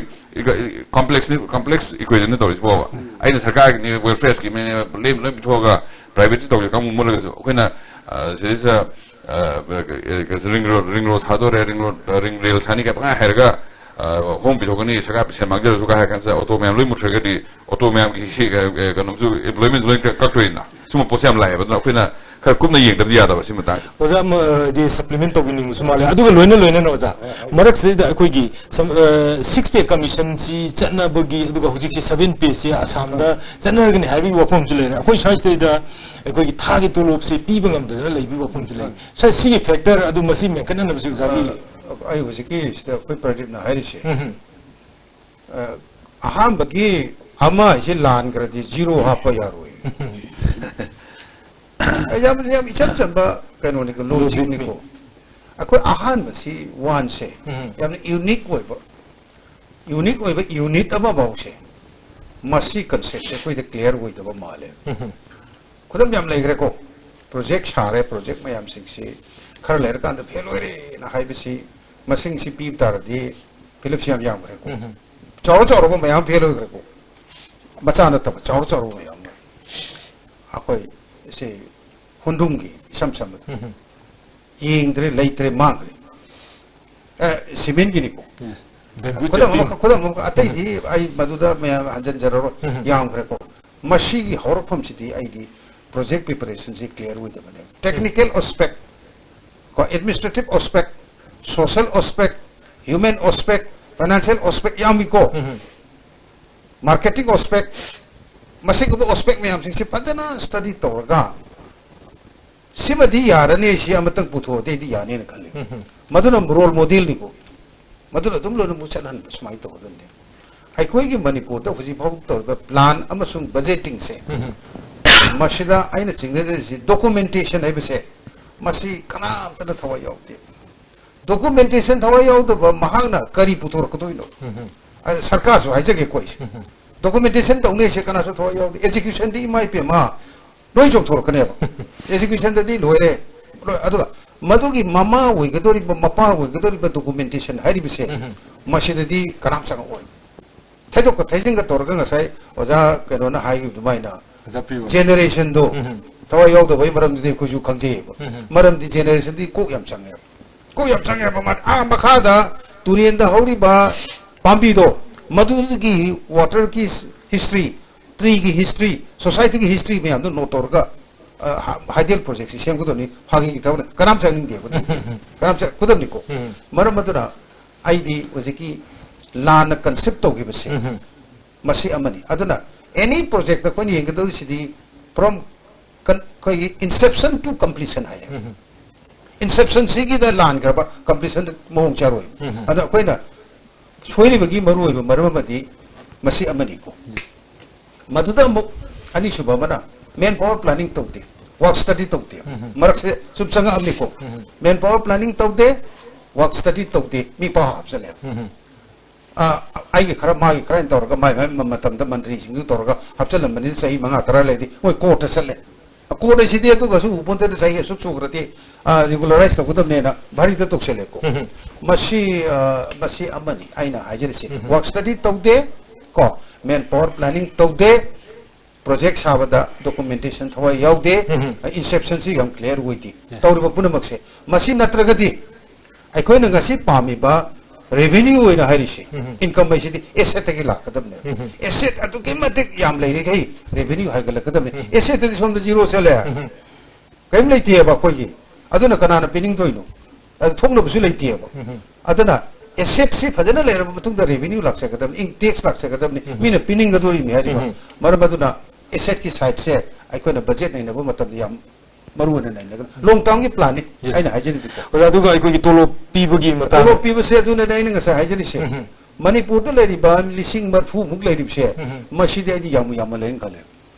complexꯅꯤ complex equationꯅꯤ ꯇꯧꯔꯤꯁꯤ ꯐꯥꯎꯕ꯫ ꯑꯩꯅ ꯁꯔꯀꯥꯔꯒꯤꯅꯤ welfare schemeꯅꯦ ꯂꯦꯝ ꯂꯣꯏ ꯄꯤꯊꯣꯛꯑꯒ privateꯁꯤ ꯇꯧꯁꯦ ꯀꯥꯡꯕꯨ ꯃꯨꯠꯂꯒꯁꯨ ꯑꯩꯈꯣꯏꯅ ꯑ, ꯁꯤꯗꯩꯁꯤꯗ ꯑ, ring road ring road ꯁꯥꯗꯣꯔꯦ, ring road ring rail ꯁꯥꯅꯤ ꯀꯥꯏ ꯄꯪꯍꯥꯏ ꯍꯥꯏꯔꯒ ꯑ, ꯍꯣꯡ ꯄꯤꯊꯣꯛꯀꯅꯤ, ꯁꯔꯀꯥꯔ ꯄꯩꯁꯥ ꯃꯥꯡꯖꯔꯁꯨ ꯀꯥꯏ ꯍꯥꯏ ꯀꯥꯟꯁꯤꯗ ꯑꯣꯇꯣ ꯃꯌꯥꯝ ꯂꯣꯏ ꯃꯨꯠꯈ꯭ꯔꯒꯗꯤ ꯑꯣꯇꯣ ꯃꯌꯥꯝꯒꯤ ꯁꯤ, ꯑ, ꯑ, ꯀꯩꯅꯣꯁꯨ employment ꯂꯣꯏ ꯀꯛ- ꯀꯛꯇꯣꯏꯅ ꯁꯨꯝꯕ ꯄꯣꯠꯁꯦ ꯌꯥꯝ ꯂꯥꯛꯑꯦꯕ꯫ ꯑꯗꯨꯅ ꯑꯩꯈꯣꯏꯅ ꯈꯔ ꯀꯨꯞꯅ ꯌꯦꯡꯗꯕꯗꯤ ꯌꯥꯗꯕ ꯁꯤ ꯃꯇꯥꯡꯁꯦ꯫ ꯑꯣꯖꯥ ꯑꯃꯗꯤ supplement ꯇꯧꯕꯤꯅꯤꯡꯕꯁꯨ ꯃꯥꯜꯂꯦ꯫ ꯑꯗꯨꯒ ꯂꯣꯏꯅ ꯂꯣꯏꯅꯅ ꯑꯣꯖꯥ, ꯃꯔꯛꯁꯤꯗ ꯑꯩꯈꯣꯏꯒꯤ ꯁꯝ- ꯑ, six pay commissionꯁꯤ ꯆꯠꯅꯕꯒꯤ, ꯑꯗꯨꯒ ꯍꯧꯖꯤꯛꯁꯤ seven payꯁꯤ ꯑꯁꯥꯝꯗ ꯆꯠꯅꯔꯒꯅꯤ ꯍꯥꯏꯕꯒꯤ ꯋꯥꯐꯝꯁꯨ ꯂꯩꯔꯦ꯫ ꯑꯩꯈꯣꯏ ꯁ꯭ꯋꯥꯏꯁꯤꯗꯩꯗ ꯑꯩꯈꯣꯏꯒꯤ ꯊꯥꯒꯤ ꯇꯣꯂꯣꯞꯁꯦ ꯄꯤꯕ ꯉꯝꯗꯗꯅ ꯂꯩꯕꯒꯤ ꯋꯥꯐꯝꯁꯨ ꯂꯩ꯫ ꯁ- ꯁꯤꯒꯤ factor ꯑꯗꯨ ꯃꯁꯤ ꯃꯦꯟꯈꯠꯅꯅꯕꯁꯨ ꯑꯣꯖꯥꯒꯤ ꯑꯩ ꯍꯧꯖꯤꯛꯀꯤ ꯁꯤꯗ ꯑꯩꯈꯣꯏ ꯄ꯭ꯔꯗꯤꯞꯅ ꯍꯥꯏꯔꯤꯁꯦ, ꯑ, ꯑꯍꯥꯟꯕꯒꯤ ꯑꯃ ꯍꯥꯏꯁꯦ ꯂꯥꯟꯈ꯭ꯔꯗꯤ zero ꯍꯥꯞꯄ ꯌꯥꯔꯣꯏ꯫ ꯌꯥꯝ, ꯌꯥꯝ ꯏꯆꯝ ꯆꯝꯕ ꯀꯩꯅꯣꯅꯤꯀꯣ, logicꯅꯤꯀꯣ꯫ ꯑꯩꯈꯣꯏ ꯑꯍꯥꯟꯕꯁꯤ ꯋꯥꯟꯁꯦ ꯎꯝ꯫ ꯌꯥꯝꯅ ꯌꯨꯅꯤꯛ ꯑꯣꯏꯕ, ꯌꯨꯅꯤꯛ ꯑꯣꯏꯕ ꯌꯨꯅꯤꯠ ꯑꯃꯐꯥꯎꯁꯦ ꯃꯁꯤ ꯀꯟꯁꯦꯞꯁꯦ ꯑꯩꯈꯣꯏꯗ ꯀ꯭ꯂꯤꯌꯥꯔ ꯑꯣꯏꯗꯕ ꯃꯥꯜꯂꯦ꯫ ꯎꯝ꯫ ꯈꯨꯗꯝ ꯌꯥꯝ ꯂꯩꯈ꯭ꯔꯦꯀꯣ꯫ ꯄ꯭ꯔꯣꯖꯦꯛ ꯁꯥꯔꯦ, ꯄ꯭ꯔꯣꯖꯦꯛ ꯃꯌꯥꯝꯁꯤꯡꯁꯤ ꯈꯔ ꯂꯩꯔꯀꯥꯟꯗ ꯐꯦꯜ ꯑꯣꯏꯔꯦꯅ ꯍꯥꯏꯕꯁꯤ, ꯃꯁꯤꯡꯁꯤ ꯄꯤꯕ ꯇꯥꯔꯗꯤ ꯐꯤꯂꯞꯁꯤ ꯌꯥꯝ ꯌꯥꯝꯈ꯭ꯔꯦꯀꯣ꯫ ꯎꯝ꯫ ꯆꯥꯎꯔ ꯆꯥꯎꯔꯕ ꯃꯌꯥꯝ ꯐꯦꯜ ꯑꯣꯏꯈ꯭ꯔꯦꯀꯣ꯫ ꯃꯆꯥ ꯅꯠꯇꯕ ꯆꯥꯎꯔ ꯆꯥꯎꯔꯕ ꯃꯌꯥꯝ ꯑꯃ꯫ ꯑꯩꯈꯣꯏ ꯁꯤ ꯍꯨꯟꯗ꯭ꯔꯨꯝꯒꯤ ꯏꯁꯝ ꯁꯝꯕꯗ ꯎꯝ꯫ ꯌꯦꯡꯗ꯭ꯔꯦ, ꯂꯩꯇ꯭ꯔꯦ, ꯃꯥꯡꯈ꯭ꯔꯦ꯫ ꯑꯦ, ꯁꯤꯃꯦꯟꯒꯤꯅꯤꯀꯣ꯫ Yes. Bamboo ꯈꯨꯗꯝ ꯆꯠꯄꯤ꯫ ꯑꯃꯈꯛ, ꯈꯨꯗꯝ ꯑꯃꯈꯛ, ꯑꯇꯩꯗꯤ ꯎꯝ꯫ ꯑꯩ ꯃꯗꯨꯗ ꯃꯌꯥꯝ ꯍꯟꯖꯤꯟꯖꯔꯔꯣꯏ, ꯎꯝ꯫ ꯌꯥꯝꯈ꯭ꯔꯦꯀꯣ꯫ ꯃꯁꯤꯒꯤ ꯍꯧꯔꯛꯐꯝꯁꯤꯗꯤ ꯑꯩꯗꯤ ꯄ꯭ꯔꯣꯖꯦꯛ ꯄ꯭ꯔꯤꯄꯦꯔꯦꯁꯟꯁꯤ ꯀ꯭ꯂꯤꯌꯥꯔ ꯑꯣꯏꯗꯕꯅꯦ꯫ ꯇꯦꯛꯅꯤꯀꯦꯜ ꯑꯣꯁꯄꯦꯛ, ꯀꯣ, ꯑꯦꯗꯃꯤꯅꯤꯁꯇ꯭ꯔꯦꯇꯤꯚ ꯑꯣꯁꯄꯦꯛ, ꯁꯣꯁꯦꯜ ꯑꯣꯁꯄꯦꯛ, ꯍ꯭ꯌꯨꯃꯦꯟ ꯑꯣꯁꯄꯦꯛ, ꯐꯥꯏꯅꯥꯟꯁꯤꯌꯦꯜ ꯑꯣꯁꯄꯦꯛ ꯌꯥꯝꯃꯤꯀꯣ꯫ ꯎꯝ꯫ ꯃꯥꯔꯀꯦꯇꯤꯡ ꯑꯣꯁꯄꯦꯛ, ꯃꯁꯤꯒꯨꯝꯕ ꯑꯣꯁꯄꯦꯛ ꯃꯌꯥꯝꯁꯤꯡꯁꯤ ꯐꯖꯅ ꯁ꯭ꯇꯗꯤ ꯇꯧꯔꯒ ꯁꯤꯃꯗꯤ ꯌꯥꯔꯅꯤ, ꯁꯤ ꯑꯃꯇꯪ ꯄꯨꯊꯣꯛꯑꯗꯤ ꯑꯩꯗꯤ ꯌꯥꯅꯤꯅ ꯈꯜꯂꯤ꯫ ꯎꯝ꯫ ꯃꯗꯨꯅ ꯔꯣꯜ ꯃꯣꯗꯦꯜꯅꯤꯀꯣ꯫ ꯃꯗꯨꯅ ꯑꯗꯨꯝ ꯂꯣꯏꯅꯃꯛ ꯆꯠꯍꯟꯕ ꯁꯨꯃꯥꯏꯅ ꯇꯧꯒꯗꯕꯅꯤ꯫ ꯑꯩꯈꯣꯏꯒꯤ ꯃꯅꯤꯄꯨꯔꯗ ꯍꯧꯖꯤꯛ ꯐꯥꯎꯕ ꯇꯧꯔꯤꯕ ꯄ꯭ꯂꯥꯟ ꯑꯃꯁꯨꯡ ꯕꯖꯦꯇꯤꯡꯁꯦ, ꯎꯝ꯫ ꯃꯁꯤꯗ ꯑꯩꯅ ꯆꯤꯡꯅꯖꯔꯤꯁꯤ ꯗꯣꯀꯨꯃꯦꯟꯇꯦꯁꯟ ꯍꯥꯏꯕꯁꯦ, ꯃꯁꯤ ꯀꯅꯥꯝꯇꯅ ꯊꯋꯥꯏ ꯌꯥꯎꯗꯦ꯫ ꯗꯣꯀꯨꯃꯦꯟꯇꯦꯁꯟ ꯊꯋꯥꯏ ꯌꯥꯎꯗꯕ ꯃꯍꯥꯛꯅ ꯀꯔꯤ ꯄꯨꯊꯣꯔꯛꯀꯗꯣꯏꯅꯣ? ꯎꯝ꯫ ꯑ, ꯁꯔꯀꯥꯔꯁꯨ ꯍꯥꯏꯖꯒꯦꯀꯣ ꯑꯩꯁꯦ꯫ ꯎꯝ꯫ ꯗꯣꯀꯨꯃꯦꯟꯇꯦꯁꯟ ꯇꯧꯅꯩꯁꯦ ꯀꯅꯥꯁꯨ ꯊꯋꯥꯏ ꯌꯥꯎꯗꯦ꯫ ꯑꯦꯛꯖꯤꯀ꯭ꯌꯨꯁꯟꯗꯤ ꯏꯃꯥ ꯏꯄꯦꯝꯃ ꯂꯣꯏ ꯆꯣꯡꯊꯣꯔꯛꯀꯅꯦꯕ꯫ ꯑꯦꯛꯖꯤꯀ꯭ꯌꯨꯁꯟꯗꯗꯤ ꯂꯣꯏꯔꯦ꯫ ꯂꯣꯏ-, ꯑꯗꯨꯒ ꯃꯗꯨꯒꯤ ꯃꯃꯥ ꯑꯣꯏꯒꯗꯧꯔꯤꯕ, ꯃꯄꯥ ꯑꯣꯏꯒꯗꯧꯔꯤꯕ ꯗꯣꯀꯨꯃꯦꯟꯇꯦꯁꯟ ꯍꯥꯏꯔꯤꯕꯁꯦ, ꯎꯝ꯫ ꯃꯁꯤꯗꯗꯤ ꯀꯅꯥꯝ ꯆꯪꯉꯛꯑꯣꯏ꯫ ꯊꯩꯗꯣꯛꯀ ꯊꯩꯖꯤꯟꯒ ꯇꯧꯔꯒ ꯉꯁꯥꯏ ꯑꯣꯖꯥ ꯀꯩꯅꯣꯅ ꯍꯥꯏꯈꯤꯕ ꯑꯗꯨꯃꯥꯏꯅ ꯑꯣꯖꯥ ꯄꯤꯌꯨ꯫ ꯖꯦꯅꯦꯔꯦꯁꯟꯗꯣ ꯎꯝ꯫ ꯊꯋꯥꯏ ꯌꯥꯎꯗꯕꯒꯤ ꯃꯔꯝꯗꯨꯗꯤ ꯑꯩꯈꯣꯏꯁꯨ ꯈꯪꯖꯩꯌꯦꯕ꯫ ꯎꯝ꯫ ꯃꯔꯝꯗꯤ ꯖꯦꯅꯦꯔꯦꯁꯟꯗꯤ ꯀꯣꯛ ꯌꯥꯝ ꯆꯪꯉꯦꯕ꯫ ꯀꯣꯛ ꯌꯥꯝ ꯆꯪꯉꯦꯕ꯫ ꯃꯥ-, ꯑꯥ ꯃꯈꯥꯗ ꯇꯨꯔꯦꯟꯗ ꯍꯧꯔꯤꯕ ꯄꯥꯝꯕꯤꯗꯣ, ꯃꯗꯨꯒꯤ ꯋꯥꯇꯔꯒꯤ ꯍꯤꯁꯇ꯭ꯔꯤ, ꯇ꯭ꯔꯤꯒꯤ ꯍꯤꯁꯇ꯭ꯔꯤ, ꯁꯣꯁꯥꯏꯇꯤꯒꯤ ꯍꯤꯁꯇ꯭ꯔꯤ ꯃꯌꯥꯝꯗꯣ ꯅꯣꯠ ꯇꯧꯔꯒ, ꯑ, ꯍ-, ꯍꯥꯏꯗꯦꯜ ꯄ꯭ꯔꯣꯖꯦꯛꯁꯤ ꯁꯦꯝꯒꯗꯕꯅꯤ꯫ ꯐꯥꯒꯤꯒꯤ ꯊꯕꯛꯅꯤ꯫ ꯀꯅꯥꯝ ꯆꯪꯅꯤꯡꯗꯦꯕ ꯑꯗꯨꯗꯤ꯫ ꯀꯅꯥꯝ ꯆꯪ-, ꯈꯨꯗꯝꯅꯤꯀꯣ꯫ ꯎꯝ꯫ ꯃꯔꯝ ꯑꯗꯨꯅ ꯑꯩꯗꯤ ꯍꯧꯖꯤꯛꯀꯤ ꯂꯥꯟꯅ ꯀꯟꯁꯦꯞ ꯇꯧꯈꯤꯕꯁꯦ, ꯎꯝ꯫ ꯃꯁꯤ ꯑꯃꯅꯤ꯫ ꯑꯗꯨꯅ ꯑꯦꯅꯤ ꯄ꯭ꯔꯣꯖꯦꯛꯇ ꯑꯩꯈꯣꯏꯅ ꯌꯦꯡꯒꯗꯧꯔꯤꯁꯤꯗꯤ from ꯀꯟ-, ꯑꯩꯈꯣꯏꯒꯤ inception to completion ꯍꯥꯏꯌꯦ꯫ ꯎꯝ꯫ Inception ꯁꯤꯒꯤꯗ ꯂꯥꯟꯈ꯭ꯔꯕ, completion ꯗ ꯃꯑꯣꯡ ꯆꯥꯔꯣꯏ꯫ ꯎꯝ꯫ ꯑꯗꯣ ꯑꯩꯈꯣꯏꯅ ꯁꯣꯏꯔꯤꯕꯒꯤ ꯃꯔꯨꯑꯣꯏꯕ ꯃꯔꯝ ꯑꯃꯗꯤ ꯃꯁꯤ ꯑꯃꯅꯤꯀꯣ꯫ ꯃꯗꯨꯗ ꯑꯃꯨꯛ ꯑꯅꯤꯁꯨꯕ ꯑꯃꯅ manpower planning ꯇꯧꯗꯦ꯫ Work study ꯇꯧꯗꯦ꯫ ꯎꯝ꯫ ꯃꯔꯛꯁꯦ ꯁꯨꯝ ꯆꯪꯉꯛꯑꯝꯅꯤꯀꯣ꯫ ꯎꯝ꯫ Manpower planning ꯇꯧꯗꯦ, work study ꯇꯧꯗꯦ, ꯃꯤ ꯄꯥꯎ ꯍꯥꯞꯆꯜꯂꯦ꯫ ꯎꯝ꯫ ꯑ, ꯑꯩꯒꯤ ꯈꯔ, ꯃꯥꯒꯤ ꯈꯔ ꯍꯥꯏꯅ ꯇꯧꯔꯒ ꯃꯥꯏ ꯃꯥꯏ ꯃꯇꯝꯗ ꯃꯟꯇ꯭ꯔꯤꯁꯤꯡꯗꯨ ꯇꯧꯔꯒ ꯍꯥꯞꯆꯜꯂꯝꯕꯅꯤꯅ ꯆꯍꯤ ꯃꯉꯥ ꯇꯔꯥ ꯂꯩꯔꯗꯤ ꯃꯣꯏ ꯀꯣꯔꯠꯇ ꯆꯠꯂꯦ꯫ ꯀꯣꯔꯠ ꯍꯥꯏꯁꯤꯗꯤ ꯑꯗꯨꯒꯁꯨ ꯎꯄꯣꯟꯇꯦꯗ, ꯆꯍꯤ ꯑꯁꯨꯛ ꯁꯨꯈ꯭ꯔꯗꯤ, ꯑ, regularize ꯇꯧꯒꯗꯕꯅꯦꯅ ꯚꯥꯔꯤꯗ ꯇꯧꯁꯜꯂꯦꯀꯣ꯫ ꯎꯝ꯫ ꯃꯁꯤ, ꯑ, ꯃꯁꯤ ꯑꯃꯅꯤ ꯑꯩꯅ ꯍꯥꯏꯖꯔꯤꯁꯦ꯫ ꯎꯝ꯫ Work study ꯇꯧꯗꯦ, ꯀꯣ, manpower planning ꯇꯧꯗꯦ, project ꯁꯥꯕꯗ documentation ꯊꯋꯥꯏ ꯌꯥꯎꯗꯦ, ꯎꯝ꯫ Inception ꯁꯤ ꯌꯥꯝ clear ꯑꯣꯏꯗꯦ꯫ Yes꯫ ꯇꯧꯔꯤꯕ ꯄꯨꯝꯅꯃꯛꯁꯦ꯫ ꯃꯁꯤ ꯅꯠꯇ꯭ꯔꯒꯗꯤ ꯑꯩꯈꯣꯏꯅ ꯉꯁꯤ ꯄꯥꯝꯃꯤꯕ revenue ꯑꯣꯏꯅ ꯍꯥꯏꯔꯤꯁꯦ, ꯎꯝ꯫ Income ꯍꯥꯏꯁꯤꯗꯤ asset ꯇꯒꯤ ꯂꯥꯛꯀꯗꯕꯅꯦ꯫ ꯎꯝ꯫ Asset ꯑꯗꯨꯛꯀꯤ ꯃꯇꯤꯛ ꯌꯥꯝ ꯂꯩꯔꯤꯈꯩ revenue ꯍꯥꯏꯒꯠꯂꯛꯀꯗꯕꯅꯦ꯫ ꯎꯝ꯫ Asset ꯇꯗꯤ ꯁꯣꯝꯗ zero ꯆꯠꯂꯦ꯫ ꯎꯝ꯫ ꯀꯔꯤꯝ ꯂꯩꯇꯦꯕ ꯑꯩꯈꯣꯏꯒꯤ꯫ ꯑꯗꯨꯅ ꯀꯅꯥꯅ ꯄꯤꯅꯤꯡꯗꯣꯏꯅꯣ? ꯑꯗꯨ ꯊꯣꯛꯅꯕꯁꯨ ꯂꯩꯇꯦꯕ꯫ ꯎꯝ꯫ ꯑꯗꯨꯅ asset ꯁꯤ ꯐꯖꯅ ꯂꯩꯔꯕ ꯃꯇꯨꯡꯗ revenue ꯂꯥꯛꯆꯒꯗꯕꯅꯤ, ꯏꯪ-, tax ꯂꯥꯛꯆꯒꯗꯕꯅꯤ, ꯎꯝ꯫ ꯃꯤꯅ ꯄꯤꯅꯤꯡꯒꯗꯣꯔꯤꯕꯅꯤ ꯍꯥꯏꯔꯤꯕ꯫ ꯎꯝ꯫ ꯃꯔꯝ ꯑꯗꯨꯅ asset ꯀꯤ side ꯁꯦ ꯑꯩꯈꯣꯏꯅ budget ꯅꯩꯅꯕ ꯃꯇꯝꯗ ꯌꯥꯝ ꯃꯔꯨ ꯑꯣꯏꯅ ꯅꯩꯅꯒꯗꯕ long term ꯒꯤ plan ꯅꯤ꯫ Yes꯫ ꯑꯩꯅ ꯍꯥꯏꯖꯔꯤꯗꯤꯀꯣ꯫ ꯑꯣꯖꯥ, ꯑꯗꯨꯒ ꯑꯩꯈꯣꯏꯒꯤ ꯇꯣꯂꯣꯞ ꯄꯤꯕꯒꯤ ꯃꯇꯥꯡ꯫ ꯇꯣꯂꯣꯞ ꯄꯤꯕꯁꯦ ꯑꯗꯨꯅꯅꯦ ꯑꯩꯅ ꯉꯁꯥꯏ ꯍꯥꯏꯖꯔꯤꯁꯦ꯫ ꯎꯝ꯫ ꯃꯅꯤꯄꯨꯔꯗ ꯂꯩꯔꯤꯕ ꯂꯤꯁꯤꯡ ꯃꯔꯤꯐꯨ ꯃꯨꯛ ꯂꯩꯔꯤꯕꯁꯦ, ꯎꯝ꯫ ꯃꯁꯤꯗꯤ ꯑꯩꯗꯤ ꯌꯥꯝ ꯌꯥꯝꯃꯜꯂꯦꯅ ꯈꯜꯂꯦ꯫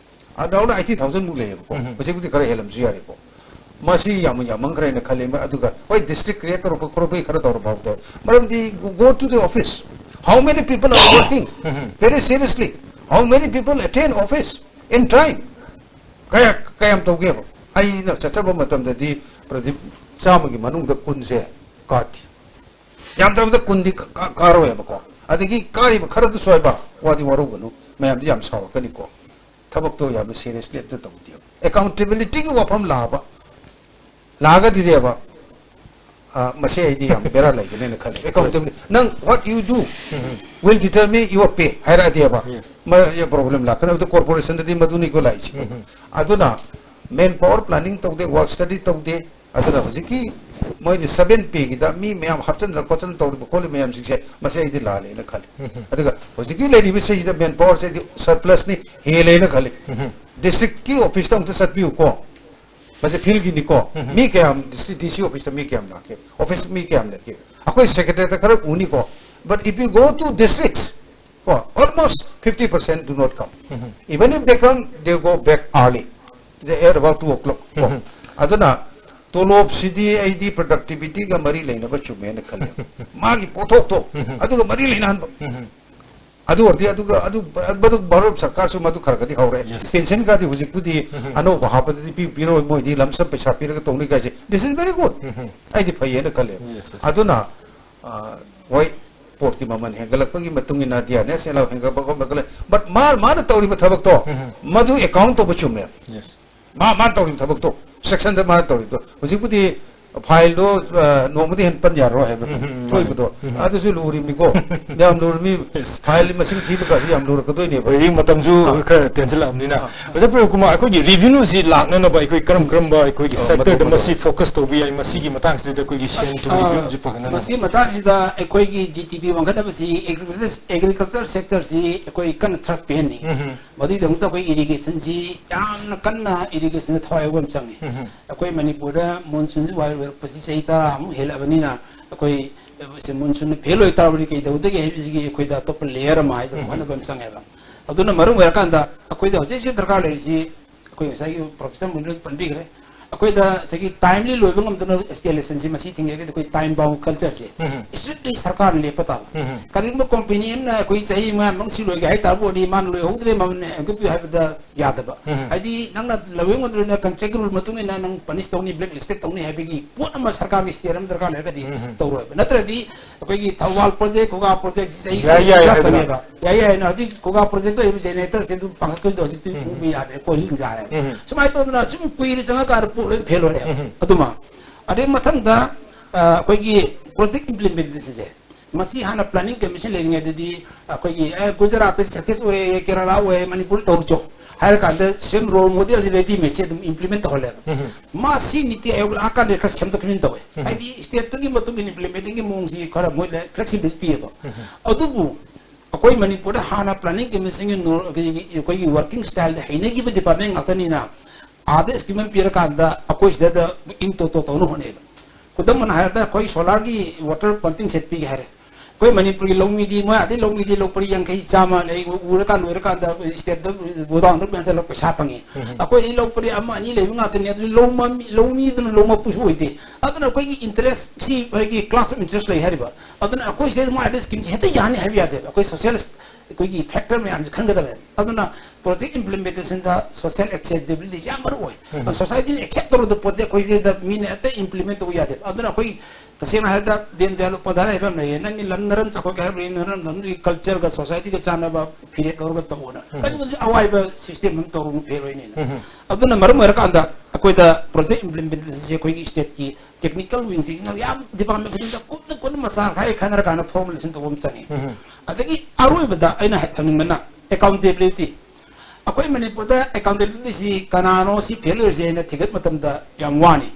Around eighty thousand ꯃꯨꯛ ꯂꯩꯌꯦꯕꯀꯣ꯫ ꯎꯝ꯫ ꯍꯧꯖꯤꯛꯄꯨꯗꯤ ꯈꯔ ꯍꯦꯜꯂꯝꯁꯨ ꯌꯥꯔꯦꯀꯣ꯫ ꯃꯁꯤ ꯌꯥꯝ ꯌꯥꯝꯃꯟꯈ꯭ꯔꯦꯅ ꯈꯜꯂꯦ꯫ ꯑꯗꯨꯒ ꯍꯣꯏ, district create ꯇꯧꯔꯛꯄ ꯈꯣꯠꯂꯛꯄꯒꯤ ꯈꯔ ꯇꯧꯔ ꯐꯥꯎꯗ, ꯃꯔꯝꯗꯤ go to the office, how many people are working um. Very seriously, how many people attend office in time? ꯀꯌꯥ, ꯀꯌꯥꯝ ꯇꯧꯒꯦꯕ? ꯑꯩꯅ ꯆꯠꯆꯕ ꯃꯇꯝꯗꯗꯤ ꯄ꯭ꯔꯗꯤꯞ, ꯆꯥꯝꯃꯒꯤ ꯃꯅꯨꯡꯗ ꯀꯨꯟꯁꯦ ꯀꯥꯗꯦ꯫ ꯌꯥꯝꯗ꯭ꯔꯕꯗ ꯀꯨꯟꯗꯤ ꯀꯥ-, ꯀꯥ-, ꯀꯥꯔꯣꯏꯕꯀꯣ꯫ ꯑꯗꯒꯤ ꯀꯥꯔꯤꯕ ꯈꯔꯗꯨꯁꯨ ꯍꯥꯏꯕ ꯋꯥꯗꯤ ꯋꯥꯔꯧꯒꯅꯨ, ꯃꯌꯥꯝꯗꯤ ꯌꯥꯝ ꯁꯥꯎꯔꯛꯀꯅꯤꯀꯣ꯫ ꯊꯕꯛꯇꯣ ꯌꯥꯝꯅ seriously ꯑꯝꯇ ꯇꯧꯗꯦꯕ꯫ Accountability ꯒꯤ ꯋꯥꯐꯝ ꯂꯥꯛꯑꯕ, ꯂꯥꯛꯑꯒꯗꯤꯅꯦꯕ, ꯑ, ꯃꯁꯤ ꯑꯩꯗꯤ ꯌꯥꯝ ꯕꯦꯔꯥ ꯂꯩꯒꯅꯦꯅ ꯈꯜꯂꯤ꯫ Accountability, ꯅꯪ what you do will determine your pay ꯍꯥꯏꯔꯛꯑꯗꯤꯕ, Yes꯫ ꯃ-, problem ꯂꯥꯛꯀꯅꯤ꯫ ꯑꯗꯨ corporation ꯗꯗꯤ ꯃꯗꯨꯅꯤꯀꯣ ꯂꯥꯛꯏꯁꯦ꯫ ꯎꯝ꯫ ꯑꯗꯨꯅ manpower planning ꯇꯧꯗꯦ, work study ꯇꯧꯗꯦ꯫ ꯑꯗꯨꯅ ꯍꯧꯖꯤꯛꯀꯤ ꯃꯣꯏꯗꯤ seven pay ꯒꯤꯗ ꯃꯤ ꯃꯌꯥꯝ ꯍꯥꯞꯆꯤꯟꯗꯅ ꯈꯣꯠꯆꯤꯟꯗꯅ ꯇꯧꯔꯤꯕ ꯈꯣꯠꯂꯤꯕ ꯃꯌꯥꯝꯁꯤꯡꯁꯦ, ꯃꯁꯤ ꯑꯩꯗꯤ ꯂꯥꯜꯂꯦꯅ ꯈꯜꯂꯤ꯫ ꯎꯝ꯫ ꯑꯗꯨꯒ ꯍꯧꯖꯤꯛꯀꯤ ꯂꯩꯔꯤꯕ ꯁꯤꯁꯤꯗ manpower ꯁꯦ ꯑꯩꯗꯤ surplus ꯅꯤ, ꯍꯦꯜꯂꯦꯅ ꯈꯜꯂꯤ꯫ ꯎꯝ꯫ District ꯀꯤ office ꯇ ꯑꯃꯨꯛꯇ ꯆꯠꯄꯤꯌꯨꯀꯣ꯫ ꯃꯁꯤ field ꯒꯤꯅꯤꯀꯣ꯫ ꯎꯝ꯫ ꯃꯤ ꯀꯌꯥꯝ district D C office ꯇ ꯃꯤ ꯀꯌꯥꯝ ꯂꯥꯛꯀꯦ? Office ꯃꯤ ꯀꯌꯥꯝ ꯂꯩꯒꯦ? ꯑꯩꯈꯣꯏ secretariat ꯇ ꯈꯔ ꯎꯅꯤꯀꯣ꯫ But if you go to districts, ꯀꯣ, almost fifty percent do not come. Um. Even if they come, they go back early. At about two o'clock ꯀꯣ꯫ ꯑꯗꯨꯅ ꯇꯣꯂꯣꯞꯁꯤꯗꯤ ꯑꯩꯗꯤ productivity ꯒ ꯃꯔꯤ ꯂꯩꯅꯕ ꯆꯨꯝꯃꯦꯅ ꯈꯜꯂꯦ꯫ ꯃꯥꯒꯤ ꯄꯣꯠꯊꯣꯛꯇꯣ ꯑꯗꯨꯒ ꯃꯔꯤ ꯂꯩꯅꯍꯟꯕ꯫ ꯑꯗꯨ ꯑꯣꯏꯔꯗꯤ ꯑꯗꯨꯒ ꯑꯗꯨ, ꯃꯗꯨ ꯚꯥꯔꯠ ꯁꯔꯀꯥꯔꯁꯨ ꯃꯗꯨ ꯈꯔ ꯈꯔꯗꯤ ꯍꯧꯔꯦ꯫ Yes. Pension ꯒꯗꯤ ꯍꯧꯖꯤꯛꯄꯨꯗꯤ ꯑꯅꯧꯕ ꯍꯥꯞꯄꯗꯗꯤ ꯄꯤ-, ꯄꯤꯔꯣꯏ, ꯃꯣꯏꯗꯤ lump sum ꯄꯩꯁꯥ ꯄꯤꯔꯒ ꯇꯧꯅꯤ ꯀꯥꯏꯁꯦ꯫ This is very good. ꯑꯩꯗꯤ ꯐꯩꯌꯦꯅ ꯈꯜꯂꯦ꯫ Yes, yes. ꯑꯗꯨꯅ, ꯑ, ꯍꯣꯏ, ꯄꯣꯠꯀꯤ ꯃꯃꯜ ꯍꯦꯟꯒꯠꯂꯛꯄꯒꯤ ꯃꯇꯨꯡ ꯏꯟꯅ D R N S allow ꯍꯦꯟꯒꯠꯄ ꯈꯣꯠꯄ ꯍꯦꯟꯒꯠꯂꯛ-, but ꯃꯥ-, ꯃꯥꯅ ꯇꯧꯔꯤꯕ ꯊꯕꯛꯇꯣ, ꯃꯗꯨ account ꯇꯧꯕ ꯆꯨꯝꯃꯦ꯫ Yes. ꯃꯥ, ꯃꯥꯅ ꯇꯧꯔꯤꯕ ꯊꯕꯛꯇꯣ, section ꯗ ꯃꯥꯅ ꯇꯧꯔꯤꯕꯗꯣ, ꯍꯧꯖꯤꯛꯄꯨꯗꯤ file ꯗꯣ, ꯑ, ꯅꯣꯡꯃꯗꯤ ꯍꯦꯟꯅ ꯄꯟ ꯌꯥꯔꯔꯣꯏ ꯍꯥꯏꯕ ꯊꯣꯛꯏꯕꯗꯣ꯫ ꯑꯗꯨꯁꯨ ꯂꯨꯔꯤꯕꯅꯤꯀꯣ꯫ ꯌꯥꯝ ꯂꯨꯔꯕꯅꯤ꯫ Yes. File ꯃꯁꯤꯡ ꯊꯤꯕ ꯀꯥꯁꯤ ꯌꯥꯝ ꯂꯨꯔꯛꯀꯗꯣꯏꯅꯦꯕ꯫ ꯍꯧꯖꯤꯛ ꯃꯇꯝꯁꯨ ꯑꯥ꯫ ꯈꯔ ꯇꯦꯟꯁꯤꯜꯂꯛꯑꯕꯅꯤꯅ꯫ ꯑꯥ꯫ ꯑꯣꯖꯥ ꯄ꯭ꯔꯦꯝ ꯀꯨꯃꯥꯔ, ꯑꯩꯈꯣꯏꯒꯤ revenue ꯁꯤ ꯂꯥꯛꯅꯅꯕ ꯑꯩꯈꯣꯏ ꯀꯔꯝ ꯀꯔꯝꯕ ꯑꯩꯈꯣꯏꯒꯤ ꯑꯥ, sector ꯗ ꯃꯗꯨ, ꯃꯁꯤ ꯃꯗꯨ꯫ Focus ꯇꯧꯕ ꯌꯥꯏ? ꯃꯁꯤꯒꯤ ꯃꯇꯥꯡꯁꯤꯗ ꯑꯩꯈꯣꯏꯒꯤ ꯁꯦꯟ ꯊꯨꯝꯒꯤ ꯑꯥ, ꯐꯤꯕꯝꯁꯤ ꯐꯒꯠꯅꯅꯕ꯫ ꯃꯁꯤꯒꯤ ꯃꯇꯥꯡꯁꯤꯗ ꯑꯩꯈꯣꯏꯒꯤ G D P ꯋꯥꯡꯈꯠꯅꯕꯁꯤ agriculture, agriculture sector ꯁꯤ ꯑꯩꯈꯣꯏ ꯀꯟꯅ thrust ꯄꯤꯍꯟꯅꯤꯡꯉꯤ꯫ ꯃꯗꯨꯒꯤꯗꯃꯛꯇ ꯑꯩꯈꯣꯏ irrigation ꯁꯤ ꯌꯥꯝꯅ ꯀꯟꯅ irrigation ꯗ ꯊꯋꯥꯏ ꯌꯥꯎꯕ ꯑꯃ ꯆꯪꯉꯤ꯫ ꯑꯩꯈꯣꯏ ꯃꯅꯤꯄꯨꯔꯗ monsoon ꯁꯤ ꯋꯥꯏ ꯑꯣꯏꯔꯛꯄꯁꯤ ꯆꯍꯤ ꯇꯔꯥꯃꯨꯛ ꯍꯦꯜꯂꯛꯑꯕꯅꯤꯅ ꯑꯩꯈꯣꯏ ꯁꯦ monsoon ꯅ fail ꯑꯣꯏꯇꯥꯔꯕꯗꯤ ꯀꯩ ꯇꯧꯗꯒꯦ ꯍꯥꯏꯕꯁꯤꯒꯤ ꯑꯩꯈꯣꯏꯗ ꯑꯇꯣꯞꯄ layer ꯑꯃ ꯍꯥꯏꯗꯅ ꯍꯣꯠꯅꯕ ꯑꯃ ꯆꯪꯉꯦꯕ꯫ ꯑꯗꯨꯅ ꯃꯔꯝ ꯑꯣꯏꯔꯀꯥꯟꯗ ꯑꯩꯈꯣꯏꯗ ꯍꯧꯖꯤꯛ ꯍꯧꯖꯤꯛ ꯗꯔꯀꯥꯔ ꯂꯩꯔꯤꯁꯤ ꯑꯩꯈꯣꯏ ꯉꯁꯥꯏꯒꯤ professor ꯃꯨꯟꯗ꯭ꯔꯁꯨ ꯄꯟꯕꯤꯈ꯭ꯔꯦ꯫ ꯑꯩꯈꯣꯏꯗ ꯉꯁꯥꯏꯒꯤ timely ꯂꯣꯏꯕ ꯉꯝꯗꯅ escalation ꯁꯤ ꯃꯁꯤ ꯊꯤꯡꯉꯒꯗꯤ ꯑꯩꯈꯣꯏ time bound culture ꯁꯦ strictly ꯁꯔꯀꯥꯔꯅ ꯂꯦꯞꯄ ꯇꯥꯕ꯫ ꯀꯔꯤꯒꯨꯝꯕ company ꯑꯃꯅ ꯑꯩꯈꯣꯏ ꯆꯍꯤ ꯃꯉꯥ ꯃꯅꯨꯡ ꯁꯤ ꯂꯣꯏꯒꯦ ꯍꯥꯏ ꯇꯥꯔꯕꯗꯤ ꯃꯥꯅ ꯂꯣꯏꯍꯧꯗ꯭ꯔꯦ, ꯃꯃꯜ ꯍꯦꯟꯒꯠꯄꯤꯌꯨ ꯍꯥꯏꯕꯗ ꯌꯥꯗꯕ꯫ ꯍꯥꯏꯗꯤ ꯅꯪꯅ ꯂꯧꯍꯧ ꯉꯝꯗ꯭ꯔꯕꯅꯤꯅ contract rule ꯃꯇꯨꯡ ꯏꯟꯅ ꯅꯪ punish ꯇꯧꯅꯤ, black list ꯇꯧꯅꯤ ꯍꯥꯏꯕꯒꯤ ꯄꯣꯠ ꯑꯃ ꯁꯔꯀꯥꯔꯒꯤ stand ꯑꯃ ꯗꯔꯀꯥꯔ ꯂꯩꯔꯒꯗꯤ ꯇꯧꯔꯣꯏꯕ꯫ ꯅꯠꯇ꯭ꯔꯗꯤ ꯑꯩꯈꯣꯏꯒꯤ ꯊꯧꯕꯥꯜ project, ꯈꯨꯒꯥ project ꯆꯍꯤ ꯌꯥꯏ, ꯌꯥꯏ ꯈꯨꯗꯤꯡꯒꯤ ꯍꯥꯏꯗꯅ꯫ ꯆꯪꯉꯦꯕ꯫ ꯌꯥꯏ, ꯌꯥꯏ ꯍꯥꯏꯅ ꯍꯧꯖꯤꯛ ꯈꯨꯒꯥ project ꯂꯩꯔꯤꯕ generator ꯁꯦ ꯑꯗꯨꯝ ꯄꯥꯡꯈꯠꯈꯤꯕꯗꯣ ꯍꯧꯖꯤꯛꯇꯤ ꯎꯕ ꯌꯥꯗ꯭ꯔꯦ, ꯀꯣꯜꯍꯤꯡ ꯌꯥꯔꯦ꯫ ꯁꯨꯃꯥꯏꯅ ꯇꯧꯗꯅ ꯁꯨꯝ ꯀꯨꯏꯅ ꯆꯪꯉꯀꯥꯟꯗ ꯄꯣꯠ ꯂꯣꯏ fail ꯑꯣꯏꯔꯦ꯫ ꯑꯗꯨꯃ꯫ ꯑꯗꯩ ꯃꯊꯪꯗ, ꯑ, ꯑꯩꯈꯣꯏꯒꯤ project implementation ꯁꯦ, ꯃꯁꯤ ꯍꯥꯟꯅ planning commission ꯂꯩꯔꯤꯉꯩꯗꯗꯤ ꯑꯩꯈꯣꯏꯒꯤ, "ꯑꯦ, ꯒꯨꯖꯔꯥꯠꯇ success ꯑꯣꯏꯌꯦ, ꯀꯦꯔꯂꯥ ꯑꯣꯏꯌꯦ, ꯃꯅꯤꯄꯨꯔ ꯇꯧꯔꯨꯆꯣ" ꯍꯥꯏꯔꯀꯥꯟꯗ same role model ready made ꯁꯦ ꯑꯗꯨꯝ implement ꯇꯧꯍꯜꯂꯦꯕ꯫ ꯃꯥ ꯁꯤ ꯅꯤꯇꯤ ꯑꯥꯌꯣꯒ ꯂꯥꯛꯑꯀꯥꯟꯗ ꯈꯔ ꯁꯦꯝꯗꯣꯛ ꯁꯦꯝꯖꯤꯟ ꯇꯧꯋꯦ꯫ ꯍꯥꯏꯗꯤ state ꯇꯨꯒꯤ ꯃꯇꯨꯡ ꯏꯟꯅ implementing ꯒꯤ ꯃꯑꯣꯡꯁꯤ ꯈꯔ ꯃꯣꯏꯅ flexibility ꯄꯤꯌꯦꯕ꯫ ꯑꯗꯨꯕꯨ ꯑꯩꯈꯣꯏ ꯃꯅꯤꯄꯨꯔꯗ ꯍꯥꯟꯅ planning commission ꯒꯤ ꯅꯣ-, ꯑꯩꯈꯣꯏꯒꯤ, ꯑꯩꯈꯣꯏꯒꯤ working style ꯗ ꯍꯩꯅꯈꯤꯕ department ꯉꯥꯛꯇꯅꯤꯅ ꯑꯥꯗ scheme ꯑꯃ ꯄꯤꯔꯀꯥꯟꯗ ꯑꯩꯈꯣꯏ ꯁꯤꯗ in toto ꯇꯧꯅ ꯍꯣꯠꯅꯩꯕ꯫ ꯈꯨꯗꯝ ꯑꯣꯏꯅ ꯍꯥꯏꯔꯕꯗ ꯑꯩꯈꯣꯏ solar ꯒꯤ water pumping set ꯄꯤꯒꯦ ꯍꯥꯏꯔꯦ꯫ ꯑꯩꯈꯣꯏ ꯃꯅꯤꯄꯨꯔꯒꯤ ꯂꯧꯃꯤꯗꯤ, ꯃꯣꯏ ꯑꯥꯗꯩ ꯂꯧꯃꯤꯗꯤ ꯂꯧ ꯄꯔꯤ ꯌꯥꯡꯈꯩ, ꯆꯥꯝꯃ ꯂꯩ, ꯎꯔꯀꯥꯟ ꯂꯣꯏꯔꯀꯥꯟꯗ ꯁ꯭ꯇꯦꯠꯇ ꯒꯣꯗꯥꯎꯟꯗ ꯃꯌꯥꯝ ꯆꯠꯂꯒ ꯄꯩꯁꯥ ꯐꯪꯉꯤ꯫ ꯎꯝ꯫ ꯑꯩꯈꯣꯏꯗꯤ ꯂꯧ ꯄꯔꯤ ꯑꯃ ꯑꯅꯤ ꯂꯩꯕ ꯉꯥꯛꯇꯅꯤ꯫ ꯑꯗꯨ ꯂꯧ ꯃꯃꯤ-, ꯂꯧꯃꯤꯗꯨꯅ ꯂꯧ ꯃꯄꯨꯁꯨ ꯑꯣꯏꯗꯦ꯫ ꯑꯗꯨꯅ ꯑꯩꯈꯣꯏꯒꯤ interest ꯁꯤ, ꯑꯩꯈꯣꯏꯒꯤ clash of interest ꯂꯩ ꯍꯥꯏꯔꯤꯕ꯫ ꯑꯗꯨꯅ ꯑꯩꯈꯣꯏ ꯁꯤꯗꯩꯗ ꯃꯣꯏ ꯑꯥꯗꯩ scheme ꯁꯤ ꯍꯦꯛꯇ ꯌꯥꯅꯤ ꯍꯥꯏꯕ ꯌꯥꯗꯦꯕ꯫ ꯑꯩꯈꯣꯏ social, ꯑꯩꯈꯣꯏꯒꯤ factor ꯃꯌꯥꯝꯁꯦ ꯈꯟꯒꯗꯕꯅꯦ꯫ ꯑꯗꯨꯅ project implementation ꯗ social acceptability ꯁꯤ ꯌꯥꯝ ꯃꯔꯨ ꯑꯣꯏ꯫ ꯎꯝ꯫ Society ꯅ accept ꯇꯧꯔꯗꯕ ꯄꯣꯠꯇꯤ ꯑꯩꯈꯣꯏ ꯁꯤꯗ ꯃꯤꯅ ꯍꯦꯛꯇ implement ꯇꯧꯕ ꯌꯥꯗꯦꯕ꯫ ꯑꯗꯨꯅ ꯑꯩꯈꯣꯏ ꯇꯁꯦꯡꯅ ꯍꯥꯏꯔꯕꯗ ꯗꯤꯟ ꯗꯌꯥꯜ ꯎꯄꯥꯙ꯭ꯌꯥꯏ ꯍꯥꯏꯕ ꯑꯃ ꯂꯩꯌꯦ, "ꯅꯪꯒꯤ ꯂꯝ ꯅꯔꯝ ꯆꯥꯎꯈꯠꯀꯦ ꯍꯥꯏꯔꯕꯗꯤ ꯅꯔꯝ ꯂꯝꯗꯨꯒꯤ culture ꯒ society ꯒ ꯆꯥꯟꯅꯕ ꯐꯤꯔꯦꯞ ꯂꯧꯔꯒ ꯇꯧꯑꯣꯅ"꯫ ꯎꯝ꯫ ꯀꯔꯤꯒꯨꯝꯕ ꯑꯋꯥꯏꯕ system ꯑꯃ ꯇꯧꯔꯨ ꯐꯦꯜ ꯑꯣꯏꯅꯤꯅ꯫ ꯎꯝ꯫ ꯑꯗꯨꯅ ꯃꯔꯝ ꯑꯣꯏꯔꯀꯥꯟꯗ ꯑꯩꯈꯣꯏꯗ project implementation ꯁꯦ ꯑꯩꯈꯣꯏꯒꯤ state ꯀꯤ technical wing ꯁꯤꯡꯁꯤꯅ ꯌꯥꯝ department ꯈꯨꯗꯤꯡꯗ ꯀꯨꯞꯅ ꯀꯨꯞꯅ ꯃꯆꯥ ꯈꯥꯏ ꯈꯥꯏꯅꯔꯀꯥꯟꯗ formulation ꯇꯧꯕ ꯑꯃ ꯆꯪꯉꯤ꯫ ꯎꯝ꯫ ꯑꯗꯒꯤ ꯑꯔꯣꯏꯕꯗ ꯑꯩꯅ ꯍꯥꯏ-, ꯊꯝꯅꯤꯡꯕꯅ accountability꯫ ꯑꯩꯈꯣꯏ ꯃꯅꯤꯄꯨꯔꯗ accountability ꯁꯤ ꯀꯅꯥꯅꯣ ꯁꯤ ꯐꯦꯜ ꯑꯣꯏꯔꯤꯁꯦ ꯍꯥꯏꯅ ꯊꯤꯒꯠ ꯃꯇꯝꯗ ꯌꯥꯝ ꯋꯥꯅꯤ꯫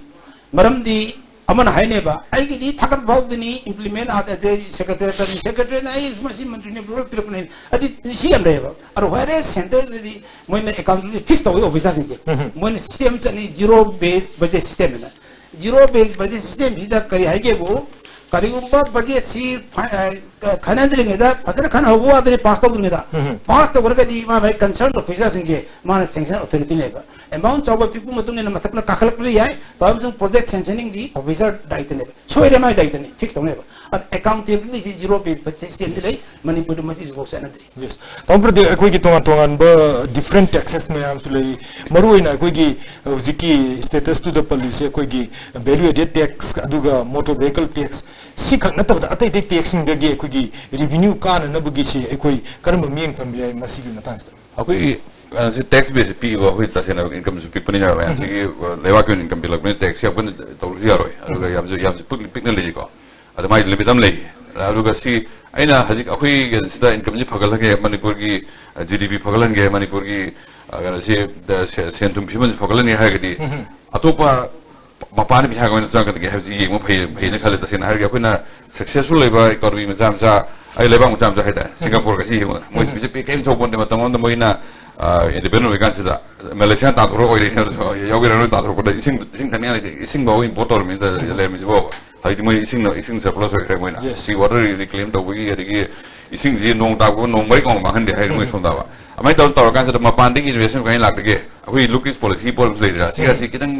ꯃꯔꯝꯗꯤ ꯑꯃꯅ ꯍꯥꯏꯅꯦꯕ, "ꯑꯩꯒꯤꯗꯤ ꯊꯥꯒꯠ ꯐꯥꯎꯗꯅꯤ, implement ꯑꯗꯩ secretary ꯇꯅꯤ, secretary ꯅ ꯑꯩ ꯃꯁꯤ ꯃꯟꯇ꯭ꯔꯤꯅ approval ꯄꯤꯔꯛꯄꯅꯤ"꯫ ꯑꯗꯨꯗꯤ ꯁꯤ ꯌꯥꯝ ꯂꯩꯌꯦꯕ꯫ ꯑꯗꯣ ꯍꯥꯏꯔꯦ centre ꯗꯗꯤ ꯃꯣꯏꯅ accountability fix ꯇꯧꯋꯤ officer ꯁꯤꯡꯁꯦ꯫ ꯎꯝ꯫ ꯃꯣꯏꯅ system ꯑꯃ ꯆꯠꯅꯤ, zero based budget system ꯍꯥꯏꯅ꯫ Zero based budget system ꯁꯤꯗ ꯀꯔꯤ ꯍꯥꯏꯒꯦꯕꯨ, ꯀꯔꯤꯒꯨꯝꯕ budget ꯁꯤ ꯐ-, ꯑ, ꯈꯟꯅꯗ꯭ꯔꯤꯉꯩꯗ, ꯐꯖꯅ ꯈꯟꯅꯍꯧꯕ ꯋꯥꯗꯅꯤ, pass ꯇꯧꯗ꯭ꯔꯤꯉꯩꯗ꯫ ꯎꯝ꯫ Pass ꯇꯧꯈ꯭ꯔꯒꯗꯤ ꯃꯥ ꯃꯥꯒꯤ concerned officer ꯁꯤꯡꯁꯦ ꯃꯥꯅ sanction authority ꯅꯦꯕ꯫ Amount ꯆꯥꯎꯕ ꯄꯤꯛꯄ ꯃꯇꯨꯡ ꯏꯟꯅ ꯃꯊꯛꯅ ꯀꯥꯈꯠꯂꯛꯄꯁꯨ ꯌꯥꯏ, ꯇꯧꯔꯤꯕꯁꯤꯡ project sanctioning ꯗꯤ officer ꯗꯥꯏꯇꯅꯦꯕ꯫ ꯁꯣꯏꯔꯦ ꯃꯥꯒꯤ ꯗꯥꯏꯇꯅꯤ, fix ꯇꯧꯅꯦꯕ꯫ ꯑꯗ accountability ꯁꯤ zero based budget system ꯗꯤ ꯂꯩ, ꯃꯅꯤꯄꯨꯔꯗ ꯃꯁꯤ ꯍꯧꯖꯤꯛꯐꯥꯎ ꯆꯠꯅꯗ꯭ꯔꯤ꯫ Yes. ꯇꯥꯃꯣ ꯄ꯭ꯔꯗꯤꯞ, ꯑꯩꯈꯣꯏꯒꯤ ꯇꯣꯉꯥꯟ ꯇꯣꯉꯥꯟꯕ different taxes ꯃꯌꯥꯝꯁꯨ ꯂꯩ꯫ ꯃꯔꯨꯑꯣꯏꯅ ꯑꯩꯈꯣꯏꯒꯤ ꯍꯧꯖꯤꯛꯀꯤ status ꯇꯨꯗ ꯄꯜꯂꯤꯁꯦ ꯑꯩꯈꯣꯏꯒꯤ value added tax, ꯑꯗꯨꯒ motor vehicle tax, ꯁꯤꯈꯛ ꯅꯠꯇꯕꯗ ꯑꯇꯩ ꯑꯇꯩ tax ꯁꯤꯡꯗꯒꯤ ꯑꯩꯈꯣꯏꯒꯤ revenue ꯀꯥꯅꯅꯕꯒꯤꯁꯦ ꯑꯩꯈꯣꯏ ꯀꯔꯝꯕ ꯃꯤꯠꯌꯦꯡ ꯊꯝꯕ ꯌꯥꯏ ꯃꯁꯤꯒꯤ ꯃꯇꯥꯡꯁꯤꯗ? ꯑꯩꯈꯣꯏꯒꯤ, ꯑ, ꯁꯤ tax base ꯁꯦ ꯄꯤꯛꯏꯀꯣ, ꯑꯩꯈꯣꯏ ꯇꯁꯦꯡꯅ income ꯁꯨ ꯄꯤꯛꯄꯅꯤꯅ ꯃꯌꯥꯝ꯫ ꯎꯝ꯫ ꯁꯤꯒꯤ, ꯑ, ꯂꯩꯕꯥꯛꯀꯤ ꯑꯣꯏꯅ income ꯄꯤꯛꯂꯛꯄꯅꯤꯅ tax ꯁꯦ ꯌꯥꯝ ꯀꯟꯅ ꯇꯧꯔꯁꯨ ꯌꯥꯔꯣꯏ꯫ ꯑꯗꯨꯒ ꯎꯝ꯫ ꯌꯥꯝꯁꯨ, ꯌꯥꯝꯁꯨ ꯄꯤꯛ-, ꯄꯤꯛꯅ ꯂꯩꯀꯣ꯫ ꯑꯗ ꯃꯥꯒꯤ limit ꯑꯃ ꯂꯩ꯫ ꯑꯗꯨꯒ ꯁꯤ ꯑꯩꯅ ꯍꯧꯖꯤꯛ ꯑꯩꯈꯣꯏꯒꯤ ꯁꯤꯗ income ꯁꯤ ꯐꯒꯠꯍꯟꯒꯦ, ꯃꯅꯤꯄꯨꯔꯒꯤ, ꯑ, G D P ꯐꯒꯠꯍꯟꯒꯦ, ꯃꯅꯤꯄꯨꯔꯒꯤ, ꯑ, ꯀꯩꯅꯣꯁꯤ, ꯗ-, ꯁꯦ-, ꯁꯦꯟ ꯊꯨꯝ ꯐꯤꯕꯝꯁꯤ ꯐꯒꯠꯍꯟꯒꯦ ꯍꯥꯏꯔꯒꯗꯤ ꯎꯝ꯫ ꯑꯇꯣꯞꯄ ꯃꯄꯥꯟꯗ ꯄꯩꯁꯥ ꯀꯃꯥꯏꯅ ꯆꯪꯒꯗꯒꯦ ꯍꯥꯏꯕꯁꯤ ꯌꯦꯡꯕ ꯐꯩ, ꯐꯩꯅ ꯈꯜꯂꯦ꯫ ꯇꯁꯦꯡꯅ ꯍꯥꯏꯔꯒꯗꯤ ꯑꯩꯈꯣꯏꯅ successful ꯑꯣꯏꯕ economy ꯃꯆꯥ ꯃꯆꯥ, ꯑꯩ ꯂꯩꯕꯥꯛ ꯃꯆꯥ ꯃꯆꯥ ꯍꯥꯏꯇꯥꯔꯦ, ꯎꯝ꯫ ꯁꯤꯡꯒꯥꯄꯨꯔꯒ ꯁꯤ ꯌꯦꯡꯉꯨꯅꯦ꯫ ꯃꯣꯏ ꯎꯝ꯫ ꯄꯩꯁꯥ ꯄꯤ-, ꯀꯔꯤꯝ ꯊꯣꯛꯄ ꯅꯠꯇꯦ꯫ ꯃꯇꯝ ꯑꯃꯗ ꯃꯣꯏꯅ, ꯑ, independent ꯑꯣꯏꯔꯤꯀꯥꯟꯁꯤꯗ ꯃꯦꯂꯦꯁꯤꯌꯥ ꯇꯥꯟꯊꯣꯔꯛ ꯑꯣꯏꯔꯦ, ꯌꯥꯎꯕꯤꯔꯛꯑꯔꯣꯏ ꯇꯥꯟꯊꯣꯔꯛꯄꯗ ꯏꯁꯤꯡ, ꯏꯁꯤꯡ ꯊꯛꯅꯤꯡꯉꯥꯏ ꯂꯩꯇꯦ꯫ ꯏꯁꯤꯡ ꯐꯥꯎꯕ import ꯇꯧꯔꯝꯃꯤꯗ ꯎꯝ꯫ ꯂꯩꯔꯝꯃꯤꯁꯤꯕꯣ꯫ ꯍꯧꯖꯤꯛꯇꯤ ꯃꯣꯏ ꯏꯁꯤꯡꯅ, ꯏꯁꯤꯡ surplus ꯑꯣꯏꯈ꯭ꯔꯦ ꯃꯣꯏꯅ꯫ Yes. Sea water reclaim ꯇꯧꯕꯒꯤ, ꯑꯗꯒꯤ ꯏꯁꯤꯡꯁꯤ ꯅꯣꯡ ꯇꯥꯕ ꯅꯣꯡ ꯃꯔꯤꯛ ꯂꯥꯎꯅ ꯃꯥꯡꯍꯟꯗꯦ ꯍꯥꯏꯔꯤ ꯃꯣꯏ ꯁꯣꯝꯗꯕ꯫ ꯑꯗꯨꯃꯥꯏꯅ ꯇꯧꯔ ꯇꯧꯔꯀꯥꯟꯁꯤꯗ ꯃꯄꯥꯟꯗꯒꯤ investment ꯀꯃꯥꯏꯅ ꯂꯥꯛꯇꯒꯦ? ꯑꯩꯈꯣꯏ ꯂꯨꯀꯤꯁ policy ꯄꯣꯠ ꯑꯃꯁꯨ ꯂꯩꯗꯅ, ꯁꯤꯒꯁꯤ ꯈꯤꯇꯪ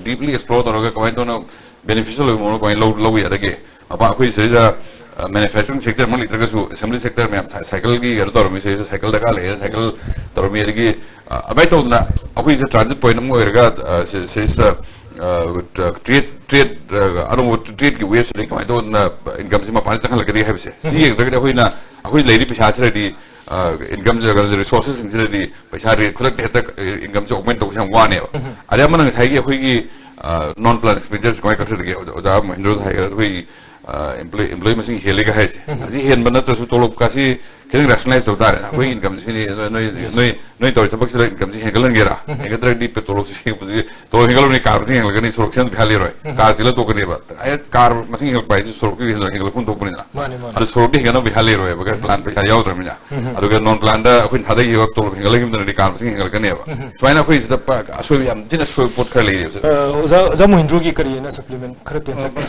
deeply explore ꯇꯧꯔꯒ ꯀꯃꯥꯏꯅ ꯇꯧꯅ beneficial ꯑꯣꯏꯕ ꯃꯑꯣꯡꯗ ꯀꯃꯥꯏꯅ ꯂꯧ-, ꯂꯧꯕ ꯌꯥꯗꯒꯦ? ꯃꯄꯥ ꯑꯩꯈꯣꯏ ꯁꯤꯗꯩꯗ, ꯑ, manufacturing sector ꯑꯃ ꯂꯩꯇ꯭ꯔꯒꯁꯨ assembly sector ꯃꯌꯥꯝ, ꯁꯥꯏ-, cycleꯒꯤ ꯀꯩꯅꯣ ꯇꯧꯔꯝꯃꯤ, ꯁꯤꯗꯩꯗ cycle ꯗꯔꯀꯥꯔ ꯂꯩꯌꯦ, cycle ꯇꯧꯔꯝꯃꯤ, ꯑꯗꯒꯤ, ꯑ, ꯑꯗꯨꯃꯥꯏꯅ ꯇꯧꯗꯅ ꯑꯩꯈꯣꯏꯁꯦ transit point ꯑꯃ ꯑꯣꯏꯔꯒ, ꯑ, ꯁꯤ-, ꯁꯤꯗꯩꯁꯤꯗ, ꯑ, trade, trade, ꯑ, ꯑꯅꯧꯕ tradeꯀꯤ waveꯁꯤꯗꯒꯤ ꯀꯃꯥꯏꯅ ꯇꯧꯗꯅ incomeꯁꯤ ꯃꯄꯥꯟꯗ ꯆꯪꯍꯜꯂꯛꯀꯅꯤ ꯍꯥꯏꯕꯁꯦ꯫ ꯁꯤ ꯌꯦꯡꯗ꯭ꯔꯒꯗꯤ ꯑꯩꯈꯣꯏꯅ, ꯑꯩꯈꯣꯏ ꯂꯩꯔꯤ ꯄꯩꯁꯥꯁꯤꯗꯗꯤ, ꯑ, incomeꯁꯦ, resourcesꯁꯤꯡꯁꯤꯗꯗꯤ ꯄꯩꯁꯥ rate ꯈꯨꯗꯛꯇ ꯍꯦꯛꯇ, ꯑ, incomeꯁꯦ augment ꯇꯧꯕꯁꯦ ꯌꯥꯝ ꯋꯥꯅꯦꯕ꯫ ꯑꯗꯩ ꯑꯃꯅ ꯉꯁꯥꯏꯒꯤ ꯑꯩꯈꯣꯏꯒꯤ, ꯑ, non plan expenditure ꯀꯃꯥꯏꯅ ꯀꯛꯊꯗꯒꯦ? ꯑꯣꯖꯥ, ꯑꯣꯖꯥ ꯃꯍꯦꯟꯗ꯭ꯔꯣ ꯍꯥꯏꯒꯗ꯭ꯔꯥ, ꯑꯩꯈꯣꯏꯒꯤ, ꯑ, employee, employee ꯃꯁꯤꯡ ꯍꯦꯜꯂꯦꯒ ꯍꯥꯏꯁꯦ꯫ ꯑꯁꯤ ꯍꯦꯟꯕ ꯅꯠꯇ꯭ꯔꯁꯨ ꯇꯣꯂꯣꯞ ꯀꯥꯁꯤ ꯈꯤꯇꯪ rationalize ꯇꯧ ꯇꯥꯔꯦ꯫ ꯑꯩꯈꯣꯏ incomeꯁꯤ ꯁꯤꯅꯤ, ꯅꯣꯏ, ꯅꯣꯏ, ꯅꯣꯏ, ꯅꯣꯏ ꯇꯧꯔꯤ ꯊꯕꯛꯁꯤꯗ incomeꯁꯤ ꯍꯦꯟꯒꯠꯍꯟꯒꯦꯔꯥ? ꯍꯦꯟꯒꯠꯇ꯭ꯔꯒꯗꯤ ꯇꯣꯂꯣꯞꯁꯤ ꯍꯦꯟꯒꯠꯄꯁꯤ, ꯇꯣꯂꯣꯞ ꯍꯦꯟꯒꯠꯂꯕꯅꯤ, car ꯃꯁꯤꯡ ꯍꯦꯟꯒꯠꯂꯛꯀꯅꯤ, ꯁꯣꯔꯣꯛ ꯁꯦꯝꯕ ꯄꯩꯁꯥ ꯂꯩꯔꯣꯏ꯫ Car ꯆꯦꯜꯂ ꯇꯣꯛꯀꯅꯦꯕ꯫ ꯑꯩ car ꯃꯁꯤꯡ ꯍꯦꯟꯒꯠꯂꯛꯄ ꯍꯥꯏꯁꯤ ꯁꯣꯔꯣꯛꯀꯤ ꯍꯦꯟꯒꯠꯂꯛ-, ꯍꯦꯟꯒꯠꯂꯛꯐꯝ ꯊꯣꯛꯄꯅꯤꯅ꯫ ꯃꯥꯅꯦ, ꯃꯥꯅꯦ꯫ ꯑꯗꯨ ꯁꯣꯔꯣꯛꯇꯤ ꯍꯦꯟꯒꯠꯅꯕ ꯄꯩꯁꯥ ꯂꯩꯔꯣꯏꯕ, plan ꯄꯩꯁꯥ ꯌꯥꯎꯗ꯭ꯔꯕꯅꯤꯅ꯫ ꯑꯗꯨꯒ non planꯗ ꯑꯩꯈꯣꯏꯅ ꯊꯥꯗꯈꯤꯕ ꯇꯣꯂꯣꯞ ꯍꯦꯟꯒꯠꯂꯛꯈꯤꯕꯗꯨꯅꯗꯤ car ꯃꯁꯤꯡ ꯍꯦꯟꯒꯠꯂꯛꯀꯅꯦꯕ꯫ ꯁꯨꯃꯥꯏꯅ ꯑꯩꯈꯣꯏ ꯁꯤꯗ ꯄ-, ꯑꯁꯣꯏꯕ, ꯌꯥꯝ ꯊꯤꯅ ꯁꯣꯏꯕ ꯄꯣꯠ ꯈꯔ ꯂꯩꯔꯦꯕ ꯁꯤꯗ꯫ ꯑ, ꯑꯣꯖꯥ, ꯑꯣꯖꯥ ꯃꯣꯍꯤꯟꯗ꯭ꯔꯣꯒꯤ ꯀꯔꯤ ꯍꯥꯏꯅ supplement ꯈꯔ ꯇꯦꯟꯇꯛꯅ,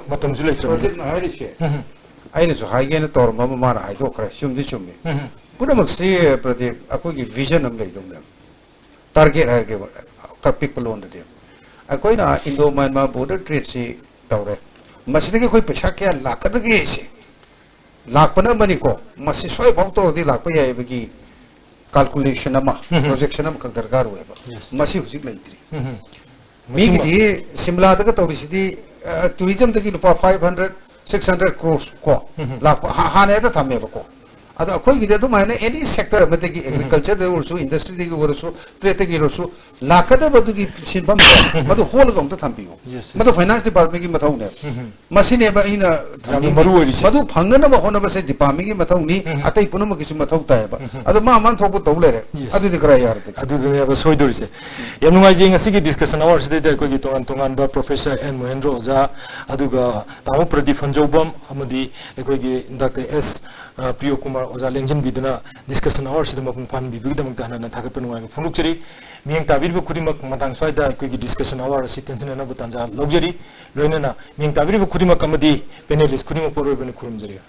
ꯃꯇꯝꯁꯨ ꯂꯩꯇ꯭ꯔꯕꯅꯤꯅ꯫ ꯍꯧꯖꯤꯛ ꯍꯥꯏꯔꯤꯁꯦ, ꯑꯩꯅꯁꯨ ꯍꯥꯏꯒꯦꯅ ꯇꯧꯔꯝꯕ ꯑꯃ ꯃꯥꯅ ꯍꯥꯏꯗꯣꯛꯈ꯭ꯔꯦ, ꯆꯨꯝꯗꯤ ꯆꯨꯝꯃꯤ꯫ ꯄꯨꯝꯅꯃꯛꯁꯤ, ꯄ꯭ꯔꯗꯤꯞ, ꯑꯩꯈꯣꯏꯒꯤ vision ꯑꯃ ꯂꯩꯗꯧꯅꯦꯕ꯫ Target ꯍꯥꯏꯔꯒꯦꯕ, ꯈꯔ ꯄꯤꯛꯄ ꯂꯣꯟꯗꯗꯤ꯫ ꯑꯩꯈꯣꯏꯅ Indo Myanmar border tradeꯁꯤ ꯇꯧꯔꯦ꯫ ꯃꯁꯤꯗꯒꯤ ꯑꯩꯈꯣꯏ ꯄꯩꯁꯥ ꯀꯌꯥ ꯂꯥꯛꯀꯗꯒꯦ ꯁꯤ, ꯂꯥꯛꯄꯅ ꯑꯃꯅꯤꯀꯣ, ꯃꯁꯤ ꯁꯣꯏꯐꯥꯎ ꯇꯧꯔꯗꯤ ꯂꯥꯛꯄ ꯌꯥꯏꯕꯒꯤ calculation ꯑꯃ, projection ꯑꯃꯈꯛ ꯗꯔꯀꯥꯔ ꯑꯣꯏꯌꯦꯕ꯫ Yes. ꯃꯁꯤ ꯍꯧꯖꯤꯛ ꯂꯩꯇ꯭ꯔꯤ꯫ ꯃꯤꯒꯤꯗꯤ ꯁꯤꯝꯂꯥꯗꯒ ꯇꯧꯔꯤꯁꯤꯗꯤ, ꯑ, tourismꯗꯒꯤ ꯂꯨꯄꯥ five hundred, six hundred crores ꯀꯣ, ꯂꯥꯛꯄ ꯍꯥ-, ꯍꯥꯟꯅ ꯍꯦꯛꯇ ꯊꯝꯃꯦꯕꯀꯣ꯫ ꯑꯗꯣ ꯑꯩꯈꯣꯏꯒꯤꯗꯤ ꯑꯗꯨꯃꯥꯏꯅ any sector ꯑꯃꯗꯒꯤ, agricultureꯗꯒꯤ ꯑꯣꯏꯔꯁꯨ, industryꯗꯒꯤ ꯑꯣꯏꯔꯁꯨ, tradeꯇꯒꯤ ꯑꯣꯏꯔꯁꯨ, ꯂꯥꯛꯀꯗꯕꯗꯨꯒꯤ ꯁꯤꯟꯐꯝꯗꯣ ꯃꯗꯨ ꯍꯣꯜꯂꯒ ꯑꯃꯨꯛꯇ ꯊꯝꯕꯤꯌꯨ꯫ Yes, yes. ꯃꯗꯨ finance departmentꯀꯤ ꯃꯊꯧꯅꯦꯕ꯫ ꯃꯁꯤꯅꯦꯕ ꯑꯩꯅ ꯊꯝꯅꯤꯡꯉꯤ꯫ ꯃꯔꯨ ꯑꯣꯏꯔꯤꯁꯦ꯫ ꯃꯗꯨ ꯐꯪꯅꯅꯕ ꯍꯣꯠꯅꯕꯁꯦ departmentꯀꯤ ꯃꯊꯧꯅꯤ, ꯑꯇꯩ ꯄꯨꯝꯅꯃꯛꯀꯤꯁꯨ ꯃꯊꯧ ꯇꯥꯏꯌꯦꯕ꯫ ꯑꯗꯣ ꯃꯥ ꯃꯥꯅ ꯊꯣꯛꯄ ꯇꯧ ꯂꯩꯔꯦ꯫ Yes. ꯑꯗꯨꯗꯤ ꯀꯔꯥꯏ ꯌꯥꯔꯗꯒꯦ? ꯑꯗꯨꯗꯨꯅꯦꯕ ꯁꯣꯏꯗꯧꯔꯤꯁꯦ꯫ ꯌꯥꯝ ꯅꯨꯡꯉꯥꯏꯖꯩ, ꯉꯁꯤꯒꯤ discussion hourꯁꯤꯗꯩꯗ ꯑꯩꯈꯣꯏꯒꯤ ꯇꯣꯉꯥꯟ ꯇꯣꯉꯥꯟꯕ Professor N ꯃꯣꯍꯦꯟꯗ꯭ꯔꯣ ꯑꯣꯖꯥ, ꯑꯗꯨꯒ ꯇꯥꯃꯣ ꯄ꯭ꯔꯗꯤꯞ ꯐꯟꯖꯧꯕꯝ ꯑꯃꯗꯤ ꯑꯩꯈꯣꯏꯒꯤ Doctor S, ꯑ, ꯄ꯭ꯔꯤꯌꯣ ꯀꯨꯃꯥꯔ ꯑꯣꯖꯥ ꯂꯦꯡꯁꯤꯟꯕꯤꯗꯨꯅ discussion hour ꯑꯁꯤꯗ ꯃꯄꯨꯡ ꯐꯥꯍꯟꯕꯤꯕꯒꯤꯗꯃꯛꯇ ꯍꯟꯅ ꯍꯟꯅ ꯊꯥꯒꯠꯄ ꯅꯨꯡꯉꯥꯏꯕ ꯐꯣꯡꯗꯣꯛꯆꯔꯤ꯫ ꯃꯤꯠꯌꯦꯡ ꯇꯥꯕꯤꯔꯤꯕ ꯈꯨꯗꯤꯡꯃꯛ ꯃꯇꯥꯡ ꯁ꯭ꯋꯥꯏꯗ ꯑꯩꯈꯣꯏꯒꯤ discussion hour ꯑꯁꯤ ꯇꯦꯟꯁꯤꯟꯅꯅꯕ ꯇꯥꯟꯖꯥ ꯂꯧꯖꯔꯤ꯫ ꯂꯣꯏꯅꯅ ꯃꯤꯠꯌꯦꯡ ꯇꯥꯕꯤꯔꯤꯕ ꯈꯨꯗꯤꯡꯃꯛ ꯑꯃꯗꯤ panelist ꯈꯨꯗꯤꯡꯃꯛꯄꯨ ꯑꯔꯣꯏꯕ ꯑꯣꯏꯅ ꯈꯨꯔꯨꯝꯖꯔꯤ꯫